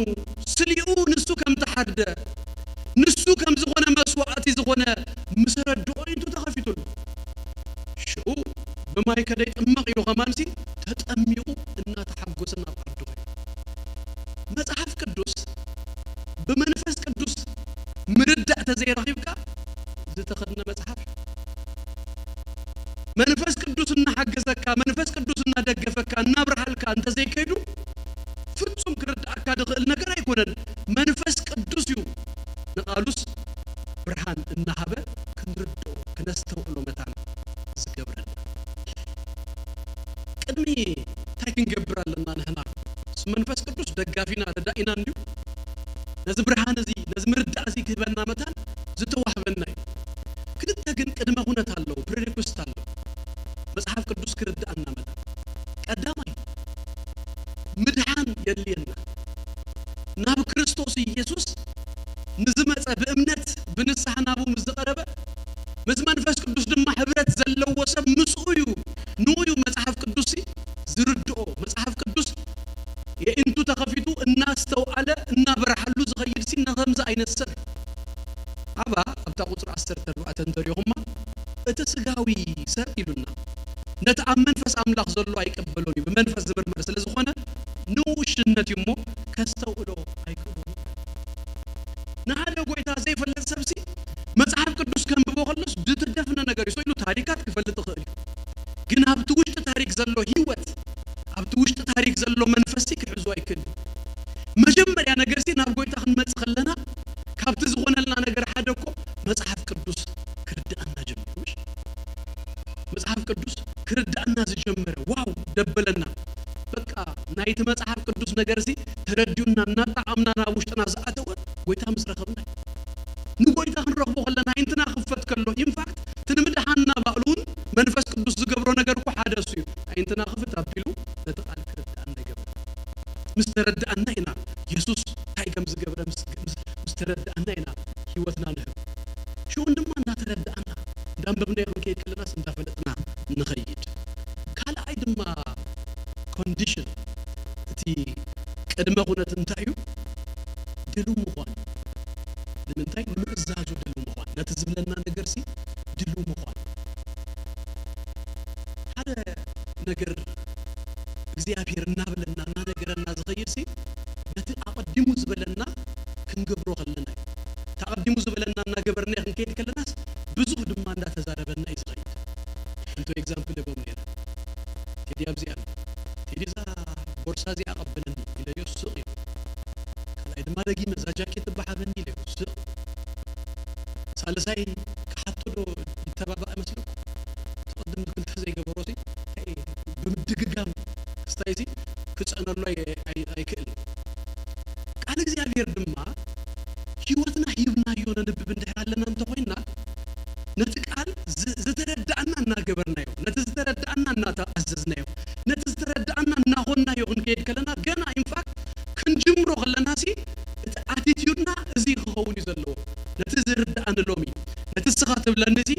ስሊኡ ንሱ ከም ተሓርደ፣ ንሱ ከም ዝኾነ መስዋዕቲ ዝኾነ ምስ ረድኦ እዩ ተኸፊቱሉ። ሽኡ ብማይ ከደይ ጥመቕ ኢሉ ከማንሲ ተጠሚቑ እናተሓጎሰ ናብ ዓዱ ኸይዱ። መጽሓፍ ቅዱስ ብመንፈስ ቅዱስ ምርዳእ ተዘይረኺብካ ዝተኸድነ መጽሓፍ እዩ። መንፈስ ቅዱስ እናሓገዘካ፣ መንፈስ ቅዱስ እናደገፈካ፣ እናብርሃልካ እንተዘይከይዱ ፍጹም ክርድኣካ ዝኽእል ነገር ኣይኮነን። መንፈስ ቅዱስ እዩ ንቓሉስ ብርሃን እናሃበ ክንርድኦ፣ ክነስተውዕሎ መታን ዝገብረና። ቅድሚ እንታይ ክንገብር ኣለና ንሕና? ምስ መንፈስ ቅዱስ ደጋፊና፣ ረዳኢና እንድዩ። ነዚ ብርሃን እዚ፣ ነዚ ምርዳእ እዚ ክህበና መታን ዝተዋህበና እዩ። ክልተ ግን ቅድመ ኩነት ኣለዎ፣ ፕሪሪኩስት ኣለዎ። ምስ መንፈስ ቅዱስ ድማ ሕብረት ዘለዎ ሰብ ምስኡ እዩ። ንኡ እዩ መጽሓፍ ቅዱስ ዝርድኦ። መጽሓፍ ቅዱስ የኢንቱ ተኸፊቱ እናስተውዓለ እናበርሓሉ ዝኸይድ ሲ ነኸምዚ ዓይነት ሰብ ኣባ ኣብታ ቁጽሪ ዓሰርተ ኣርባዕተ እንተሪኹማ እቲ ስጋዊ ሰብ ኢሉና ነቲ ኣብ መንፈስ ኣምላኽ ዘሎ ኣይቀበሎን እዩ። ብመንፈስ ዝምርመር ስለ ዝኾነ ንኡ ውሽነት እዩ እሞ ከስተውዕሎ ኣይክእሉን እዩ። ንሓደ ጎይታ ዘይፈልጥ ሰብሲ መጽሓፍ ቅዱስ ከንብቦ ከሎስ ዝተደፍነ ነገር እዩ። ኢሉ ታሪካት ክፈልጥ ይኽእል እዩ። ግን ኣብቲ ውሽጢ ታሪክ ዘሎ ህይወት ኣብቲ ውሽጢ ታሪክ ዘሎ መንፈስሲ ክሕዙ ኣይክእል። መጀመርያ ነገርሲ ናብ ጎይታ ክንመጽእ ከለና ካብቲ ዝኾነልና ነገር ሓደ እኮ መጽሓፍ ቅዱስ ክርድኣና ጀሚሩ። እሺ? መጽሓፍ ቅዱስ ክርድኣና ዝጀመረ ዋው ደበለና። በቃ ናይቲ መጽሓፍ ቅዱስ ነገርሲ ተረዲኡና እናጣዓምና ናብ ውሽጥና ዝኣተወ ጎይታ ምስ ረኸብና እዩ። ንጎይታ ክንረኽቦ ከለና ኣዒንትና ክፈት ከሎ ኢንፋክት እቲ ንምድሓንና ባዕሉ እውን መንፈስ ቅዱስ ዝገብሮ ነገር እኮ ሓደ እሱ እዩ። ኣዒንትና ክፍት ኣቢሉ ነቲ ቃል ክርድኣና ይገብር። ምስ ተረድኣና ኢና የሱስ እንታይ ከም ዝገብረ ምስ ምስ- ምስ ተረድኣና ኢና ህይወትና ንህብ። ሽኡን ድማ እንዳተረድኣና እንዳንበብናዮ ክንከይድ ከለናስ እንዳፈለጥና ንኸይድ። ካልኣይ ድማ ኮንዲሽን እቲ ቅድመ ኩነት እንታይ እዩ? ድሉ ምዃን። ንምንታይ? ንምእዛዙ ድሉ ምዃን። ነቲ ዝብለና ነገርሲ ድሉ ምዃን። ሓደ ነገር እግዚኣብሔር እናበለና እናነገረና ዝኸይድ ሲ ነቲ ኣቐዲሙ ዝበለና ክንገብሮ ከለና እዩ። እቲ ኣቐዲሙ ዝበለና እናገበርና ክንከይድ ከለናስ ብዙሕ ድማ እንዳተዛረበና እዩ ዝኸይድ። እንቶ ኤግዛምፕል እቦም ነይረ ቴዲ ኣብዚኣ ኣሎ። ቴዲ እዛ ቦርሳ እዚኣ ኣቐበለኒ ኢለዮ ስቕ ኢሉ። ካልኣይ ድማ ደጊመ እዛ ጃኬት እባ ሓበኒ ኢለዮ ስቕ። ሳልሳይ ክሓቶ ዶ ይተባባእ መስለኩም? እቲ ቅድም ክልተ ዘይገበሮ ሲ እንታይ ብምድግጋም ክስታይ ሲ ክጸዕነሉ ኣይ- ኣይ- ኣይክእልን። ቃል እግዚኣብሔር ድማ ህይወትና ሂብናዮ ነንብብ እንድሕር ኣለና እንተኾይንና ነቲ ቃል ዝ- ዝተረዳእና እናገበርናዮ ነቲ ዝተረዳእና እናተኣዘዝናዮ ነቲ ዝተረዳእና እናኾንናዮ ክንከይድ ከለና ገና ኢንፋክት ክንጅምሮ ከለና ሲ እቲ ኣቲቲዩድና እዚ ክኸውን እዩ ዘለዎ። ነቲ ዝርዳእኒ ሎሚ ነቲ እስኻ ትብለኒ እዚ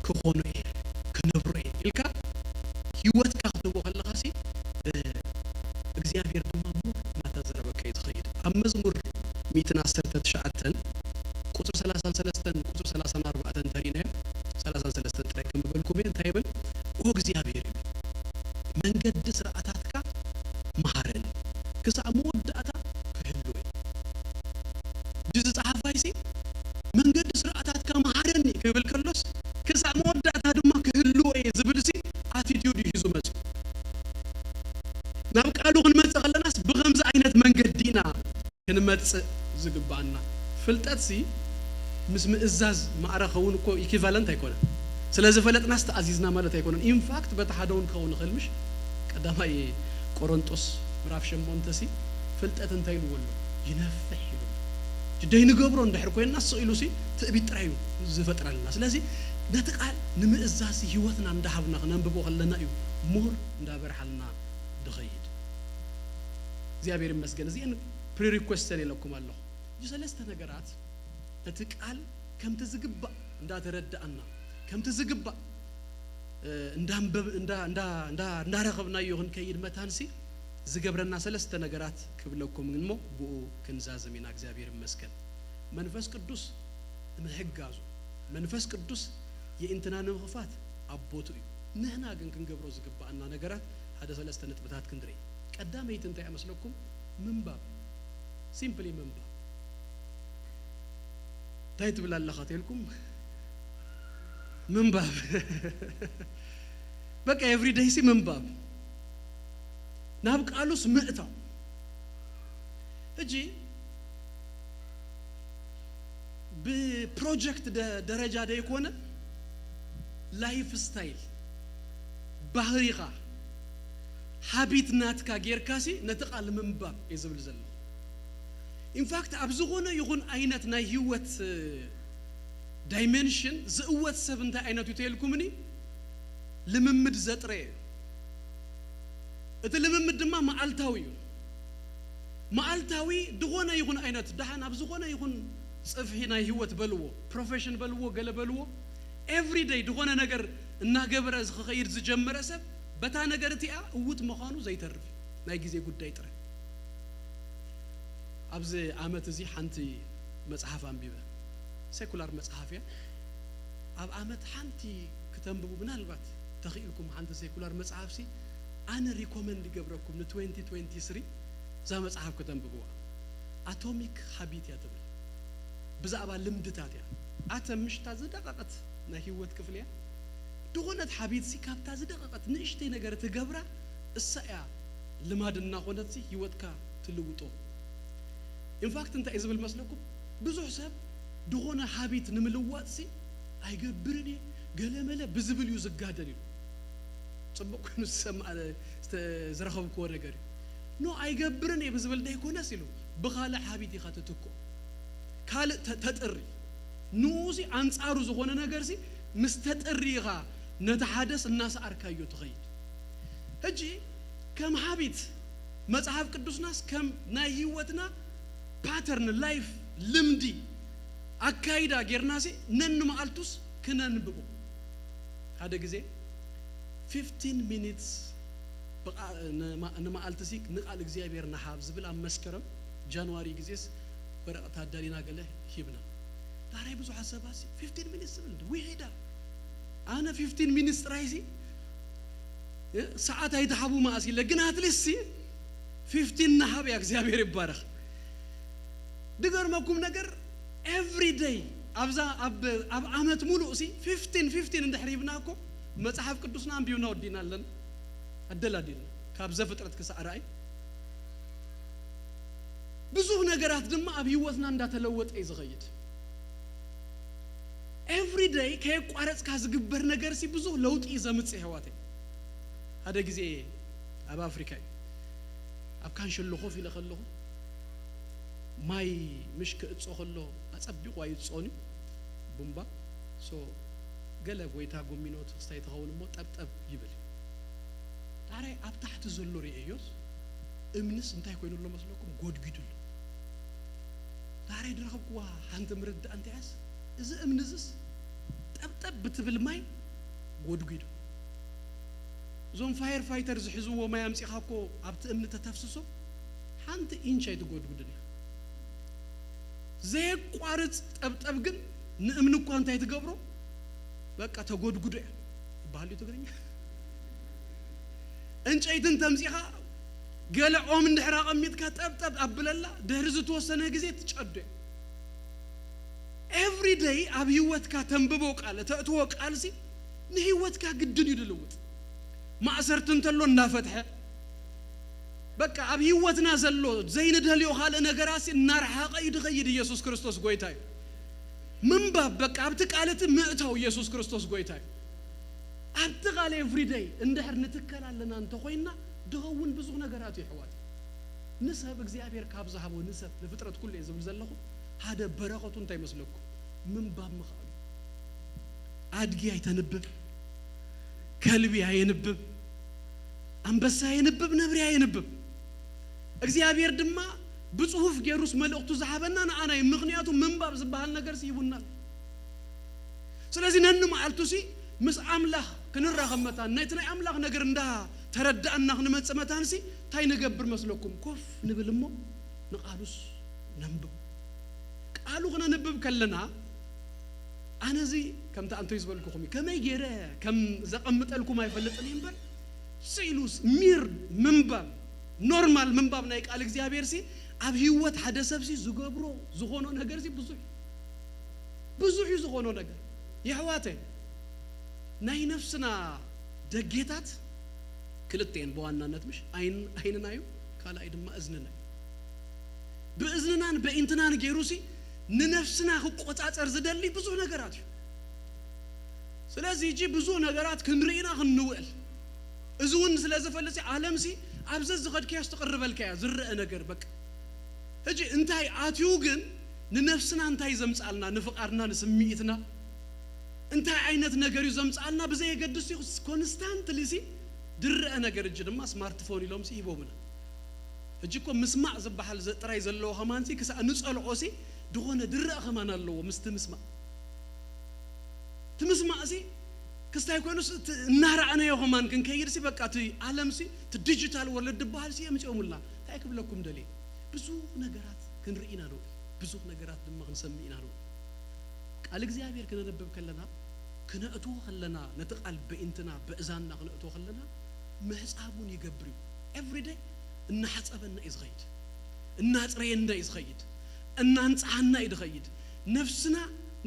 ክኾኖ እየ ክነብሮ እየ ኢልካ ህይወትካ ክትህቦ ከለኻ ሲ እግዚኣብሔር ድማ እሞ እናተዛረበካ እዩ ዝኸይድ። ኣብ መዝሙር ሚእትን ዓሰርተ ትሽዓተን ቁጽሪ ሰላሳን ሰለስተን ቁጽሪ ሰላሳን ኣርባዕተን እንተሪእናዮ ሰላሳን ሰለስተን ጥራይ ከንብበልኩም እየ። እንታይ ይብል? ኦ እግዚኣብሔር ይብል መንገዲ ስርዓታትካ መሃረኒ ክሳዕ መወዳእታ ክህልወ እዩ። እዚ ዝጸሓፋይሲ መንገዲ ስርዓታትካ መሃረኒ ክብል ከሎስ ክሳዕ መወዳእታ ድማ ክህልወ እየ ዝብል ሲ ኣቲቲዩድ እዩ ሒዙ መጽኡ። ናብ ቃሉ ክንመጽእ ከለናስ ብኸምዚ ዓይነት መንገዲ ኢና ክንመጽእ ዝግባኣና። ፍልጠትሲ ምስ ምእዛዝ ማዕረ ኸውን እኮ ኢኪቫለንት ኣይኮነን። ስለ ዝፈለጥናስ ተኣዚዝና ማለት ኣይኮነን። ኢንፋክት በቲ ሓደ እውን ክኸውን ይኽእል ምሽ ቀዳማይ ቆሮንጦስ ምዕራፍ ሸሞንተ ሲ ፍልጠት እንታይ ኢልዎ ኣሎ? ይነፍሕ ኢሉ። ደይ ንገብሮ እንድሕር ኮይንና ስቕ ኢሉ ሲ ትዕቢት ጥራይ እዩ ዝፈጥረልና። ስለዚ ነቲ ቃል ንምእዛዝ ህይወትና እንዳሃብና ክነንብቦ ከለና እዩ ሞር እንዳበርሃልና ድኸይድ። እግዚኣብሔር ይመስገን። እዚአን ፕሪሪኩዌስተን ኢለኩም ኣለኹ። እዚ ሰለስተ ነገራት ነቲ ቃል ከምቲ ዝግባእ እንዳተረዳእና ከምቲ ዝግባእ እንዳንበብ እንዳረኸብናዮ ክንከይድ መታንሲ ዝገብረና ሰለስተ ነገራት ክብለኩም እሞ ብኡ ክንዛዝም ኢና። እግዚኣብሔር ይመስገን። መንፈስ ቅዱስ ምሕጋዙ መንፈስ ቅዱስ የእንትና ንምኽፋት ኣብ ቦቱ እዩ። ንሕና ግን ክንገብሮ ዝግባኣና ነገራት ሓደ ሰለስተ ነጥብታት ክንርኢ። ቀዳመይቲ እንታይ እመስለኩም? ምንባብ። ሲምፕሊ ምንባብ። እንታይ ትብል ኣለኻ ተልኩም? ምንባብ። በቃ ኤቭሪደይ ሲ ምንባብ፣ ናብ ቃሉስ ምእታው። ሕጂ ብፕሮጀክት ደረጃ ደይኮነ ላይፍ ስታይል ባህሪኻ ሃቢት ናትካ ጌርካሲ ነቲ ቃል ምንባብ እየ ዝብል ዘለኹ። ኢንፋክት ኣብ ዝኾነ ይኹን ዓይነት ናይ ህይወት ዳይሜንሽን ዝእወት ሰብ እንታይ ዓይነት እዩ ተልኩምኒ? ልምምድ ዘጥረየ። እቲ ልምምድ ድማ መዓልታዊ እዩ። መዓልታዊ ዝኾነ ይኹን ዓይነት ደሓን ኣብ ዝኾነ ይኹን ጽፍሒ ናይ ህይወት በልዎ፣ ፕሮፌሽን በልዎ፣ ገለ በልዎ፣ Every day ዝኾነ ነገር እናገበረ ዝኸይድ ዝጀመረ ሰብ በታ ነገር እቲኣ እውት ምዃኑ ዘይተርፍ እዩ። ናይ ግዜ ጉዳይ ጥራይ። ኣብዚ ዓመት እዚ ሓንቲ መጽሓፍ ኣንቢበ። ሴኩላር መጽሓፍ እያ። ኣብ ዓመት ሓንቲ ክተንብቡ ምናልባት ተኽኢልኩም ሓንቲ ሴኩላር መጽሓፍ ሲ ኣነ ሪኮመንድ ይገብረኩም ን twenty twenty three እዛ መጽሓፍ ክተንብብዋ። ኣቶሚክ ሃቢት እያ ትብል። ብዛዕባ ልምድታት እያ። ኣተም ምሽታ ዝደቐቐት ናይ ህይወት ክፍሊ እያ። ድኾነት ሃቢት ሲ ካብታ ዝደቐቐት ንእሽተይ ነገር ትገብራ እሳ እያ ልማድ እናኾነት ሲ ህይወትካ ትልውጦ። ኢንፋክት እንታይ እዩ ዝብል መስለኩም? ብዙሕ ሰብ ድኾነ ሃቢት ንምልዋጥ ሲ ኣይገብርን እየ ገለመለ ብዝብል እዩ ዝጋደል ኢሉ። ጽቡቕ ኮይኑ ዝሰማ ዝረኸብክዎ ነገር እዩ። ኖ ኣይገብርን እየ ብዝብል ደይኮነስ ኢሉ ብኻልእ ሃቢት ኢኻ ትትክኦ። ካልእ ተ- ተጥሪ ንኡ ሲ ኣንጻሩ ዝኾነ ነገር ሲ ምስ ተጥሪ ኢኻ ነቲ ሓደስ እናሰኣርካዮ ትኸይድ። ሕጂ ከም ሃቢት መጽሓፍ ቅዱስናስ ከም ናይ ህይወትና ፓተርን ላይፍ ልምዲ ኣካይዳ ጌርና ሲ ነንመዓልቱስ ክነንብቦ ሓደ ግዜ fifteen minutes ብቓ- ንማ- ንመዓልቲ ሲ ንቃል እግዚኣብሔር ንሃብ ዝብል ኣብ መስከረም ጃንዋሪ ግዜስ ወረቐት ኣዳሊና ገለ ሂብና። ዳሕራይ ብዙሓት ሰባት ሲ fifteen minutes ዝብል እንዲ ውሒዳ ኣነ fifteen minutes ጥራይ ሲ እ፣ ሰዓት ኣይትሃቡ መኣስ ኢለ ግን ኣትሊስት ሲ fifteen ንሃብ እያ እግዚኣብሔር ይባረኽ። ድገርመኩም ነገር every day ኣብዛ ኣብ ኣብ ዓመት ሙሉእ ሲ fifteen fifteen እንድሕር ሂብና እኮ መጽሓፍ ቅዱስና ኣንቢብና ወዲና ኣለና ኣደላዲልና ካብ ዘፍጥረት ክሳዕ ራእይ ብዙሕ ነገራት ድማ ኣብ ህይወትና እንዳተለወጠ እዩ ዝኸይድ። Every day ከየቋረጽካ ዝግበር ነገር ሲ ብዙሕ ለውጢ እዩ ዘምጽእ ኣሕዋተይ። ሓደ ግዜ ኣብ ኣፍሪካ እዩ ኣብ ካንሸሎ ኮፍ ኢለ ከለኹ ማይ ምሽ ክእጾ ከሎ ኣጸቢቑ ኣይጾን እዩ ቡምባ ሶ ገለ ጎይታ ጎሚኖት ክስታይ ትኸውን እሞ ጠብጠብ ይብል። ዳሕራይ ኣብ ታሕቲ ዘሎ ርእዮስ እምንስ እንታይ ኮይኑ ኣሎ መስለኩም? ጎድጒዱ ኣሎ። ዳሕራይ ድረኸብክዋ ሓንቲ ምርዳእ እንተያስ እዚ እምኒ እዝስ ጠብጠብ ብትብል ማይ ጎድጒዱ። እዞም ፋየር ፋይተር ዝሕዝዎ ማይ ኣምጺኻ እኮ ኣብቲ እምኒ ተተፍስሶ ሓንቲ ኢንች ኣይትጎድጉድን ኢኻ። ዘየቋርጽ ጠብጠብ ግን ንእምኒ እኳ እንታይ ትገብሮ በቃ ተጎድጉዶ እያ ይበሃል እዩ ትግርኛ። ዕንጨይትን ተምጺኻ ገለ ኦም እንድሕር ኣቐሚጥካ ጠብጠብ ኣብለላ ድሕሪ ዝተወሰነ ግዜ ትጨዶ እያ። ኤቭሪ ደይ ኣብ ህይወትካ ተንብቦ ቃል ተእትዎ ቃልሲ ንህይወትካ ግድን እዩ ድልውጥ። ማእሰርቲ እንተሎ እናፈትሐ በቃ ኣብ ህይወትና ዘሎ ዘይንደልዮ ካልእ ነገራሲ እናርሓቐ እዩ ድኸይድ። ኢየሱስ ክርስቶስ ጎይታ እዩ። ምንባብ በቃ ኣብቲ ቃል እቲ ምእታው ኢየሱስ ክርስቶስ ጎይታ እዩ። ኣብቲ ቃል ኤቭሪ ደይ እንድሕር ንትከል ኣለና እንተኾይንና ድኸውን ብዙሕ ነገራት እዩ ኣሕዋት። ንሰብ እግዚኣብሔር ካብ ዝሃቦ ንሰብ ንፍጥረት ኩሉ እየ ዝብል ዘለኹ ሓደ በረኸቱ እንታይ መስለኩም? ምንባብ ምኽኣሉ። ኣድጊ ኣይተንብብ፣ ከልቢ ኣየንብብ፣ ኣንበሳ ኣየንብብ፣ ነብሪ ኣየንብብ። እግዚኣብሔር ድማ ብጽሁፍ ገይሩስ መልእኽቱ ዝሃበና ንኣና እዩ። ምኽንያቱ ምንባብ ዝበሃል ነገር ሲ ሂቡና ኣሎ። ስለዚ ነንመዓልቱ ሲ ምስ ኣምላኽ ክንራኸብ መታን ነቲ ናይ ኣምላኽ ነገር እንዳ ተረዳእና ክንመጽእ መታን ሲ እንታይ ንገብር መስለኩም? ኮፍ ንብል እሞ ንቃሉስ ነንብብ። ቃሉ ክነንብብ ከለና ኣነ እዚ ከምቲ ኣንቶይ ዝበልኩኹም እዩ። ከመይ ገይረ ከም ዘቐምጠልኩም ኣይፈልጥን እዩ እምበር ስኢሉስ ሚር ምንባብ ኖርማል ምንባብ ናይ ቃል እግዚኣብሔር ሲ ኣብ ህይወት ሓደ ሰብ ሲ ዝገብሮ ዝኾኖ ነገር ሲ ብዙሕ ብዙሕ እዩ ዝኾኖ ነገር። የሕዋተ ናይ ነፍስና ደጌታት ክልተ እየን ብዋናነት ምሽ ኣይን- ዓይንና እዩ ካልኣይ ድማ እዝንና እዩ። ብእዝንናን በኢንትናን ገይሩ ሲ ንነፍስና ክቆጻጸር ዝደሊ ብዙሕ ነገራት እዩ። ስለዚ እጂ ብዙሕ ነገራት ክንርኢና ክንንውእል እዚ እውን ስለ ዝፈልጥ ሲ ዓለም ሲ ኣብ ዘዝኸድካዮስ ትቕርበልካ እያ ዝረአ ነገር በቃ። ሕጂ እንታይ ኣትዩ ግን ንነፍስና እንታይ ዘምጻልና ንፍቓድና ንስምዒትና እንታይ ዓይነት ነገር እዩ ዘምጻልና ብዘየገድስ እዩ ኮንስታንትሊ ሲ ድረአ ነገር እጂ ድማ ስማርትፎን ኢሎም ሲ ሂቦምና። ሕጂ እኮ ምስማዕ ዝበሃል ዘ- ጥራይ ዘለዎ ከማን ሲ ክሳዕ ንጸልኦ ሲ ድኾነ ድረአ ከማን ኣለዎ ምስቲ ምስማዕ። እቲ ምስማዕሲ ክስታይ ኮይኑስ እቲ እናረኣናዮ ከማን ክንከይድሲ በቃ እቲ ዓለምሲ እቲ ዲጂታል ወርልድ ዝበሃልሲ የምፅኦሙልና። እንታይ ክብለኩም ደልየ? ብዙ ነገራት ክንርኢ ኢና ንውዕል፣ ብዙ ነገራት ድማ ክንሰምዕ ኢና ንውዕል። ቃል እግዚኣብሔር ክነንብብ ከለና፣ ክነእትዎ ከለና፣ ነቲ ቃል በኢንትና በእዛንና ክነእትዎ ከለና ምሕፃቡን ይገብር እዩ። ኤቭሪደይ እናሓፀበና እዩ ዝኸይድ፣ እናፅረየና እዩ ዝኸይድ፣ እናንፅሃና እዩ ዝኸይድ። ነፍስና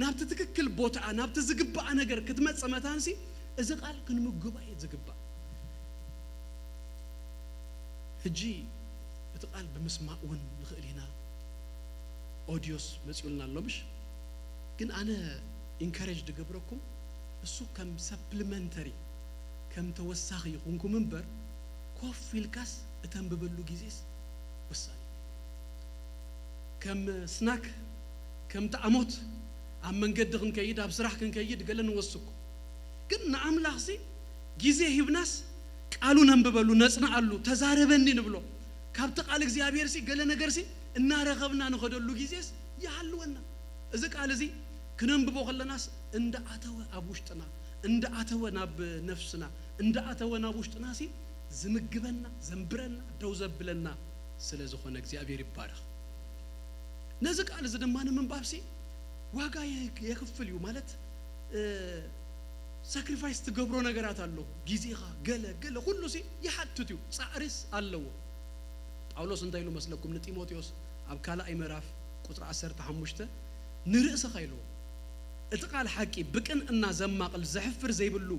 ናብቲ ትክክል ቦታኣ ናብቲ ዝግባኣ ነገር ክትመፅእ መታንሲ እዚ ቃል ክንምግባ እዩ ዝግባእ። ሕጂ እቲ ቃል ብምስማዕ እውን ንኽእል ኢና። ኦዲዮስ መፂኡልና ኣሎ ምሽ? ግን ኣነ ኢንካሬጅ ድገብረኩም እሱ ከም ሰፕሊመንተሪ ከም ተወሳኺ ይኹንኩም እምበር ኮፍ ኢልካስ እተንብበሉ ግዜስ ወሳኒ። ከም ስናክ ከም ተኣሞት ኣብ መንገዲ ክንከይድ ኣብ ስራሕ ክንከይድ ገለ ንወስኩ። ግን ንኣምላኽሲ ግዜ ሂብናስ ቃሉ ነንብበሉ፣ ነጽንዓሉ፣ ተዛረበኒ ንብሎ። ካብቲ ቃል እግዚኣብሔርሲ ገለ ነገርሲ እናረኸብና ንኸደሉ ግዜስ ይሃልወና። እዚ ቃል እዚ ክነንብቦ ከለናስ እንዳኣተወ ኣብ ውሽጥና እንዳኣተወ ናብ ነፍስና እንዳኣተወ ናብ ውሽጥናሲ ዝምግበና ዘንብረና ደው ዘብለና ስለ ዝኾነ እግዚኣብሔር ይባረኽ። ነዚ ቃል እዚ ድማ ንምንባብሲ ዋጋ የ- የክፍል እዩ ማለት ሳክሪፋይስ ትገብሮ ነገራት ኣሎ። ግዜኻ ገለ ገለ ኩሉ ሲ ይሓትት እዩ፣ ፃዕሪስ ኣለዎ። ጳውሎስ እንታይ ኢሉ መስለኩም ንጢሞቴዎስ ኣብ ካልኣይ ምዕራፍ ቁፅሪ ዓሰርተ ሓሙሽተ ንርእስኻ ኢልዎ እቲ ቃል ሓቂ ብቅንእና ዘማቕል ዘሕፍር ዘይብሉ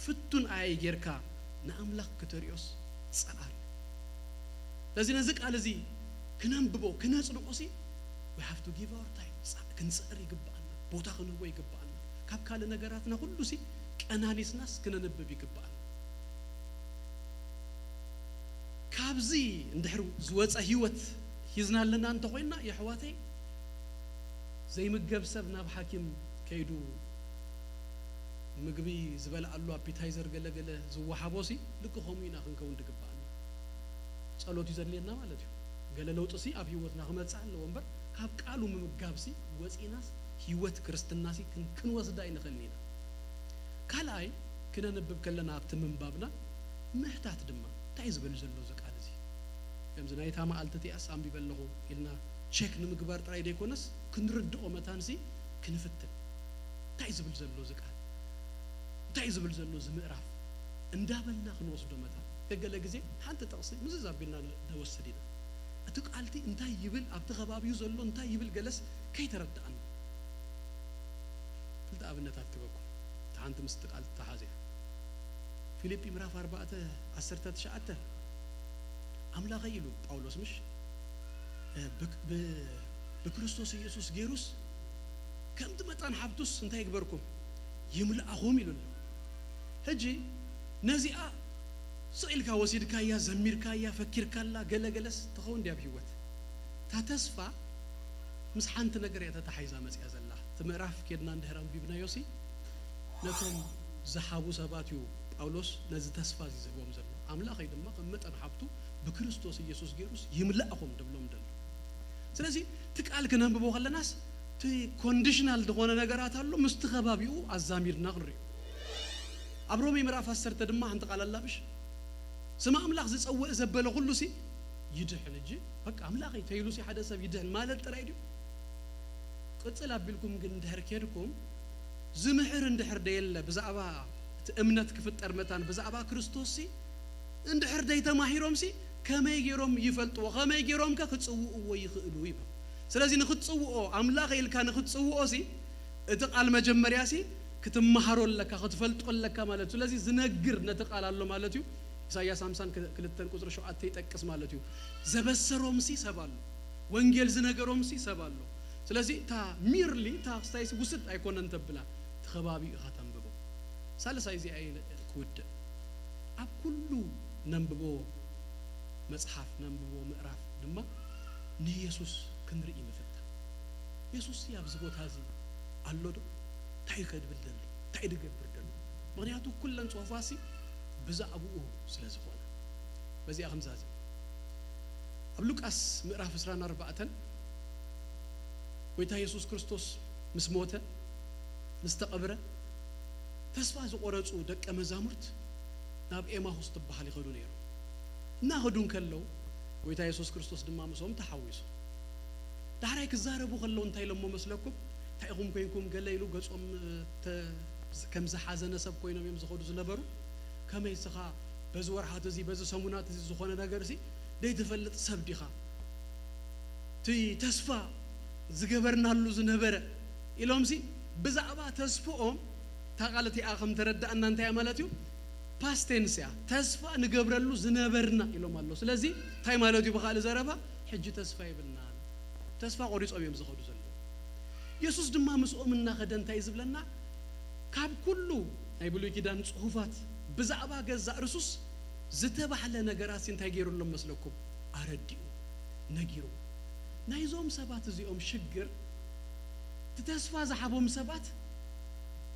ፍቱን ኣያይ ጌርካ ንኣምላኽ ክተርእዮስ ጸዓር እዩ። ስለዚ ነዚ ቃል እዚ ክነንብቦ ክነጽድቆ ሲ we have to give our time ክንጽዕር ይግብኣና፣ ቦታ ክንህቦ ይግብኣና። ካብ ካልእ ነገራትና ኩሉ ሲ ቀናኒስናስ ክነንብብ ይግብኣና። ካብዚ እንድሕር ዝወፀ ህይወት ሂዝና ኣለና እንተኮይንና የሕዋተይ ዘይምገብ ሰብ ናብ ሓኪም ከይዱ ምግቢ ዝበልዓሉ ኣፒታይዘር ገለገለ ዝወሃቦ ሲ ልክ ከምኡ ኢና ክንከውን ድግባኣና። ጸሎት እዩ ዘድልየና ማለት እዩ። ገለ ለውጢ ሲ ኣብ ህይወትና ክመጽእ ኣለዎ እምበር ካብ ቃሉ ምምጋብ ሲ ወፂናስ ህይወት ክርስትና ሲ ክን- ክንወስዳ ኣይንኽእልን ኢና። ካልኣይ ክነንብብ ከለና ኣብቲ ምንባብና ምሕታት ድማ እንታይ እዩ ዝብል ዘሎ እዚ ቃል እዚ ከምዚ ናይታ መዓልቲ እቲኣስ ኣንቢበ ኣለኹ ኢልና ቸክ ንምግባር ጥራይ ዘይኮነስ ክንርድኦ መታንሲ ክንፍትን እንታይ እዩ ዝብል ዘሎ እዚ ቃል እንታይ እዩ ዝብል ዘሎ እዚ ምዕራፍ እንዳበልና ክንወስዶ መታን ገገለ ግዜ ሓንቲ ጥቕሲ ምዝዝ ኣቢልና ንወስድ ኢና እቲ ቃልቲ እንታይ ይብል ኣብቲ ከባቢኡ ዘሎ እንታይ ይብል ገለስ ከይተረዳኣና ክልተ ኣብነታት ክበኩም እቲ ሓንቲ ምስ ቃል ተሓዝያ ፊልጲ ምዕራፍ ኣርባዕተ ዓሰርተ ትሽዓተ ኣምላኸይ ኢሉ ጳውሎስ ምሽ ብክርስቶስ ኢየሱስ ገይሩስ ከምቲ መጠን ሓብቱስ እንታይ ይግበርኩም ይምልኣኹም ኢሉ ኣሎ ሕጂ ነዚኣ ስቕ ኢልካ ወሲድካያ ዘሚርካያ ፈኪርካላ ገለገለስ ትኸውን ድያ ኣብ ህይወት እታ ተስፋ ምስ ሓንቲ ነገር እያ ተታሓይዛ መፅያ ዘላ እቲ ምዕራፍ ኬድና እንድሕር ኣንቢብናዮ ሲ ነቶም ዝሓቡ ሰባት እዩ ጳውሎስ ነዚ ተስፋ እዚ ዝህቦም ዘሎ ኣምላኸይ ድማ ከም መጠን ሓብቱ ብክርስቶስ ኢየሱስ ገይሩስ ይምልኣኹም ድብሎም ደሎ ስለዚ እቲ ቃል ክነንብቦ ከለናስ እቲ ኮንዲሽናል ዝኾነ ነገራት ኣሎ ምስቲ ከባቢኡ ኣዛሚድና ክንሪኦ ኣብ ሮሜ ምዕራፍ ዓሰርተ ድማ ሓንቲ ቃል ኣላ ምሽ ስም ኣምላኽ ዝጸውእ ዘበለ ኩሉ ሲ ይድሕን እጂ በቃ ኣምላኸይ ተይሉ ሲ ሓደ ሰብ ይድሕን ማለት ጥራይ ድዩ ቅጽል ኣቢልኩም ግን እንድሕር ኬድኩም ዝምሕር እንድሕር ደየለ ብዛዕባ እቲ እምነት ክፍጠር መታን ብዛዕባ ክርስቶስ ሲ እንድሕር ደይተማሂሮም ሲ ከመይ ገይሮም ይፈልጥዎ ከመይ ገይሮም ከ ክጽውእዎ ይኽእሉ ይብል ስለዚ ንክትጽውኦ ኣምላኽ ኢልካ ንክትጽውኦ ሲ እቲ ቃል መጀመርያ ሲ ክትመሃሮ ኣለካ ክትፈልጦ ኣለካ ማለት እዩ ስለዚ ዝነግር ነቲ ቃል ኣሎ ማለት እዩ ኢሳያስ ሓምሳን ክልተን ቁፅሪ ሸውዓተ ይጠቅስ ማለት እዩ ዘበሰሮም ሲ ሰብ ኣሎ ወንጌል ዝነገሮም ሲ ሰብ ኣሎ ስለዚ እታ ሚርሊ እታ ክስታይ ሲ ውስድ ኣይኮነን ተብላ እቲ ከባቢ ኢኻ ተንብቦ ሳልሳይ እዚኣ ክውድእ ኣብ ኩሉ ነንብቦ መጽሓፍ ነንብቦ ምዕራፍ ድማ ንየሱስ ክንርኢ ንፍታ የሱስ ኣብዚ ቦታ እዚ ኣሎ ዶ እንታይ እዩ ከድብል ደሎ እንታይ ድገብር ደሎ ምክንያቱ ኩለን ፅሑፋሲ ብዛዕባኡ ስለ ዝኾነ በዚኣ ክንዛዝም ኣብ ሉቃስ ምዕራፍ ዕስራን ኣርባዕተን ጎይታ የሱስ ክርስቶስ ምስ ሞተ ምስ ተቐብረ ተስፋ ዝቖረጹ ደቀ መዛሙርት ናብ ኤማሁስ ትበሃል ይኸዱ ነይሮም። እናኸዱ እንከለዉ፣ ጎይታ የሱስ ክርስቶስ ድማ ምስኦም ተሓዊሱ። ዳሕራይ ክዛረቡ ከለዉ እንታይ ኢሎሞ መስለኩም? እንታይ ኢኹም ኮይንኩም? ገለ ኢሉ ገጾም፣ እ፣ ተ-፣ ከም ዝሓዘነ ሰብ ኮይኖም እዮም ዝኸዱ ዝነበሩ። ከመይ እስኻ በዚ ወርሓት እዚ፣ በዚ ሰሙናት እዚ ዝኾነ ነገር እዚ ደይትፈልጥ ሰብ ዲኻ? እቲ ተስፋ ዝገበርናሉ ዝነበረ ኢሎምሲ ብዛዕባ ተስፍኦም፣ እታ ቃል እቲኣ ከም ተረዳእና እንታይ እያ ማለት እዩ? ፓስት ቴንስ እያ። ተስፋ ንገብረሉ ዝነበርና ኢሎም ኣሎ። ስለዚ እንታይ ማለት እዩ? ብኻልእ ዘረባ ሕጂ ተስፋ የብልናን። ተስፋ ቆሪጾም እዮም ዝኸዱ ዘለዉ። የሱስ ድማ ምስኦም እናኸደ እንታይ እዩ ዝብለና? ካብ ኩሉ ናይ ብሉይ ኪዳን ጽሑፋት ብዛዕባ ገዛእ ርሱስ ዝተባህለ ነገራት እንታይ ገይሩሎም መስለኩም? ኣረዲኡ፣ ነጊሩ። ናይዞም ሰባት እዚኦም ሽግር፣ እቲ ተስፋ ዝሃቦም ሰባት፣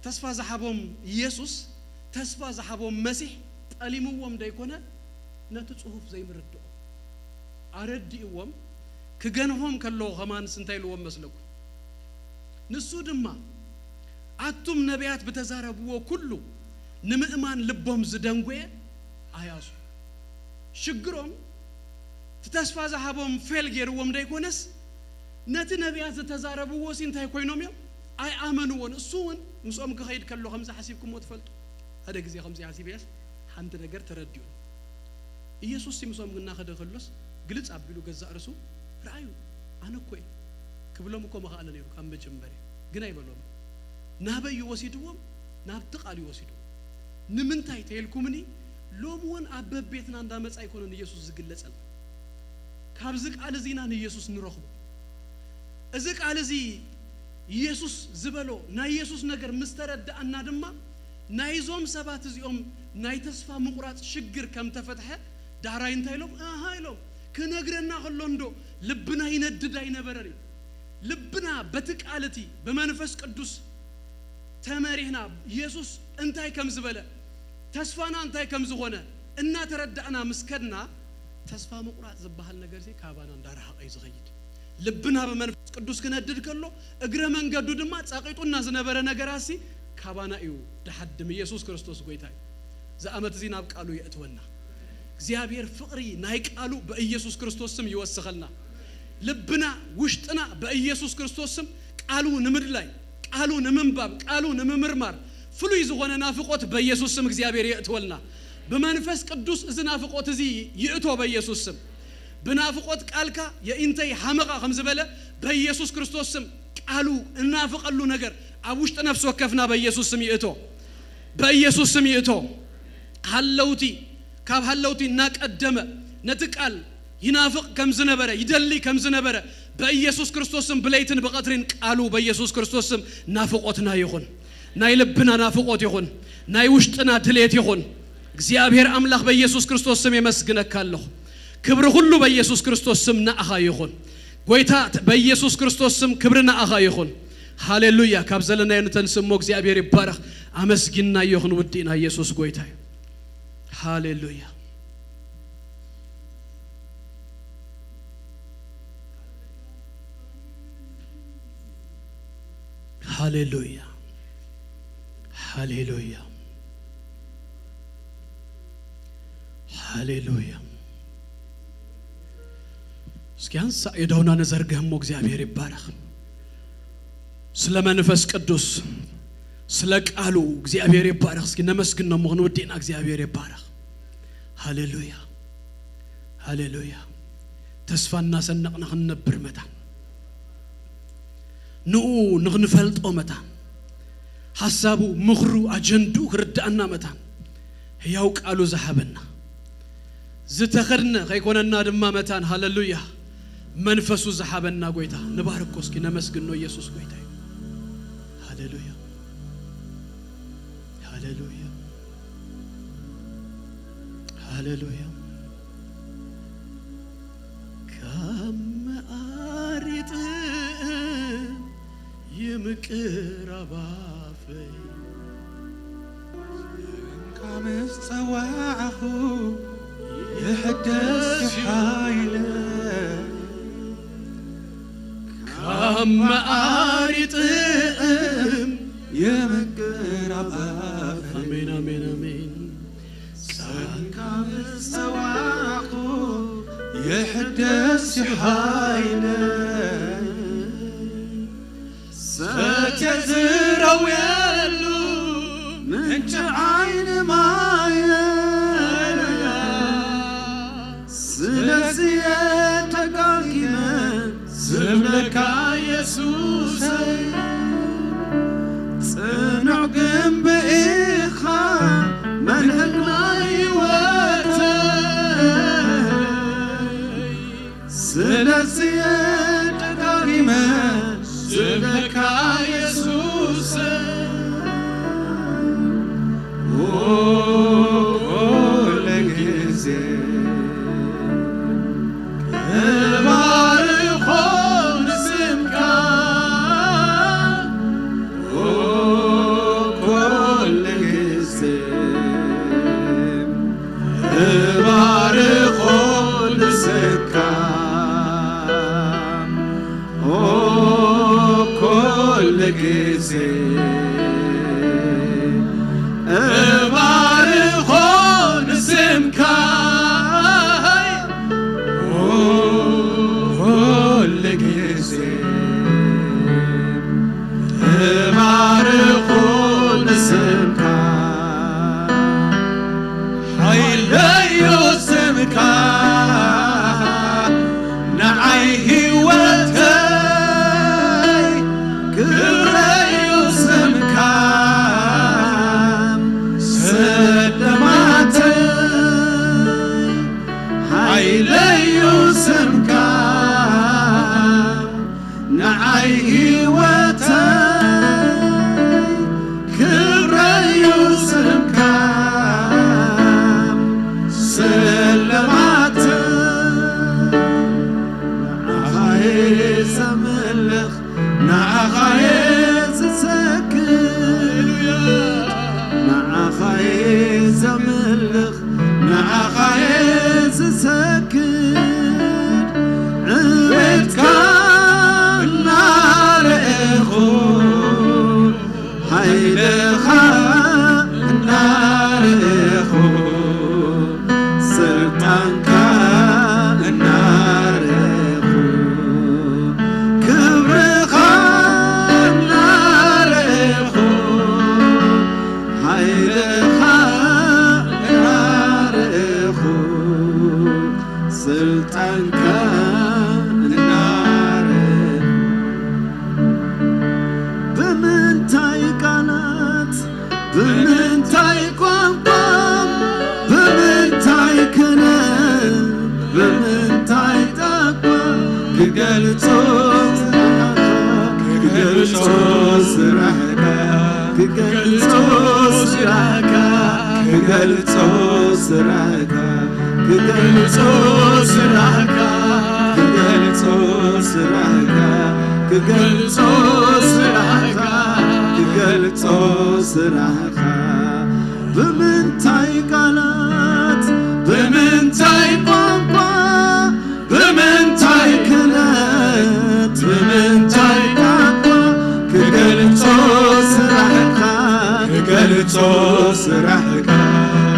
ተስፋ ዝሃቦም ኢየሱስ፣ ተስፋ ዝሃቦም መሲሕ ጠሊምዎም ደይኮነ፣ ነቲ ጽሑፍ ዘይምርድኦ ኣረዲእዎም። ክገንፎም ከለዉ ከማንስ እንታይ ኢልዎም መስለኩም? ንሱ ድማ፣ ኣቱም ነቢያት ብተዛረብዎ ኩሉ ንምእማን ልቦም ዝደንጎየ ኣያሱ። ሽግሮም፣ እቲ ተስፋ ዝሃቦም ፌል ገይርዎም ደይኮነስ፣ ነቲ ነቢያት ዝተዛረብዎ ሲ እንታይ ኮይኖም እዮም? ኣይኣመንዎን። እሱ እውን ምስኦም ክኸይድ ከሎ ከምዚ ሓሲብኩምዎ ትፈልጡ? ሓደ ግዜ ከምዚ ሓሲበስ ሓንቲ ነገር ተረዲኡ። ኢየሱስ ሲ ምስኦም እናኸደ ከሎስ ግልጽ ኣቢሉ ገዛእ ርእሱ፣ "ረኣዩ፣ ኣነ እኮ እየ" ክብሎም እኮ መኽኣለ ነይሩ ካብ መጀመርያ። ግን ኣይበሎም። ናበይ እዩ ወሲድዎም? ናብቲ ቃል እዩ ወሲድዎም። ንምንታይ ተይልኩምኒ? ሎሚ እውን ኣብ በቤትና እንዳመጻ ኣይኮነን ኢየሱስ ዝግለጸልና። ካብዚ ቃል እዚ ኢና ንኢየሱስ ንረኽቦ። እዚ ቃል እዚ ኢየሱስ ዝበሎ ናይ ኢየሱስ ነገር ምስ ተረዳእና ድማ ናይዞም ሰባት እዚኦም ናይ ተስፋ ምቑራጽ ሽግር ከም ተፈትሐ ዳሕራይ እንታይ ኢሎም? ኣሃ ኢሎም። ክነግረና ከሎ እንዶ ልብና ይነድድ ኣይነበረን እዩ። ልብና በቲ ቃል እቲ ብመንፈስ ቅዱስ ተመሪህና ኢየሱስ እንታይ ከም ዝበለ ተስፋና እንታይ ከም ዝኾነ እናተረዳእና ምስ ከድና ተስፋ ምቑራጽ ዝበሃል ነገር እዚ ካባና እንዳረሓቐ እዩ ዝኸይድ። ልብና ብመንፈስ ቅዱስ ክነድድ ከሎ እግረ መንገዱ ድማ ጸቂጡና ዝነበረ ነገራሲ ካባና እዩ ድሓድም። ኢየሱስ ክርስቶስ ጎይታ እዩ። እዚ ዓመት እዚ ናብ ቃሉ የእትወና። እግዚኣብሔር ፍቕሪ ናይ ቃሉ በኢየሱስ ክርስቶስ ስም ይወስኸልና። ልብና ውሽጥና በኢየሱስ ክርስቶስ ስም ቃሉ ንምድላይ፣ ቃሉ ንምንባብ፣ ቃሉ ንምምርማር ፍሉይ ዝኾነ ናፍቆት በኢየሱስ ስም እግዚኣብሔር የእትወልና። ብመንፈስ ቅዱስ እዚ ናፍቆት እዚ ይእቶ በኢየሱስ ስም። ብናፍቆት ቃልካ የኢንተይ ሓመቓ ከም ዝበለ በኢየሱስ ክርስቶስ ስም ቃሉ እናፍቐሉ ነገር ኣብ ውሽጢ ነፍሲ ወከፍና በኢየሱስ ስም ይእቶ። በኢየሱስ ስም ይእቶ። ሃለውቲ፣ ካብ ሃለውቲ እናቀደመ ነቲ ቃል ይናፍቕ ከም ዝነበረ፣ ይደሊ ከም ዝነበረ በኢየሱስ ክርስቶስ ስም ብለይትን ብቐትሪን ቃሉ በኢየሱስ ክርስቶስ ስም ናፍቆትና ይኹን። ናይ ልብና ናፍቆት ይኹን። ናይ ውሽጥና ድሌት ይኹን። እግዚኣብሔር ኣምላኽ በኢየሱስ ክርስቶስ ስም የመስግነካ ኣለኹ። ክብሪ ኩሉ በኢየሱስ ክርስቶስ ስም ንኣኻ ይኹን። ጎይታ በኢየሱስ ክርስቶስ ስም ክብሪ ንኣኻ ይኹን። ሃሌሉያ። ካብ ዘለናዮ ንተንስሞ እግዚኣብሔር ይባረኽ። ኣመስጊናዮ ክንውድእ ኢና። ኢየሱስ ጎይታ እዩ። ሃሌሉያ። ሃሌሉያ። ሃሌሉያ። ሃሌሉያ። እስኪ ኣንሳእ የደውና ንዘርግህ እሞ እግዚኣብሔር ይባረኽ። ስለ መንፈስ ቅዱስ፣ ስለ ቃሉ እግዚኣብሔር ይባረኽ። እስኪ ነመስግኖ እሞ ክንውድእና እግዚኣብሔር ይባረኽ። ሃሌሉያ። ሃሌሉያ። ተስፋ እናሰነቕና ክንነብር መታን፣ ንኡ ንኽንፈልጦ መታን፣ ሓሳቡ፣ ምኽሩ፣ ኣጀንድኡ ክርድኣና መታን፣ ህያው ቃሉ ዝሃበና፣ ዝተኸድነ ከይኮነና ድማ መታን፣ ሃሌሉያ፣ መንፈሱ ዝሃበና ጎይታ ንባርኮ እስኪ፣ ነመስግኖ። ኢየሱስ ጎይታ እዩ። ሃሌሉያ። ሃሌሉያ። ሃሌሉያ። ካብ መኣሪ ጥም ይምቅር ኣባፈይ። እንካ ምስ ጸዋዕኹ ይሕደስ ሓይለ። ካብ መኣሪ ጥም ይምቅር ኣባፈይ። استواخ يحدث حيلة ستة ዝረውየሉ ምንጭ ዓይኒ ማየ። ስለዚ ተጋጊመ ዝብለካ የሱሰይ፣ ጽኑዕ ግንቢ ኢኻ መንህግ ናይ ህይወተይ። ስለዚ ደጋጊመ ዝብለካ የሱስ፣ ኦ፣ ኩሉ ግዜ እባርኾ ንስምካ። ኦ፣ ኩሉ ግዜ እባርኾ ንስምካ። ኦ፣ ኩሉ ግዜ እባርኾ ንስምካ። ኦ፣ ኩሉ ግዜ እባርኾ ንስምካ። ሓይለዩ ስምካ ንዓይ ህይወተይ፣ ክብረዩ ስምካ ስልማተይ። ሓይለዩ ስምካ ንዓይ ህይወተይ፣ ክብረዩ ስምካ ስልማተይ። ንዓኻ እየ ዘምልኽ፣ ንዓኻ እየ ዝሰግድ፣ ንዓኻ እየ ዘምልኽ፣ ንዓኻ እየ ዝሰግድ። ዕቤትካ እናረኤኹ፣ ሓይልኻ እናረኤኹ፣ ስልጣንካ እናረኤኹ፣ ክብርኻ እናረኤኹ፣ ሓይልኻ እናረኤኹ፣ ስልጣንካ እናረኤኹ። ብምንታይ ቃላት፣ ብምንታይ ቋንቋ፣ ብምንታይ ክነ፣ ብምንታይ ጣቋ ክገልጾ ስራሕካ፣ ክገልጾ ስራሕካ፣ ክገልጾ ስራሕካ፣ ክገልጾ ስራሕካ፣ ክገልጾ ስራሕካ፣ ክገልጾ ስራሕካ፣ ክገልጾ ስራሕካ፣ ክገልጾ ስራሕካ። ብምንታይ ቃላት፣ ብምንታይ ቋንቋ፣ ብምንታይ ክእለት፣ ብምንታይ ቋንቋ ክገልጾ ስራሕካ፣ ክገልጾ ስራሕካ፣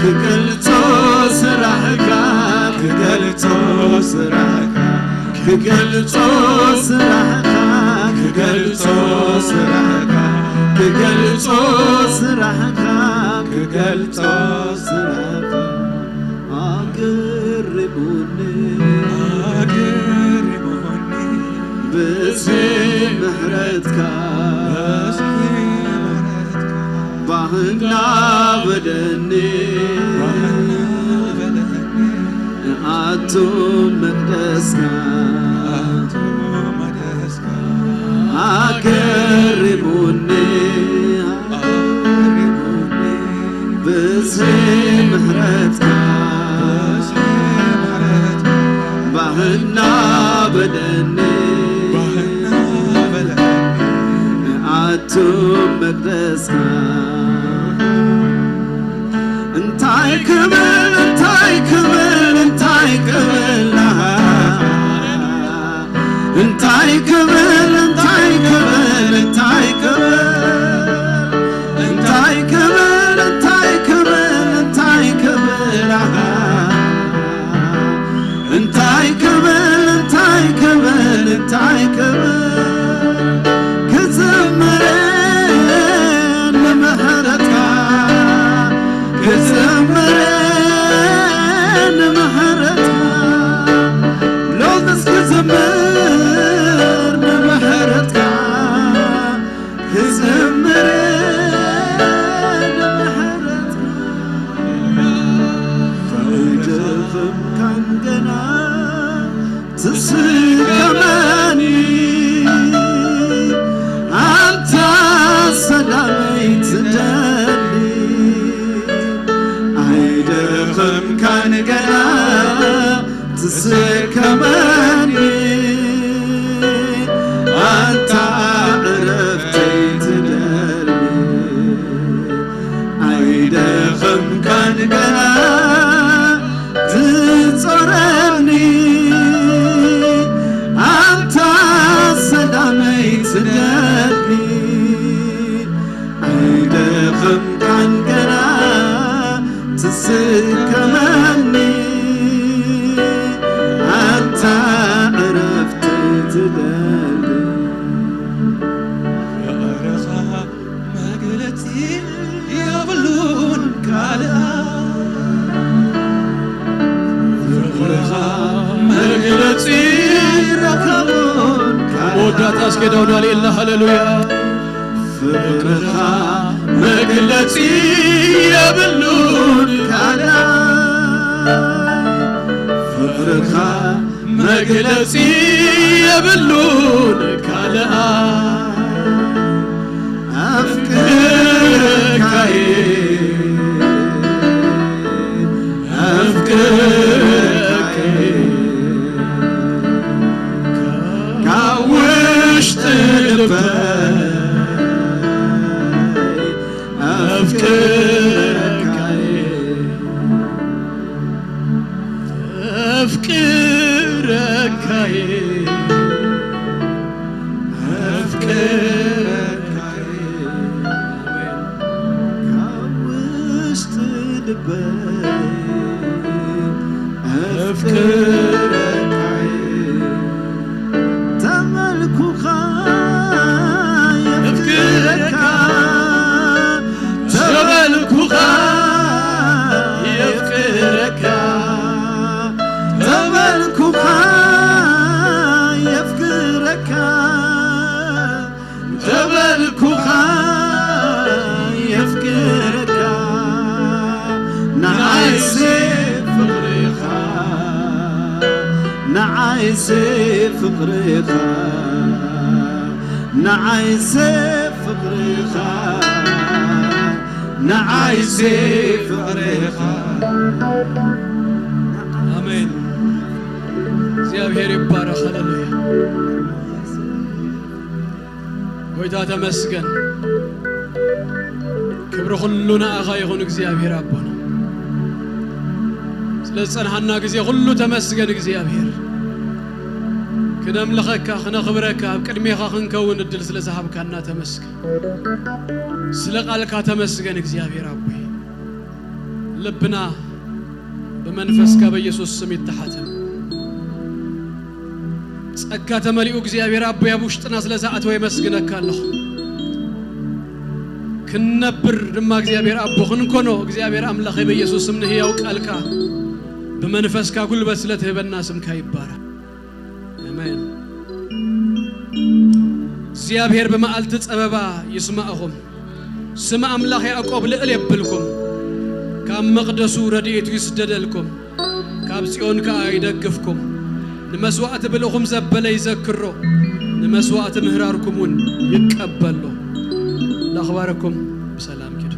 ክገልጾ ስራሕካ፣ ክገልጾ ስራሕካ፣ ክገልጾ ስራሕካ፣ ክገልጾ ስራሕካ፣ ክገልጾ ስራሕካ፣ ክገልጾ ስራሕካ። ኣገሪሙኒ፣ ኣገሪሙኒ ብዝሒ ምሕረትካ፣ ብዝሒ ምሕረትካ፣ ባህና በለኒ፣ ባህና በለኒ፣ ኣቱ መቅደስካ፣ ኣቱ መቅደስካ፣ ኣገሪሙኒ፣ ኣገሪሙኒ ብዝሒ ምሕረትካ፣ ብዝሒ ምሕረትካ፣ ባህና በለኒ፣ ባህና በለኒ፣ ኣቱ መቅደስካ። እንታይ ክብል፣ እንታይ ክብል፣ እንታይ ክብል፣ ኣሃ። እንታይ ክብል፣ እንታይ ክብል፣ እንታይ ክብል፣ እንታይ ክብል፣ እንታይ ክብል፣ እንታይ ክብል፣ ኣሃ። ክዘምር ንምሕረትካ፣ ሎምስ ክዘምር ንምሕረትካ፣ ክዘምር ንምሕረትካ። ኣይደኸምካን ገና ትስከመኒ ኣንታ ሰላመይ ትደሊ፣ ኣይደኸምካን ገና ትስከመኒ ኣንታ ዕረፍተይ ትደሊ። ኣይደኸምካን ገና ትጾረኒ፣ ኣንታ ሰላመይ ትደሊ። ኣይደኸምካን ገና ትስከመኒ፣ ኣንታ ዕረፍተይ ትደሊ። ፍቕርኻ መግለጺ የብሉን ካልኣ፣ ፍቕርኻ መግለጺ የብሉን ካልኣ። መወዳእታ እስከ ዳውዳል የለ፣ ሃሌሉያ። ፍቕርኻ መግለጺ የብሉን ካልኣ፣ ፍቕርኻ መግለጺ የብሉን ካልኣ። ኣፍቅረካየ፣ ኣፍቅረካየ፣ ካብ ውሽጢ ልበይ ኣፍቅረካየ፣ ኣፍቅረካየ፣ ኣፍቅረካየ፣ ካብ ውሽጢ ልበይ ኣፍቅረካየ። ተበልኩኻ የፍቅረካ፣ ተበልኩኻ የፍቅረካ፣ ተበልኩኻ የፍቅረካ፣ ተበልኩኻ የፍቅረካ፣ ንዓይሲ ፍቕርኻ፣ ንዓይሲ ፍቕርኻ፣ ንዓይሲ ፍቕርኻ፣ ንዓይሲ ፍቕርኻ። ኣሜን። እግዚኣብሔር ይባረኽ። ሃሌሉያ። ጎይታ ተመስገን። ክብሪ ኩሉ ንኣኻ ይኹን እግዚኣብሔር ኣቦና። ስለ ዝጸንሓና ግዜ ኩሉ ተመስገን እግዚኣብሔር። ክነምልኸካ፣ ክነኽብረካ፣ ኣብ ቅድሜኻ ክንከውን እድል ስለ ዝሃብካና ተመስገን። ስለ ቃልካ ተመስገን እግዚኣብሔር ኣቦይ። ልብና ብመንፈስካ በኢየሱስ ስም ይተሓተም። ጸጋ ተመሊኡ እግዚኣብሔር ኣቦይ ኣብ ውሽጥና ስለ ዝኣተወ የመስግነካ ኣለኹ። ክንነብር ድማ እግዚኣብሔር ኣቦ ክንኮኖ እግዚኣብሔር ኣምላኸይ በኢየሱስ ስም ንህያው ቃልካ ብመንፈስካ ጉልበት ስለ ትህበና ስምካ ይባረኽ። ኣሜን። እግዚኣብሔር ብመዓልቲ ጸበባ ይስማዕኹም፣ ስም ኣምላኽ ያዕቆብ ልዕል የብልኩም። ካብ መቕደሱ ረድኤቱ ይስደደልኩም፣ ካብ ጽዮን ከኣ ይደግፍኩም። ንመስዋእቲ ብልኹም ዘበለ ይዘክሮ፣ ንመስዋእቲ ምህራርኩም እውን ይቀበሎ። ላኽባረኩም ብሰላም ኪዱ።